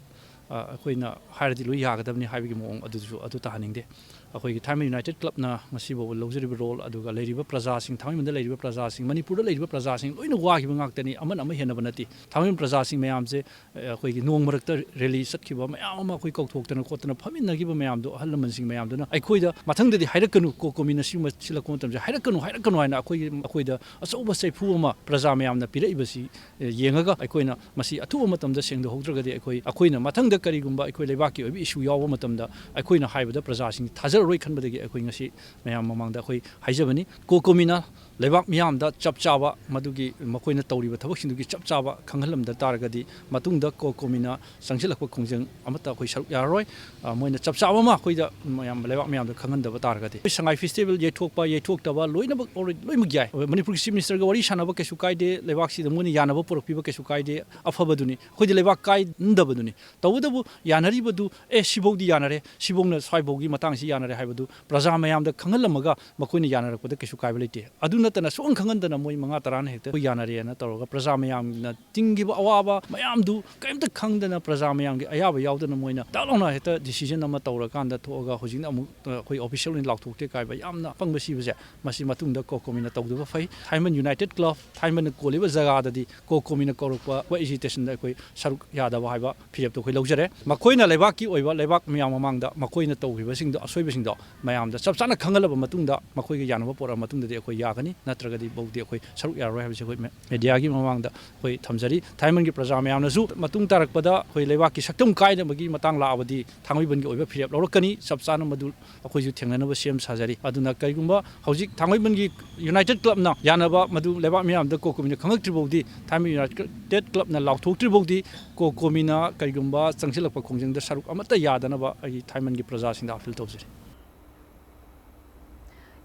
ꯑ, ꯑꯩꯈꯣꯏꯅ ꯍꯥꯏꯔꯗꯤ ꯂꯣꯏ ꯌꯥꯒꯗꯕꯅꯤ ꯍꯥꯏꯕꯒꯤ ꯃꯑꯣꯡ ꯑꯗꯨꯁꯨ, ꯑꯗꯨ ꯇꯥꯍꯟꯅꯤꯡꯗꯦ꯫ ꯑꯩꯈꯣꯏꯒꯤ ꯊꯥꯏꯃꯩ ꯌꯨꯅꯥꯏꯇꯦꯠ ꯀ꯭ꯂꯕꯅ ꯉꯁꯤ ꯐꯥꯎꯕ ꯂꯧꯖꯔꯤꯕ ꯔꯣꯜ, ꯑꯗꯨꯒ ꯂꯩꯔꯤꯕ ꯄ꯭ꯔꯖꯥꯁꯤꯡ, ꯊꯥꯡꯃꯩꯕꯟꯗ ꯂꯩꯔꯤꯕ ꯄ꯭ꯔꯖꯥꯁꯤꯡ, ꯃꯅꯤꯄꯨꯔꯗ ꯂꯩꯔꯤꯕ ꯄ꯭ꯔꯖꯥꯁꯤꯡ ꯂꯣꯏꯅ ꯋꯥꯈꯤꯕ ꯉꯥꯛꯇꯅꯤ꯫ ꯑꯃꯅ ꯑꯃ ꯍꯦꯟꯅꯕ ꯅꯠꯇꯦ꯫ ꯊꯥꯡꯃꯩꯕꯟ ꯄ꯭ꯔꯖꯥꯁꯤꯡ ꯃꯌꯥꯝꯁꯦ, ꯑ, ꯑꯩꯈꯣꯏꯒꯤ ꯅꯣꯡ ꯃꯔꯛꯇ ꯔꯦꯂꯤ ꯆꯠꯈꯤꯕ ꯃꯌꯥꯝ ꯑꯃ ꯑꯩꯈꯣꯏ ꯀꯧꯊꯣꯛꯇꯅ ꯈꯣꯠꯇꯅ ꯐꯝꯃꯤꯟꯅꯈꯤꯕ ꯃꯌꯥꯝꯗꯣ, ꯑꯍꯜ ꯂꯃꯟꯁꯤꯡ ꯃꯌꯥꯝꯗꯨꯅ ꯑꯩꯈꯣꯏꯗ ꯃꯊꯪꯗꯗꯤ ꯍꯥꯏꯔꯛꯀꯅꯨ, ꯀꯣ ꯀꯣꯃꯤꯅ ꯁꯤꯒꯨꯝꯕ ꯁꯤꯜꯂꯛꯄ ꯃꯇꯝꯁꯦ ꯍꯥꯏꯔꯛꯀꯅꯨ, ꯍꯥꯏꯔꯛꯀꯅꯨ ꯍꯥꯏꯅ ꯑꯩꯈꯣꯏꯒꯤ, ꯑꯩꯈꯣꯏꯗ ꯑꯆꯧꯕ ꯆꯩꯐꯨ ꯑꯃ ꯄ꯭ꯔꯖꯥ ꯃꯌꯥꯝꯅ ꯄꯤꯔꯛꯏꯕꯁꯤ, ꯑ, ꯌꯦꯡꯉꯒ ꯑꯩꯈꯣꯏꯅ ꯃꯁꯤ ꯑꯊꯨꯕ ꯃꯇꯝꯗ ꯁꯦꯡꯗꯣꯛꯍꯧꯗ꯭ꯔꯒꯗꯤ ꯑꯩꯈꯣꯏ, ꯑꯩꯈꯣꯏꯅ ꯃꯊꯪꯗ ꯀꯔꯤꯒꯨꯝꯕ ꯑꯩꯈꯣꯏ ꯂꯩꯕꯥꯛꯀꯤ ꯑꯣꯏꯕ ꯏꯁꯨ ꯌꯥꯎꯕ ꯃꯇꯝꯗ ꯑꯩꯈꯣꯏꯅ ꯍꯥꯏꯕꯗ ꯄ꯭ꯔꯖꯥꯁꯤꯡ ꯊꯥꯖꯔꯔꯣꯏ ꯈꯟꯕꯗꯒꯤ ꯑꯩꯈꯣꯏ ꯉꯁꯤ ꯃꯌꯥꯝ ꯃꯃꯥꯡꯗ ꯑꯩꯈꯣꯏ ꯍꯥꯏꯖꯕꯅꯤ꯫ ꯀꯣ ꯀꯣꯃꯤꯅ ꯂꯩꯕꯥꯛ ꯃꯤꯌꯥꯝꯗ ꯆꯞ ꯆꯥꯕ ꯃꯗꯨꯒꯤ ꯃꯈꯣꯏꯅ ꯇꯧꯔꯤꯕ ꯊꯕꯛꯁꯤꯡꯗꯨꯒꯤ ꯆꯞ ꯆꯥꯕ ꯈꯪꯍꯜꯂꯝꯗ ꯇꯥꯔꯒꯗꯤ ꯃꯇꯨꯡꯗ ꯀꯣ ꯀꯣꯃꯤꯅ ꯆꯪꯁꯤꯜꯂꯛꯄ ꯈꯣꯡꯖꯪ ꯑꯃꯠꯇ ꯑꯩꯈꯣꯏ ꯁꯔꯨꯛ ꯌꯥꯔꯔꯣꯏ꯫ ꯑ, ꯃꯣꯏꯅ ꯆꯞ ꯆꯥꯕ ꯑꯃ ꯑꯩꯈꯣꯏꯗ ꯃꯌꯥꯝ, ꯂꯩꯕꯥꯛ ꯃꯌꯥꯝꯗ ꯈꯪꯍꯟꯗꯕ ꯇꯥꯔꯒꯗꯤ ꯑꯩꯈꯣꯏ ꯁꯉꯥꯏ ꯐꯦꯁꯇꯤꯚꯦꯜ ꯌꯩꯊꯣꯛꯄ ꯌꯩꯊꯣꯛꯇꯕ ꯂꯣꯏꯅꯃꯛ already ꯂꯣꯏꯅꯃꯛ ꯌꯥꯏ꯫ ꯃꯅꯤꯄꯨꯔꯒꯤ ꯆꯤꯐ ꯃꯤꯅꯤꯁꯇꯔꯒ ꯋꯥꯔꯤ ꯁꯥꯟꯅꯕ ꯀꯩꯁꯨ ꯀꯥꯏꯗꯦ, ꯂꯩꯕꯥꯛꯁꯤꯗ ꯃꯣꯏꯅ ꯌꯥꯅꯕ ꯄꯨꯔꯛꯄꯤꯕ ꯀꯩꯁꯨ ꯀꯥꯏꯗꯦ, ꯑꯐꯕꯗꯨꯅꯤ꯫ ꯑꯩꯈꯣꯏꯗꯤ ꯂꯩꯕꯥꯛ ꯀꯥꯏꯍꯟꯗꯕꯗꯨꯅꯤ꯫ ꯇꯧꯕꯇꯕꯨ ꯌꯥꯅꯔꯤꯕꯗꯨ, "ꯑꯦ, ꯁꯤꯐꯧꯗꯤ ꯌꯥꯅꯔꯦ, ꯁꯤꯐꯧꯅ ꯁ꯭ꯋꯥꯏꯐꯧꯒꯤ ꯃꯇꯥꯡꯁꯤ ꯌꯥꯅꯔꯦ" ꯍꯥꯏꯕꯗꯨ ꯄ꯭ꯔꯖꯥ ꯃꯌꯥꯝꯗ ꯈꯪꯍꯜꯂꯝꯃꯒ ꯃꯈꯣꯏꯅ ꯌꯥꯅꯔꯛꯄꯗ ꯀꯩꯁꯨ ꯀꯥꯏꯕ ꯂꯩꯇꯦ꯫ ꯑꯗꯨ ꯅꯠꯇꯅ ꯁꯨꯛꯈꯪ ꯈꯪꯍꯟꯗꯅ ꯃꯣꯏ ꯃꯉꯥ ꯇꯔꯥꯅ ꯍꯦꯛꯇ "ꯑꯩꯈꯣꯏ ꯌꯥꯅꯔꯦꯅ" ꯇꯧꯔꯒ ꯄ꯭ꯔꯖꯥ ꯃꯌꯥꯝꯅ ꯇꯤꯡꯈꯤꯕ ꯑꯋꯥꯕ ꯃꯌꯥꯝꯗꯨ ꯀꯔꯤꯝꯇ ꯈꯪꯗꯅ, ꯄ꯭ꯔꯖꯥ ꯃꯌꯥꯝꯒꯤ ꯑꯌꯥꯕ ꯌꯥꯎꯗꯅ ꯃꯣꯏꯅ ꯗꯥꯛ ꯂꯥꯎꯅ ꯍꯦꯛꯇ decision ꯑꯃ ꯇꯧꯔꯀꯥꯟꯗ ꯊꯣꯛꯑꯒ ꯍꯧꯖꯤꯛꯅ ꯑꯃꯨꯛ, ꯑ, ꯑꯩꯈꯣꯏ official ꯑꯣꯏꯅ ꯂꯥꯎꯊꯣꯛꯇꯦ ꯀꯥꯏꯕ ꯌꯥꯝꯅ ꯑꯄꯪꯕ ꯁꯤꯕꯁꯦ, ꯃꯁꯤ ꯃꯇꯨꯡꯗ ꯀꯣ ꯀꯣꯃꯤꯅ ꯇꯧꯗꯕ ꯐꯩ꯫ ꯊꯥꯏꯃꯟ ꯌꯨꯅꯥꯏꯇꯦꯠ ꯀ꯭ꯂꯕ, ꯊꯥꯏꯃꯟꯅ ꯀꯣꯜꯂꯤꯕ ꯖꯒꯥꯗꯗꯤ ꯀꯣ ꯀꯣꯃꯤꯅ ꯀꯧꯔꯛꯄ ꯑꯩꯈꯣꯏ agitationꯗ ꯑꯩꯈꯣꯏ ꯁꯔꯨꯛ ꯌꯥꯗꯕ ꯍꯥꯏꯕ ꯐꯤꯔꯦꯞꯇꯣ ꯑꯩꯈꯣꯏ ꯂꯧꯖꯔꯦ꯫ ꯃꯈꯣꯏꯅ ꯂꯩꯕꯥꯛꯀꯤ ꯑꯣꯏꯕ, ꯂꯩꯕꯥꯛ ꯃꯌꯥꯝ ꯃꯃꯥꯡꯗ ꯃꯈꯣꯏꯅ ꯇꯧꯈꯤꯕꯁꯤꯡꯗꯣ, ꯑꯁꯣꯏꯕꯁꯤꯡꯗꯣ ꯃꯌꯥꯝꯗ ꯆꯞ ꯆꯥꯅ ꯈꯪꯍꯜꯂꯕ ꯃꯇꯨꯡꯗ, ꯃꯈꯣꯏꯒ ꯌꯥꯅꯕ ꯄꯣꯔꯛꯑ ꯃꯇꯨꯡꯗꯗꯤ ꯑꯩꯈꯣꯏ ꯌꯥꯒꯅꯤ, ꯅꯠꯇ꯭ꯔꯒꯗꯤ ꯐꯥꯎꯗꯤ ꯑꯩꯈꯣꯏ ꯁꯔꯨꯛ ꯌꯥꯔꯔꯣꯏ ꯍꯥꯏꯕꯁꯤ ꯑꯩꯈꯣꯏ ꯃꯦ-, ꯃꯦꯗꯤꯌꯥꯒꯤ ꯃꯃꯥꯡꯗ ꯑꯩꯈꯣꯏ ꯊꯝꯖꯔꯤ꯫ ꯊꯥꯏꯃꯟꯒꯤ ꯄ꯭ꯔꯖꯥ ꯃꯌꯥꯝꯅꯁꯨ ꯃꯇꯨꯡ ꯇꯥꯔꯛꯄꯗ ꯑꯩꯈꯣꯏ ꯂꯩꯕꯥꯛꯀꯤ ꯁꯛꯇꯝ ꯀꯥꯏꯅꯕꯒꯤ ꯃꯇꯥꯡ ꯂꯥꯛꯑꯕꯗꯤ ꯊꯥꯡꯃꯩꯕꯟꯒꯤ ꯑꯣꯏꯕ ꯐꯤꯔꯦꯞ ꯂꯧꯔꯛꯀꯅꯤ꯫ ꯆꯞ ꯆꯥꯅ ꯃꯗꯨ ꯑꯩꯈꯣꯏꯁꯨ ꯊꯦꯡꯅꯅꯕ ꯁꯦꯝ ꯁꯥꯖꯔꯤ꯫ ꯑꯗꯨꯅ ꯀꯔꯤꯒꯨꯝꯕ ꯍꯧꯖꯤꯛ ꯊꯥꯡꯃꯩꯕꯟꯒꯤ ꯌꯨꯅꯥꯏꯇꯦꯠ ꯀ꯭ꯂꯕꯅ ꯌꯥꯅꯕ ꯃꯗꯨ ꯂꯩꯕꯥꯛ ꯃꯤꯌꯥꯝꯗ ꯀꯣ ꯀꯣꯃꯤꯅ ꯈꯪꯉꯛꯇ꯭ꯔꯤ ꯐꯥꯎꯗꯤ, ꯊꯥꯏꯃꯟ ꯌꯨꯅꯥꯏꯇꯦꯠ ꯀ꯭ꯂꯕꯅ ꯂꯥꯎꯊꯣꯛꯇ꯭ꯔꯤ ꯐꯥꯎꯗꯤ ꯀꯣ ꯀꯣꯃꯤꯅ ꯀꯔꯤꯒꯨꯝꯕ ꯆꯪꯁꯤꯜꯂꯛꯄ ꯈꯣꯡꯖꯪꯗ ꯁꯔꯨꯛ ꯑꯃꯠꯇ ꯌꯥꯗꯅꯕ ꯑꯩꯒꯤ ꯊꯥꯏꯃꯟꯒꯤ ꯄ꯭ꯔꯖꯥꯁꯤꯡꯗ ꯑꯥꯄꯤꯜ ꯇꯧꯖꯔꯤ꯫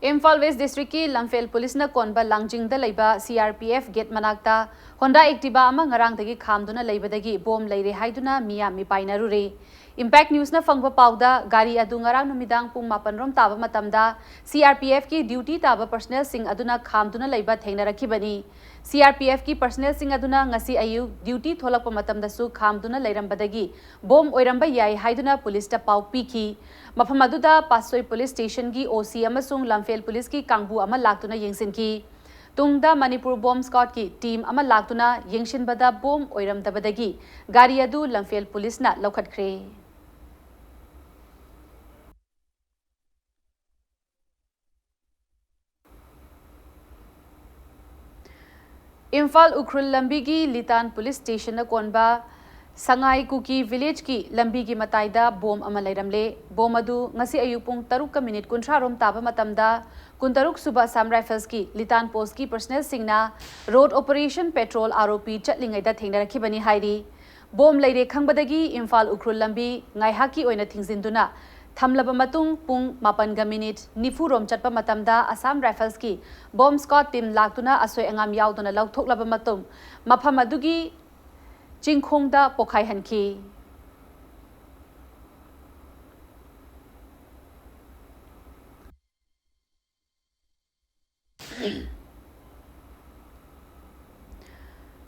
ꯏꯝꯐꯥꯜ ꯋꯦꯁ ꯗꯤꯁꯇ꯭ꯔꯤꯛꯀꯤ ꯂꯝꯐꯦꯜ ꯄꯨꯂꯤꯁꯅ ꯀꯣꯟꯕ ꯂꯥꯡꯖꯤꯡꯗ ꯂꯩꯕ C R P F gate ꯃꯅꯥꯛꯇ ꯍꯣꯟꯗꯥ ꯑꯦꯛꯇꯤꯚꯥ ꯑꯃ ꯉꯔꯥꯡꯗꯒꯤ ꯈꯥꯝꯗꯨꯅ ꯂꯩꯕꯗꯒꯤ ꯕꯣꯝ ꯂꯩꯔꯦ ꯍꯥꯏꯗꯨꯅ ꯃꯤꯌꯥꯝ ꯃꯤꯄꯥꯏꯅꯔꯨꯔꯦ꯫ Impact Newsꯅ ꯐꯪꯕ ꯄꯥꯎꯗ, ꯒꯥꯔꯤ ꯑꯗꯨ ꯉꯔꯥꯡ ꯅꯨꯃꯤꯗꯥꯡ ꯄꯨꯡ ꯃꯥꯄꯟ ꯔꯣꯝ ꯇꯥꯕ ꯃꯇꯝꯗ CRPFꯀꯤ duty ꯇꯥꯕ personnelꯁꯤꯡ ꯑꯗꯨꯅ ꯈꯥꯝꯗꯨꯅ ꯂꯩꯕ ꯊꯦꯡꯅꯔꯛꯈꯤꯕꯅꯤ꯫ CRPFꯀꯤ personnelꯁꯤꯡ ꯑꯗꯨꯅ ꯉꯁꯤ ꯑꯌꯨꯛ duty ꯊꯣꯛꯂꯛꯄ ꯃꯇꯝꯗꯁꯨ ꯈꯥꯝꯗꯨꯅ ꯂꯩꯔꯝꯕꯗꯒꯤ bomb ꯑꯣꯏꯔꯝꯕ ꯌꯥꯏ ꯍꯥꯏꯗꯨꯅ policeꯇ ꯄꯥꯎ ꯄꯤꯈꯤ꯫ ꯃꯐꯝ ꯑꯗꯨꯗ ꯄꯥꯠꯁꯣꯏ police stationꯒꯤ OC ꯑꯃꯁꯨꯡ ꯂꯝꯐꯦꯜ policeꯀꯤ ꯀꯥꯡꯕꯨ ꯑꯃ ꯂꯥꯛꯇꯨꯅ ꯌꯦꯡꯁꯤꯟꯈꯤ꯫ ꯇꯨꯡꯗ ꯃꯅꯤꯄꯨꯔ bomb squadꯀꯤ team ꯑꯃ ꯂꯥꯛꯇꯨꯅ ꯌꯦꯡꯁꯤꯟꯕꯗ bomb ꯑꯣꯏꯔꯝꯗꯕꯗꯒꯤ ꯒꯥꯔꯤ ꯑꯗꯨ ꯂꯝꯐꯦꯜ policeꯅ ꯂꯧꯈꯠꯈ꯭ꯔꯦ꯫ ꯏꯝꯐꯥꯜ ꯎꯈ꯭ꯔꯨꯜ ꯂꯝꯕꯤꯒꯤ ꯂꯤꯇꯥꯟ police stationꯅ ꯀꯣꯟꯕ ꯁꯉꯥꯏ ꯀꯨꯀꯤ villageꯀꯤ ꯂꯝꯕꯤꯒꯤ ꯃꯇꯥꯏꯗ bomb ꯑꯃ ꯂꯩꯔꯝꯂꯦ꯫ Bomb ꯑꯗꯨ ꯉꯁꯤ ꯑꯌꯨꯛ ꯄꯨꯡ ꯇꯔꯨꯛꯀ minute ꯀꯨꯟꯊ꯭ꯔꯥ ꯔꯣꯝ ꯇꯥꯕ ꯃꯇꯝꯗ ꯀꯨꯟꯇꯔꯨꯛ ꯁꯨꯕ Assam Riflesꯀꯤ ꯂꯤꯇꯥꯟ postꯀꯤ personnelꯁꯤꯡꯅ road operation patrol, ROP, ꯆꯠꯂꯤꯉꯩꯗ ꯊꯦꯡꯅꯔꯛꯈꯤꯕꯅꯤ ꯍꯥꯏꯔꯤ꯫ Bomb ꯂꯩꯔꯦ ꯈꯪꯕꯗꯒꯤ ꯏꯝꯐꯥꯜ ꯎꯈ꯭ꯔꯨꯜ ꯂꯝꯕꯤ ꯉꯥꯏꯍꯥꯛꯀꯤ ꯑꯣꯏꯅ ꯊꯤꯡꯖꯤꯟꯗꯨꯅ ꯊꯝꯂꯕ ꯃꯇꯨꯡ, ꯄꯨꯡ ꯃꯥꯄꯟꯒ minute ꯅꯤꯐꯨ ꯔꯣꯝ ꯆꯠꯄ ꯃꯇꯝꯗ Assam Riflesꯀꯤ bomb squad team ꯂꯥꯛꯇꯨꯅ ꯑꯁꯣꯏ ꯑꯉꯥꯝ ꯌꯥꯎꯗꯅ ꯂꯧꯊꯣꯛꯂꯕ ꯃꯇꯨꯡ, ꯃꯐꯝ ꯑꯗꯨꯒꯤ ꯆꯤꯡꯈꯣꯡꯗ ꯄꯣꯈꯥꯏꯍꯟꯈꯤ꯫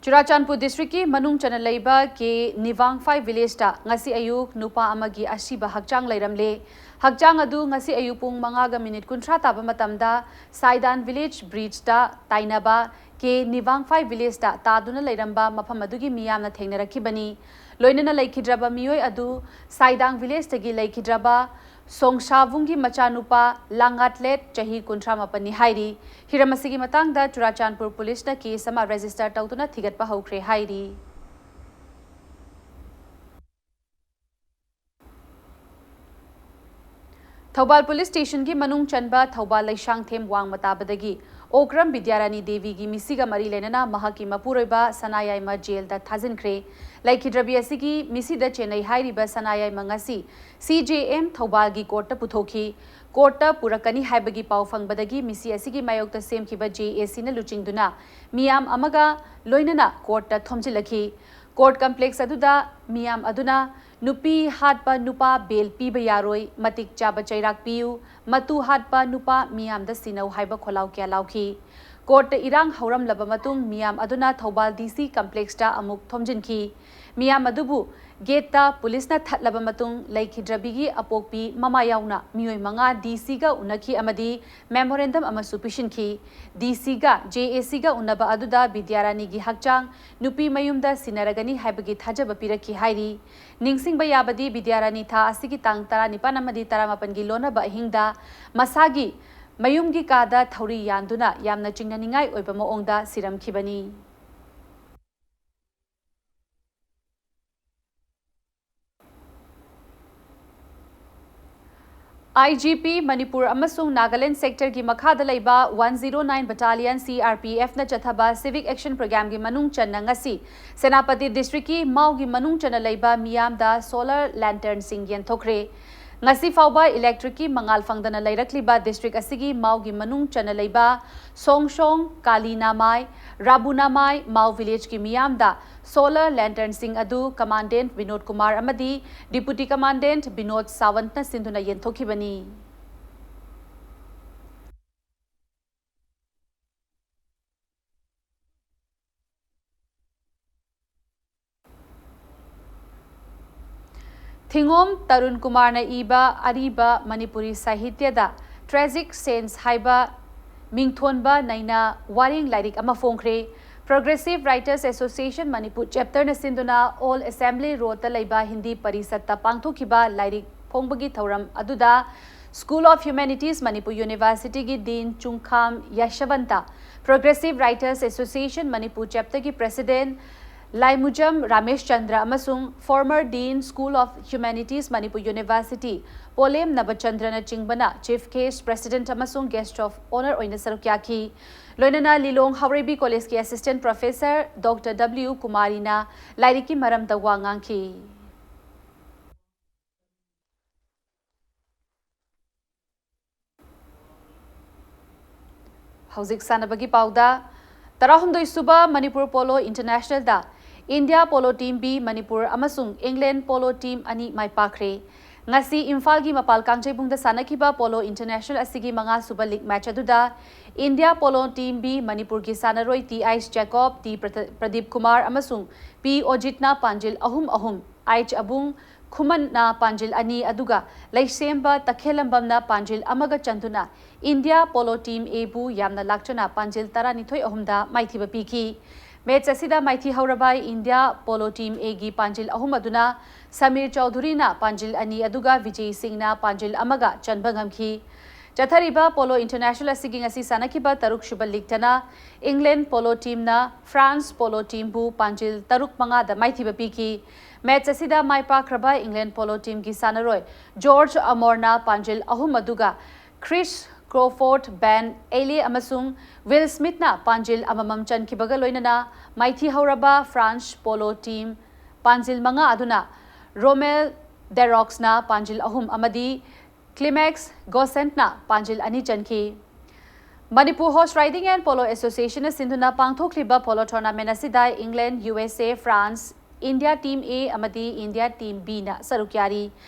ꯆꯨꯔꯥꯆꯥꯟꯄꯨꯔ districtꯀꯤ ꯃꯅꯨꯡ ꯆꯟꯅ ꯂꯩꯕ ꯀꯦ ꯅꯤꯋꯥꯡꯐꯥꯏ villageꯇ ꯉꯁꯤ ꯑꯌꯨꯛ ꯅꯨꯄꯥ ꯑꯃꯒꯤ ꯑꯁꯤꯕ ꯍꯛꯆꯥꯡ ꯂꯩꯔꯝꯂꯦ꯫ ꯍꯛꯆꯥꯡ ꯑꯗꯨ ꯉꯁꯤ ꯑꯌꯨꯛ ꯄꯨꯡ ꯃꯉꯥꯒ minute ꯀꯨꯟꯊ꯭ꯔꯥ ꯇꯥꯕ ꯃꯇꯝꯗ ꯁꯥꯏꯗꯥꯟ village bridgeꯇ ꯇꯥꯏꯅꯕ ꯀꯦ ꯅꯤꯋꯥꯡꯐꯥꯏ villageꯇ ꯇꯥꯗꯨꯅ ꯂꯩꯔꯝꯕ ꯃꯐꯝ ꯑꯗꯨꯒꯤ ꯃꯤꯌꯥꯝꯅ ꯊꯦꯡꯅꯔꯛꯈꯤꯕꯅꯤ꯫ ꯂꯣꯏꯅꯅ ꯂꯩꯈꯤꯗ꯭ꯔꯕ ꯃꯤꯑꯣꯏ ꯑꯗꯨ ꯁꯥꯏꯗꯥꯡ villageꯇꯒꯤ ꯂꯩꯈꯤꯗ꯭ꯔꯕ ꯁꯣꯡꯁꯥꯕꯨꯡꯒꯤ ꯃꯆꯥꯅꯨꯄꯥ ꯂꯥꯡꯉꯥꯠꯂꯦꯠ, ꯆꯍꯤ ꯀꯨꯟꯊ꯭ꯔꯥ ꯃꯥꯄꯟꯅꯤ ꯍꯥꯏꯔꯤ꯫ ꯍꯤꯔꯝ ꯑꯁꯤꯒꯤ ꯃꯇꯥꯡꯗ ꯆꯨꯔꯥꯆꯥꯟꯄꯨꯔ policeꯅ case ꯑꯃ register ꯇꯧꯗꯨꯅ ꯊꯤꯒꯠꯄ ꯍꯧꯈ꯭ꯔꯦ ꯍꯥꯏꯔꯤ꯫ ꯊꯧꯕꯥꯜ police stationꯒꯤ ꯃꯅꯨꯡ ꯆꯟꯕ ꯊꯧꯕꯥꯜ ꯂꯩꯁꯥꯡꯊꯦꯝ ꯋꯥꯡꯃ ꯇꯥꯕꯗꯒꯤ ꯑꯣꯀ꯭ꯔꯝ ꯕꯤꯗ꯭ꯌꯥꯔꯥꯅꯤ ꯗꯦꯕꯤꯒꯤ ꯃꯤꯁꯤꯒ ꯃꯔꯤ ꯂꯩꯅꯅ ꯃꯍꯥꯛꯀꯤ ꯃꯄꯨꯔꯣꯏꯕ ꯁꯅꯥꯌꯥꯏꯃ jailꯗ ꯊꯥꯖꯤꯟꯈ꯭ꯔꯦ꯫ ꯂꯩꯈꯤꯗ꯭ꯔꯕꯤ ꯑꯁꯤꯒꯤ ꯃꯤꯁꯤꯗ ꯆꯦꯟꯅꯩ ꯍꯥꯏꯔꯤꯕ ꯁꯅꯥꯌꯥꯏꯃ ꯉꯁꯤ CJM ꯊꯧꯕꯥꯜꯒꯤ courtꯇ ꯄꯨꯊꯣꯛꯈꯤ꯫ Courtꯇ ꯄꯨꯔꯛꯀꯅꯤ ꯍꯥꯏꯕꯒꯤ ꯄꯥꯎ ꯐꯪꯕꯗꯒꯤ ꯃꯤꯁꯤ ꯑꯁꯤꯒꯤ ꯃꯥꯌꯣꯛꯇ ꯁꯦꯝꯈꯤꯕ JACꯅ ꯂꯨꯆꯤꯡꯗꯨꯅ ꯃꯤꯌꯥꯝ ꯑꯃꯒ ꯂꯣꯏꯅꯅ courtꯇ ꯊꯣꯝꯖꯤꯜꯂꯛꯈꯤ꯫ Court complex ꯑꯗꯨꯗ ꯃꯤꯌꯥꯝ ꯑꯗꯨꯅ "ꯅꯨꯄꯤ ꯍꯥꯠꯄ ꯅꯨꯄꯥ bail ꯄꯤꯕ ꯌꯥꯔꯣꯏ, ꯃꯇꯤꯛ ꯆꯥꯕ ꯆꯩꯔꯥꯛ ꯄꯤꯌꯨ, ꯃꯇꯨ ꯍꯥꯠꯄ ꯅꯨꯄꯥ ꯃꯤꯌꯥꯝꯗ ꯁꯤꯟꯅꯧ" ꯍꯥꯏꯕ ꯈꯣꯜꯂꯥꯎ ꯀꯌꯥ ꯂꯥꯎꯈꯤ꯫ Courtꯇ ꯏꯔꯥꯡ ꯍꯧꯔꯝꯂꯕ ꯃꯇꯨꯡ ꯃꯤꯌꯥꯝ ꯑꯗꯨꯅ ꯊꯧꯕꯥꯜ D C complexꯇ ꯑꯃꯨꯛ ꯊꯣꯝꯖꯤꯟꯈꯤ꯫ ꯃꯤꯌꯥꯝ ꯑꯗꯨꯕꯨ gateꯇ policeꯅ ꯊꯠꯂꯕ ꯃꯇꯨꯡ ꯂꯩꯈꯤꯗ꯭ꯔꯕꯤꯒꯤ ꯑꯄꯣꯛꯄꯤ ꯃꯃꯥ ꯌꯥꯎꯅ ꯃꯤꯑꯣꯏ ꯃꯉꯥ D Cꯒ ꯎꯅꯈꯤ ꯑꯃꯗꯤ memorandum ꯑꯃꯁꯨ ꯄꯤꯁꯤꯟꯈꯤ꯫ D Cꯒ J A Cꯒ ꯎꯅꯕ ꯑꯗꯨꯗ ꯕꯤꯗ꯭ꯌꯥꯔꯥꯅꯤꯒꯤ ꯍꯛꯆꯥꯡ ꯅꯨꯄꯤ ꯃꯌꯨꯝꯗ ꯁꯤꯟꯅꯔꯒꯅꯤ ꯍꯥꯏꯕꯒꯤ ꯊꯥꯖꯕ ꯄꯤꯔꯛꯈꯤ ꯍꯥꯏꯔꯤ꯫ ꯅꯤꯡꯁꯤꯡꯕ ꯌꯥꯕꯗꯤ, ꯕꯤꯗ꯭ꯌꯥꯔꯥꯅꯤ ꯊꯥ ꯑꯁꯤꯒꯤ ꯇꯥꯡ ꯇꯔꯥꯅꯤꯄꯥꯟ ꯑꯃꯗꯤ ꯇꯔꯥꯃꯥꯄꯟꯒꯤ ꯂꯣꯟꯅꯕ ꯑꯍꯤꯡꯗ ꯃꯁꯥꯒꯤ ꯃꯌꯨꯝꯒꯤ ꯀꯥꯗ ꯊꯧꯔꯤ ꯌꯥꯟꯗꯨꯅ ꯌꯥꯝꯅ ꯆꯤꯡꯅꯅꯤꯡꯉꯥꯏ ꯑꯣꯏꯕ ꯃꯑꯣꯡꯗ ꯁꯤꯔꯝꯈꯤꯕꯅꯤ꯫ I G P ꯃꯅꯤꯄꯨꯔ ꯑꯃꯁꯨꯡ ꯅꯥꯒꯥꯂꯦꯟ sectorꯒꯤ ꯃꯈꯥꯗ ꯂꯩꯕ one zero nine Battalion C R P Fꯅ ꯆꯠꯊꯕ Civic Action Programꯒꯤ ꯃꯅꯨꯡ ꯆꯟꯅ ꯉꯁꯤ ꯁꯦꯅꯥꯄꯇꯤ districtꯀꯤ ꯃꯥꯎꯒꯤ ꯃꯅꯨꯡ ꯆꯟꯅ ꯂꯩꯕ ꯃꯤꯌꯥꯝꯗ solar lanternꯁꯤꯡ ꯌꯦꯟꯊꯣꯛꯈ꯭ꯔꯦ꯫ ꯉꯁꯤ ꯐꯥꯎꯕ electricꯀꯤ ꯃꯉꯥꯜ ꯐꯪꯗꯅ ꯂꯩꯔꯛꯂꯤꯕ district ꯑꯁꯤꯒꯤ ꯃꯥꯎꯒꯤ ꯃꯅꯨꯡ ꯆꯟꯅ ꯂꯩꯕ ꯁꯣꯡꯁꯣꯡ, ꯀꯥꯂꯤꯅꯥꯃꯥꯏ, ꯔꯥꯕꯨꯅꯥꯃꯥꯏ ꯃꯥꯎ villageꯀꯤ ꯃꯤꯌꯥꯝꯗ solar lanternꯁꯤꯡ ꯑꯗꯨ Commandant ꯕꯤꯅꯣꯗ ꯀꯨꯃꯥꯔ ꯑꯃꯗꯤ Deputy Commandant ꯕꯤꯅꯣꯗ ꯁꯥꯋꯟꯠꯅ ꯁꯤꯟꯗꯨꯅ ꯌꯦꯟꯊꯣꯛꯈꯤꯕꯅꯤ꯫ ꯊꯤꯉꯣꯝ ꯇꯔꯨꯟ ꯀꯨꯃꯥꯔꯅ ꯏꯕ ꯑꯔꯤꯕ ꯃꯅꯤꯄꯨꯔꯤ ꯁꯥꯍꯤꯇ꯭ꯌꯗ Tragic Saints ꯍꯥꯏꯕ ꯃꯤꯡꯊꯣꯟꯕ ꯅꯩꯅ ꯋꯥꯔꯦꯡ ꯂꯥꯏꯔꯤꯛ ꯑꯃ ꯐꯣꯡꯈ꯭ꯔꯦ꯫ Progressive Writers Association ꯃꯅꯤꯄꯨꯔ chapterꯅ ꯁꯤꯟꯗꯨꯅ Old Assembly Roadꯇ ꯂꯩꯕ ꯍꯤꯟꯗꯤ ꯄꯔꯤꯁꯠꯇ ꯄꯥꯡꯊꯣꯛꯈꯤꯕ ꯂꯥꯏꯔꯤꯛ ꯐꯣꯡꯕꯒꯤ ꯊꯧꯔꯝ ꯑꯗꯨꯗ School of Humanities Manipur Universityꯒꯤ Dean ꯆꯨꯡꯈꯥꯝ ꯌꯥꯏꯁꯕꯟꯇ, Progressive Writers Association Manipur chapterꯒꯤ President ꯂꯥꯏꯃꯨꯖꯝ Ramesh Chandra ꯑꯃꯁꯨꯡ former Dean School of Humanities Manipur University ꯄꯣꯂꯦꯝ ꯅꯕꯆꯟꯗ꯭ꯔꯅꯆꯤꯡꯕꯅ Chief Guest, President ꯑꯃꯁꯨꯡ Guest of Honour ꯑꯣꯏꯅ ꯁꯔꯨꯛ ꯌꯥꯈꯤ꯫ ꯂꯣꯏꯅꯅ ꯂꯤꯂꯣꯡ ꯍꯥꯎꯔꯩꯕꯤ Collegeꯀꯤ Assistant Professor Doctor W ꯀꯨꯃꯥꯔꯤꯅ ꯂꯥꯏꯔꯤꯛꯀꯤ ꯃꯔꯝꯗ ꯋꯥ ꯉꯥꯡꯈꯤ꯫ ꯍꯧꯖꯤꯛ ꯁꯥꯟꯅꯕꯒꯤ ꯄꯥꯎꯗ, ꯇꯔꯥꯍꯨꯝꯗꯣꯏ ꯁꯨꯕ ꯃꯅꯤꯄꯨꯔ Polo Internationalꯗ India polo team B Manipur ꯑꯃꯁꯨꯡ ꯏꯪꯂꯦꯟ ꯄꯣꯂꯣ ꯇꯤꯝ ꯑꯅꯤ ꯃꯥꯏ ꯄꯥꯛꯈ꯭ꯔꯦ꯫ ꯉꯁꯤ ꯏꯝꯐꯥꯜꯒꯤ ꯃꯄꯥꯜ ꯀꯥꯡꯖꯩꯕꯨꯡꯗ ꯁꯥꯟꯅꯈꯤꯕ ꯄꯣꯂꯣ ꯏꯟꯇꯔꯅꯦꯁꯅꯦꯜ ꯑꯁꯤꯒꯤ ꯃꯉꯥ ꯁꯨꯕ ꯂꯤꯒ ꯃꯦꯆ ꯑꯗꯨꯗ ꯏꯟꯗꯤꯌꯥ ꯄꯣꯂꯣ ꯇꯤꯝ ꯕꯤ ꯃꯅꯤꯄꯨꯔꯒꯤ ꯁꯥꯟꯅꯔꯣꯏ T H ꯖꯦꯀꯣꯕ, T ꯄ꯭ꯔꯗ-, Pradeep Kumar ꯑꯃꯁꯨꯡ ꯄꯤ ꯑꯣꯖꯤꯠꯅ ꯄꯥꯟꯖꯤꯜ ꯑꯍꯨꯝ ꯑꯍꯨꯝ, ꯑꯩꯆ ꯑꯕꯨꯡ ꯈꯨꯃꯟꯅ ꯄꯥꯟꯖꯤꯜ ꯑꯅꯤ ꯑꯗꯨꯒ ꯂꯩꯁꯦꯝꯕ ꯇꯈꯦꯜꯂꯝꯕꯝꯅ ꯄꯥꯟꯖꯤꯜ ꯑꯃꯒ ꯆꯟꯗꯨꯅ ꯏꯟꯗꯤꯌꯥ ꯄꯣꯂꯣ ꯇꯤꯝ ꯑꯦꯕꯨ ꯌꯥꯝꯅ ꯂꯥꯛꯆꯅ ꯄꯥꯟꯖꯤꯜ ꯇꯔꯥꯅꯤꯊꯣꯏ ꯑꯍꯨꯝꯗ ꯃꯥꯏꯊꯤꯕ ꯄꯤꯈꯤ꯫ ꯃꯦꯆ ꯑꯁꯤꯗ ꯃꯥꯏꯊꯤ ꯍꯧꯔꯕ ꯏꯟꯗꯤꯌꯥ ꯄꯣꯂꯣ ꯇꯤꯝ ꯑꯦꯒꯤ ꯄꯥꯟꯖꯤꯜ ꯑꯍꯨꯝ ꯑꯗꯨꯅ ꯁꯃꯤꯔ ꯆꯧꯙꯨꯔꯤꯅ ꯄꯥꯟꯖꯤꯜ ꯑꯅꯤ ꯑꯗꯨꯒ ꯕꯤꯖꯦ ꯁꯤꯡꯅ ꯄꯥꯟꯖꯤꯜ ꯑꯃꯒ ꯆꯟꯕ ꯉꯝꯈꯤ꯫ ꯆꯠꯊꯔꯤꯕ ꯄꯣꯂꯣ ꯏꯟꯇꯔꯅꯦꯁꯅꯦꯜ ꯑꯁꯤꯒꯤ ꯉꯁꯤ ꯁꯥꯟꯅꯈꯤꯕ ꯇꯔꯨꯛ ꯁꯨꯕ ꯂꯤꯒꯇꯅ ꯏꯪꯂꯦꯟ ꯄꯣꯂꯣ ꯇꯤꯝꯅ ꯐ꯭ꯔꯥꯟꯁ ꯄꯣꯂꯣ ꯇꯤꯝꯕꯨ ꯄꯥꯟꯖꯤꯜ ꯇꯔꯨꯛ ꯃꯉꯥꯗ ꯃꯥꯏꯊꯤꯕ ꯄꯤꯈꯤ꯫ ꯃꯦꯆ ꯑꯁꯤꯗ ꯃꯥꯏ ꯄꯥꯛꯈ꯭ꯔꯕ ꯏꯪꯂꯦꯟ ꯄꯣꯂꯣ ꯇꯤꯝꯒꯤ ꯁꯥꯟꯅꯔꯣꯏ ꯖꯣꯔꯖ ꯑꯃꯣꯔꯅ ꯄꯥꯟꯖꯤꯜ ꯑꯍꯨꯝ ꯑꯗꯨꯒ ꯈ꯭ꯔꯤꯁ ꯀ꯭ꯔꯣꯐꯣꯔꯗ, ꯕꯦꯟ ꯑꯦꯂꯦ ꯑꯃꯁꯨꯡ ꯋꯤꯜ ꯁ꯭ꯃꯤꯊꯅ ꯄꯥꯟꯖꯤꯜ ꯑꯃꯃꯝ ꯆꯟꯈꯤꯕꯒ ꯂꯣꯏꯅꯅ ꯃꯥꯏꯊꯤ ꯍꯧꯔꯕ ꯐ꯭ꯔꯥꯟꯁ ꯄꯣꯂꯣ ꯇꯤꯝ ꯄꯥꯟꯖꯤꯜ ꯃꯉꯥ ꯑꯗꯨꯅ ꯔꯣꯃꯦꯜ ꯗꯦꯔꯣꯛꯁꯅ ꯄꯥꯟꯖꯤꯜ ꯑꯍꯨꯝ ꯑꯃꯗꯤ ꯀ꯭ꯂꯤꯃꯦꯛꯁ ꯒꯣꯁꯦꯟꯠꯅ ꯄꯥꯟꯖꯤꯜ ꯑꯅꯤ ꯆꯟꯈꯤ꯫ Manipur horse riding and polo ꯑꯦꯁꯣꯁꯤꯌꯦꯁꯟꯅ ꯁꯤꯟꯗꯨꯅ ꯄꯥꯡꯊꯣꯛꯂꯤꯕ ꯄꯣꯂꯣ ꯇꯣꯔꯅꯥꯃꯦꯟ ꯑꯁꯤꯗ ꯏꯪꯂꯦꯟ, U S A, France, India team A ꯑꯃꯗꯤ ꯏꯟꯗꯤꯌꯥ ꯇꯤꯝ ꯕꯤꯅ ꯁꯔꯨꯛ ꯌꯥꯔꯤ꯫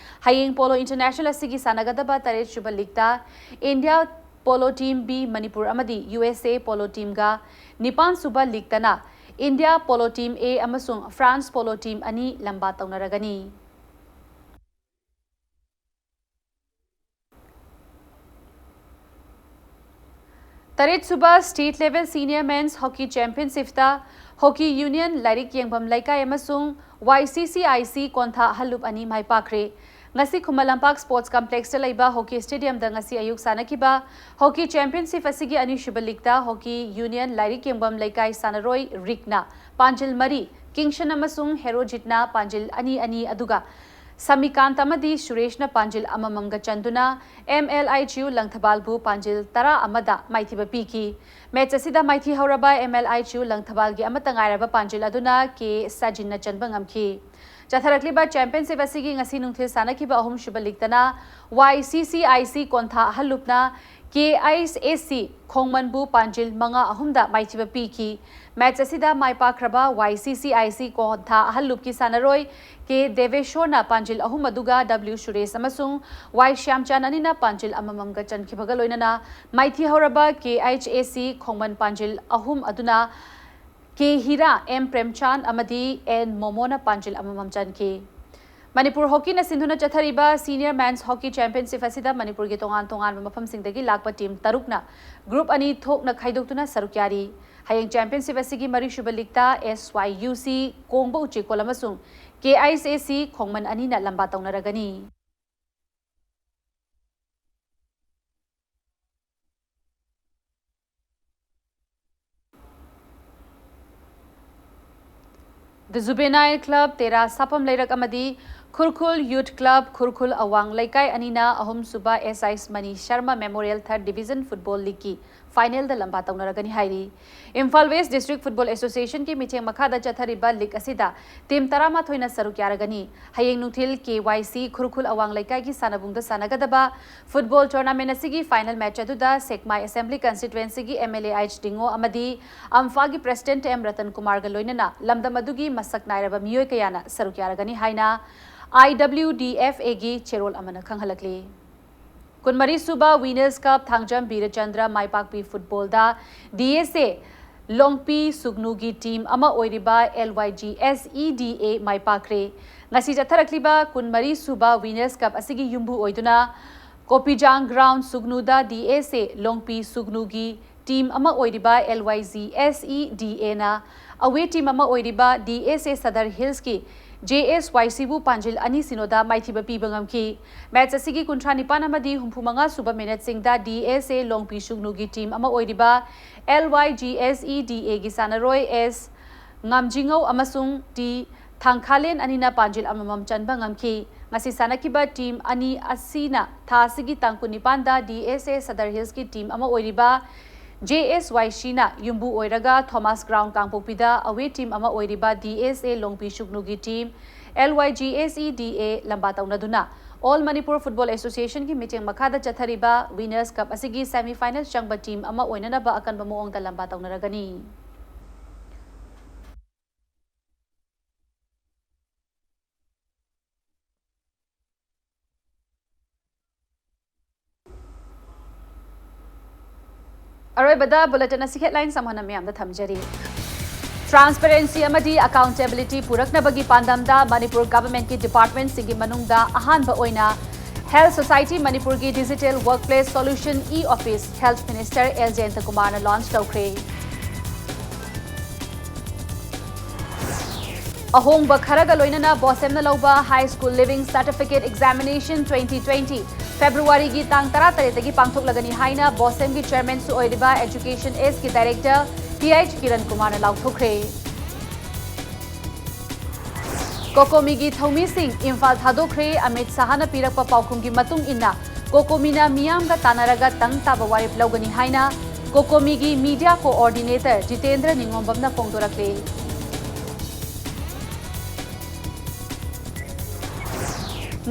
ꯍꯌꯦꯡ ꯄꯣꯂꯣ ꯏꯟꯇꯔꯅꯦꯁꯅꯦꯜ ꯑꯁꯤꯒꯤ ꯁꯥꯟꯅꯒꯗꯕ ꯇꯔꯦꯠ ꯁꯨꯕ ꯂꯤꯒꯇ India polo team B Manipur ꯑꯃꯗꯤ ꯌꯨ ꯑꯦꯁ ꯑꯦ ꯄꯣꯂꯣ ꯇꯤꯝꯒ, ꯅꯤꯄꯥꯟ ꯁꯨꯕ ꯂꯤꯒꯇꯅ ꯏꯟꯗꯤꯌꯥ ꯄꯣꯂꯣ ꯇꯤꯝ ꯑꯦ ꯑꯃꯁꯨꯡ ꯐ꯭ꯔꯥꯟꯁ ꯄꯣꯂꯣ ꯇꯤꯝ ꯑꯅꯤ ꯂꯝꯕꯥ ꯇꯧꯅꯔꯒꯅꯤ꯫ ꯇꯔꯦꯠ ꯁꯨꯕ state level senior men's hockey ꯆꯦꯝꯄꯤꯌꯟꯁꯤꯞꯇ ꯍꯣꯀꯤ ꯌꯨꯅꯤꯌꯟ ꯂꯥꯏꯔꯤꯛ ꯌꯦꯡꯐꯝ ꯂꯩꯀꯥꯏ ꯑꯃꯁꯨꯡ ꯋꯥꯏ ꯁꯤ ꯁꯤ ꯑꯥꯏ ꯁꯤ ꯀꯣꯟꯊꯥ ꯑꯍꯜꯂꯨꯞ ꯑꯅꯤ ꯃꯥꯏ ꯄꯥꯛꯈ꯭ꯔꯦ꯫ ꯉꯁꯤ ꯈꯨꯃꯟ ꯂꯝꯄꯥꯛ ꯁ꯭ꯄꯣꯔꯠꯁ ꯀꯝꯄ꯭ꯂꯦꯛꯁꯇ ꯂꯩꯕ ꯍꯣꯀꯤ ꯁ꯭ꯇꯦꯗꯤꯌꯝꯗ ꯉꯁꯤ ꯑꯌꯨꯛ ꯁꯥꯟꯅꯈꯤꯕ ꯍꯣꯀꯤ ꯆꯦꯝꯄꯤꯌꯟꯁꯤꯞ ꯑꯁꯤꯒꯤ ꯑꯅꯤꯁꯨꯕ ꯂꯤꯒꯇ ꯍꯣꯀꯤ ꯌꯨꯅꯤꯌꯟ ꯂꯥꯏꯔꯤꯛ ꯌꯦꯡꯐꯝ ꯂꯩꯀꯥꯏ ꯁꯥꯟꯅꯔꯣꯏ ꯔꯤꯛꯅ ꯄꯥꯟꯖꯤꯜ ꯃꯔꯤ, ꯀꯤꯡꯁꯟ ꯑꯃꯁꯨꯡ ꯍꯦꯔꯣꯖꯤꯠꯅ ꯄꯥꯟꯖꯤꯜ ꯑꯅꯤ ꯑꯅꯤ, ꯑꯗꯨꯒ ꯁꯃꯤꯀꯥꯟꯇ ꯑꯃꯗꯤ ꯁꯨꯔꯦꯁꯅ ꯄꯥꯟꯖꯤꯜ ꯑꯃꯃꯝꯒ ꯆꯟꯗꯨꯅ ꯑꯦꯝ ꯑꯦꯜ ꯑꯩꯆ ꯌꯨ ꯂꯪꯊꯕꯥꯜꯕꯨ ꯄꯥꯟꯖꯤꯜ ꯇꯔꯥ ꯑꯃꯗ ꯃꯥꯏꯊꯤꯕ ꯄꯤꯈꯤ꯫ ꯃꯦꯆ ꯑꯁꯤꯗ ꯃꯥꯏꯊꯤ ꯍꯧꯔꯕ ꯑꯦꯝ ꯑꯦꯜ ꯑꯩꯆ ꯌꯨ ꯂꯪꯊꯕꯥꯜꯒꯤ ꯑꯃꯠꯇ ꯉꯥꯏꯔꯕ ꯄꯥꯟꯖꯤꯜ ꯑꯗꯨꯅ ꯀꯦ ꯁꯖꯤꯟꯅ ꯆꯟꯕ ꯉꯝꯈꯤ꯫ ꯆꯠꯊꯔꯛꯂꯤꯕ ꯆꯦꯝꯄꯤꯌꯟꯁꯤꯞ ꯑꯁꯤꯒꯤ ꯉꯁꯤ ꯅꯨꯡꯊꯤꯜ ꯁꯥꯟꯅꯈꯤꯕ ꯑꯍꯨꯝꯁꯨꯕ ꯂꯤꯒꯇꯅ ꯋꯥꯏ ꯁꯤ C I C ꯀꯣꯟꯊꯥ ꯑꯍꯜꯂꯨꯞꯅ K H ꯑꯦ ꯁꯤ ꯈꯣꯡꯃꯟꯕꯨ ꯄꯥꯟꯖꯤꯜ ꯃꯉꯥ ꯑꯍꯨꯝꯗ ꯃꯥꯏꯊꯤꯕ ꯄꯤꯈꯤ꯫ ꯃꯦꯆ ꯑꯁꯤꯗ ꯃꯥꯏ ꯄꯥꯛꯈ꯭ꯔꯕ ꯋꯥꯏ ꯁꯤ ꯁꯤ ꯑꯥꯏ ꯁꯤ ꯀꯣꯟꯊꯥ ꯑꯍꯜ ꯂꯨꯞꯀꯤ ꯁꯥꯟꯅꯔꯣꯏ ꯀꯦ ꯗꯦꯕꯦꯁꯣꯔꯅ ꯄꯥꯟꯖꯤꯜ ꯑꯍꯨꯝ ꯑꯗꯨꯒ ꯗꯕ꯭ꯂꯤꯎ ꯁꯨꯔꯦꯁ ꯑꯃꯁꯨꯡ ꯋꯥꯏ ꯁ꯭ꯌꯥꯝꯆꯥꯟ ꯑꯅꯤꯅ ꯄꯥꯟꯖꯤꯜ ꯑꯃꯃꯝꯒ ꯆꯟꯈꯤꯕꯒ ꯂꯣꯏꯅꯅ ꯃꯥꯏꯊꯤꯍꯧꯔꯕ ꯀꯦ ꯑꯩꯆ ꯑꯦ ꯁꯤ ꯈꯣꯡꯃꯟ ꯄꯥꯟꯖꯤꯜ ꯑꯍꯨꯝ ꯑꯗꯨꯅ ꯀꯦ ꯍꯤꯔꯥ, ꯑꯦꯝ ꯄ꯭ꯔꯦꯝꯆꯥꯟ ꯑꯃꯗꯤ ꯑꯦꯟ ꯃꯣꯃꯣꯅ ꯄꯥꯟꯖꯤꯜ ꯑꯃꯃꯝ ꯆꯟꯈꯤ꯫ ꯃꯅꯤꯄꯨꯔ ꯍꯣꯀꯤꯅ ꯁꯤꯟꯗꯨꯅ ꯆꯠꯊꯔꯤꯕ ꯁꯤꯅꯤꯌꯔ ꯃꯦꯟꯁ ꯍꯣꯀꯤ ꯆꯦꯝꯄꯤꯌꯟꯁꯤꯞ ꯑꯁꯤꯗ ꯃꯅꯤꯄꯨꯔꯒꯤ ꯇꯣꯉꯥꯟ ꯇꯣꯉꯥꯟꯕ ꯃꯐꯝꯁꯤꯡꯗꯒꯤ ꯂꯥꯛꯄ ꯇꯤꯝ ꯇꯔꯨꯛꯅ ꯒ꯭ꯔꯨꯞ ꯑꯅꯤ ꯊꯣꯛꯅ ꯈꯥꯏꯗꯣꯛꯇꯨꯅ ꯁꯔꯨꯛ ꯌꯥꯔꯤ꯫ ꯍꯌꯦꯡ ꯆꯦꯝꯄꯤꯌꯟꯁꯤꯞ ꯑꯁꯤꯒꯤ ꯃꯔꯤꯁꯨꯕ ꯂꯤꯛꯇ ꯑꯦꯁ ꯋꯥꯏ ꯌꯨ ꯁꯤ ꯀꯣꯡꯕ ꯎꯆꯦꯛꯀꯣꯜ ꯑꯃꯁꯨꯡ ꯀꯦ ꯑꯩꯆ ꯑꯦ ꯁꯤ ꯈꯣꯡꯃꯟ ꯑꯅꯤꯅ ꯂꯝꯕꯥ ꯇꯧꯅꯔꯒꯅꯤ꯫ The Juvenile Club, ꯇꯦꯔꯥ ꯁꯥꯐꯝ ꯂꯩꯔꯛ ꯑꯃꯗꯤ ꯈꯨꯔꯈꯨꯜ ꯌꯨꯊ ꯀ꯭ꯂꯕ, ꯈꯨꯔꯈꯨꯜ ꯑꯋꯥꯡ ꯂꯩꯀꯥꯏ ꯑꯅꯤꯅ ꯑꯍꯨꯝꯁꯨꯕ S I Mani Sharma memorial ꯊꯔꯠ ꯗꯤꯕꯤꯖꯟ ꯐꯨꯠꯕꯣꯜ ꯂꯤꯒꯀꯤ ꯐꯥꯏꯅꯦꯜꯗ ꯂꯝꯕꯥ ꯇꯧꯅꯔꯒꯅꯤ ꯍꯥꯏꯔꯤ꯫ ꯏꯝꯐꯥꯜ ꯋꯦꯁ ꯗꯤꯁꯇ꯭ꯔꯤꯛ ꯐꯨꯠꯕꯣꯜ ꯑꯦꯁꯣꯁꯤꯌꯦꯁꯟꯒꯤ ꯃꯤꯠꯌꯦꯡ ꯃꯈꯥꯗ ꯆꯠꯊꯔꯤꯕ ꯂꯤꯒ ꯑꯁꯤꯗ ꯇꯤꯝ ꯇꯔꯥꯃꯥꯊꯣꯏꯅ ꯁꯔꯨꯛ ꯌꯥꯔꯒꯅꯤ꯫ ꯍꯌꯦꯡ ꯅꯨꯡꯊꯤꯜ ꯀꯦ ꯋꯥꯏ ꯁꯤ ꯈꯨꯔꯈꯨꯜ ꯑꯋꯥꯡ ꯂꯩꯀꯥꯏꯒꯤ ꯁꯥꯟꯅꯕꯨꯡꯗ ꯁꯥꯟꯅꯒꯗꯕ ꯐꯨꯠꯕꯣꯜ ꯇꯣꯔꯅꯥꯃꯦꯟ ꯑꯁꯤꯒꯤ ꯐꯥꯏꯅꯦꯜ ꯃꯦꯆ ꯑꯗꯨꯗ ꯁꯦꯛꯃꯥꯏ ꯑꯦꯁꯦꯝꯕ꯭ꯂꯤ ꯀꯟꯁꯇꯤꯇ꯭ꯋꯦꯟꯁꯤꯒꯤ M L A H Dingo ꯑꯃꯗꯤ ꯑꯝꯐꯥꯒꯤ ꯄ꯭ꯔꯦꯁꯤꯗꯦꯟꯠ ꯑꯦꯝ ꯔꯇꯟ ꯀꯨꯃꯥꯔꯒ ꯂꯣꯏꯅꯅ ꯂꯝꯗꯝ ꯑꯗꯨꯒꯤ ꯃꯁꯛ ꯅꯥꯏꯔꯕ ꯃꯤꯑꯣꯏ ꯀꯌꯥꯅ ꯁꯔꯨꯛ ꯌꯥꯔꯒꯅꯤ ꯍꯥꯏꯅ ꯑꯥꯏ ꯗꯕ꯭ꯂꯤꯎ ꯗꯤ ꯑꯦꯐ ꯑꯦꯒꯤ ꯆꯦꯔꯣꯜ ꯑꯃꯅ ꯈꯪꯍꯜꯂꯛꯂꯤ꯫ ꯀꯨꯟꯃꯔꯤ ꯁꯨꯕ ꯋꯤꯅꯔꯁ ꯀꯞ ꯊꯥꯡꯖꯝ ꯕꯤꯔꯆꯟꯗ꯭ꯔ ꯃꯥꯏꯄꯥꯛꯄꯤ ꯐꯨꯠꯕꯣꯜꯗ ꯗꯤ ꯑꯦꯁ ꯑꯦ ꯂꯣꯡꯄꯤ ꯁꯨꯒꯅꯨꯒꯤ ꯇꯤꯝ ꯑꯃ ꯑꯣꯏꯔꯤꯕ L Y G S E ꯗꯤ ꯑꯦ ꯃꯥꯏ ꯄꯥꯛꯈ꯭ꯔꯦ꯫ ꯉꯁꯤ ꯆꯠꯊꯔꯛꯂꯤꯕ ꯀꯨꯟꯃꯔꯤ ꯁꯨꯕ ꯋꯤꯅꯔꯁ ꯀꯞ ꯑꯁꯤꯒꯤ ꯌꯨꯝꯕꯨ ꯑꯣꯏꯗꯨꯅ ꯀꯣꯄꯤꯖꯥꯡ ꯒ꯭ꯔꯥꯎꯟ ꯁꯨꯒꯅꯨꯗ ꯗꯤ ꯑꯦꯁ ꯑꯦ ꯂꯣꯡꯄꯤ ꯁꯨꯒꯅꯨꯒꯤ ꯇꯤꯝ ꯑꯃ ꯑꯣꯏꯔꯤꯕ L Y G S E ꯗꯤ ꯑꯦꯅ ꯑꯋꯦ ꯇꯤꯝ ꯑꯃ ꯑꯣꯏꯔꯤꯕ ꯗꯤ ꯑꯦꯁ ꯑꯦ ꯁꯗꯔ ꯍꯤꯜꯁꯀꯤ ꯖꯦ ꯑꯦꯁ ꯋꯥꯏ ꯁꯤꯕꯨ ꯄꯥꯟꯖꯤꯜ ꯑꯅꯤ ꯁꯤꯅꯣꯗ ꯃꯥꯏꯊꯤꯕ ꯄꯤꯕ ꯉꯝꯈꯤ꯫ ꯃꯦꯆ ꯑꯁꯤꯒꯤ ꯀꯨꯟꯊ꯭ꯔꯥ ꯅꯤꯄꯥꯟ ꯑꯃꯗꯤ ꯍꯨꯝꯐꯨ ꯃꯉꯥ ꯁꯨꯕ ꯃꯤꯅꯠꯁꯤꯡꯗ ꯗꯤ ꯑꯦꯁ ꯑꯦ ꯂꯣꯡꯄꯤ ꯁꯨꯒꯅꯨꯒꯤ ꯇꯤꯝ ꯑꯃ ꯑꯣꯏꯔꯤꯕ L Y G S E ꯗꯤ ꯑꯦꯒꯤ ꯁꯥꯟꯅꯔꯣꯏ ꯑꯦꯁ ꯉꯥꯝꯖꯤꯉꯧ ꯑꯃꯁꯨꯡ ꯇꯤ ꯊꯥꯡꯈꯥꯂꯦꯟ ꯑꯅꯤꯅ ꯄꯥꯟꯖꯤꯜ ꯑꯃꯃꯝ ꯆꯟꯕ ꯉꯝꯈꯤ꯫ ꯉꯁꯤ ꯁꯥꯟꯅꯈꯤꯕ ꯇꯤꯝ ꯑꯅꯤ ꯑꯁꯤꯅ ꯊꯥ ꯑꯁꯤꯒꯤ ꯇꯥꯡ ꯀꯨꯟꯅꯤꯄꯥꯟꯗ ꯗꯤ ꯑꯦꯁ ꯑꯦ ꯁꯗꯔ ꯍꯤꯜꯁꯀꯤ ꯇꯤꯝ ꯑꯃ ꯑꯣꯏꯔꯤꯕ ꯖꯦ ꯑꯦꯁ ꯋꯥꯏ ꯁꯤꯅ ꯌꯨꯝꯕꯨ ꯑꯣꯏꯔꯒ ꯊꯣꯃꯥꯁ ꯒ꯭ꯔꯥꯎꯟ ꯀꯥꯡꯄꯣꯛꯄꯤꯗ ꯑꯋꯦ ꯇꯤꯝ ꯑꯃ ꯑꯣꯏꯔꯤꯕ ꯗꯤ ꯑꯦꯁ ꯑꯦ ꯂꯣꯡꯄꯤ ꯁꯨꯒꯅꯨꯒꯤ team L Y G S E ꯗꯤ ꯑꯦ ꯂꯝꯕꯥ ꯇꯧꯅꯗꯨꯅ ꯑꯣꯜ ꯃꯅꯤꯄꯨꯔ ꯐꯨꯠꯕꯣꯜ ꯑꯦꯁꯣꯁꯤꯌꯦꯁꯟꯒꯤ ꯃꯤꯠꯌꯦꯡ ꯃꯈꯥꯗ ꯆꯠꯊꯔꯤꯕ ꯋꯤꯅꯔꯁ ꯀꯞ ꯑꯁꯤꯒꯤ ꯁꯦꯃꯤ ꯐꯥꯏꯅꯦꯜ ꯆꯪꯕ ꯇꯤꯝ ꯑꯃ ꯑꯣꯏꯅꯅꯕ ꯑꯀꯟꯕ ꯃꯑꯣꯡꯗ ꯂꯝꯕꯥ ꯇꯧꯅꯔꯒꯅꯤ꯫ ꯑꯔꯣꯏꯕꯗ bulletin ꯑꯁꯤ headlines ꯑꯃꯨꯛ ꯍꯟꯅ ꯃꯌꯥꯝꯗ ꯊꯝꯖꯔꯤ꯫ Transparency ꯑꯃꯗꯤ accountability ꯄꯨꯔꯛꯅꯕꯒꯤ ꯄꯥꯟꯗꯝꯗ ꯃꯅꯤꯄꯨꯔ governmentꯀꯤ departmentꯁꯤꯡꯒꯤ ꯃꯅꯨꯡꯗ ꯑꯍꯥꯟꯕ ꯑꯣꯏꯅ Health Society ꯃꯅꯤꯄꯨꯔꯒꯤ digital workplace solution e-office Health Minister L ꯖꯌꯟꯇꯀꯨꯃꯥꯔꯅ launch ꯇꯧꯈ꯭ꯔꯦ꯫ ꯑꯍꯣꯡꯕ ꯈꯔꯒ ꯂꯣꯏꯅꯅ ꯕꯣꯁꯦꯝꯅ ꯂꯧꯕ High School Leaving Certificate Examination twenty twenty Februaryꯒꯤ ꯇꯥꯡ ꯇꯔꯥꯇꯔꯦꯠꯇꯒꯤ ꯄꯥꯡꯊꯣꯛꯂꯒꯅꯤ ꯍꯥꯏꯅ ꯕꯣꯁꯦꯝꯒꯤ chairmanꯁꯨ ꯑꯣꯏꯔꯤꯕ Education Sꯀꯤ director T H Kiran ꯀꯨꯃꯥꯔꯅ ꯂꯥꯎꯊꯣꯛꯈ꯭ꯔꯦ꯫ ꯀꯣꯀꯣꯃꯤꯒꯤ ꯊꯧꯃꯤꯁꯤꯡ ꯏꯝꯐꯥꯜ ꯊꯥꯗꯣꯛꯈ꯭ꯔꯦ꯫ ꯑꯃꯤꯠ ꯁꯥꯍꯅ ꯄꯤꯔꯛꯄ ꯄꯥꯎꯈꯨꯝꯒꯤ ꯃꯇꯨꯡ ꯏꯟꯅ ꯀꯣꯀꯣꯃꯤꯅ ꯃꯤꯌꯥꯝꯒ ꯇꯥꯟꯅꯔꯒ ꯇꯪ ꯇꯥꯕ ꯋꯥꯔꯦꯞ ꯂꯧꯒꯅꯤ ꯍꯥꯏꯅ ꯀꯣꯀꯣꯃꯤꯒꯤ media coordinator Jitendra ꯅꯤꯉꯣꯝꯕꯝꯅ ꯐꯣꯡꯗꯣꯔꯛꯂꯦ꯫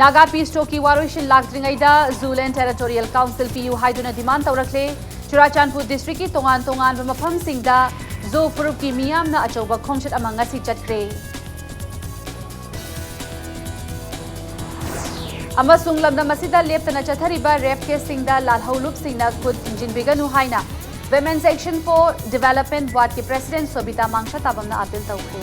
Naga peace talkꯀꯤ ꯋꯥꯔꯣꯏꯁꯤꯟ ꯂꯥꯛꯇ꯭ꯔꯤꯉꯩꯗ Zooland Territorial Council ꯄꯤꯌꯨ ꯍꯥꯏꯗꯨꯅ demand ꯇꯧꯔꯛꯂꯦ꯫ ꯆꯨꯔꯥꯆꯥꯟꯄꯨꯔ districtꯀꯤ ꯇꯣꯉꯥꯟ ꯇꯣꯉꯥꯟꯕ ꯃꯐꯝꯁꯤꯡꯗ ꯖꯣ ꯐꯨꯔꯨꯞꯀꯤ ꯃꯤꯌꯥꯝꯅ ꯑꯆꯧꯕ ꯈꯣꯡꯆꯠ ꯑꯃ ꯉꯁꯤ ꯆꯠꯈ꯭ꯔꯦ꯫ ꯑꯃꯁꯨꯡ ꯂꯝꯗꯝ ꯑꯁꯤꯗ ꯂꯦꯞꯇꯅ ꯆꯠꯊꯔꯤꯕ rape caseꯁꯤꯡꯗ ꯂꯥꯜꯍꯧꯂꯨꯞꯁꯤꯡꯅ ꯈꯨꯠ ꯊꯤꯡꯖꯤꯟꯕꯤꯒꯅꯨ ꯍꯥꯏꯅ Women's Action for Development Boardꯀꯤ president ꯁꯣꯕꯤꯇꯥ ꯃꯥꯡꯁꯥ ꯇꯥꯕꯝꯅ appeal ꯇꯧꯈ꯭ꯔꯦ꯫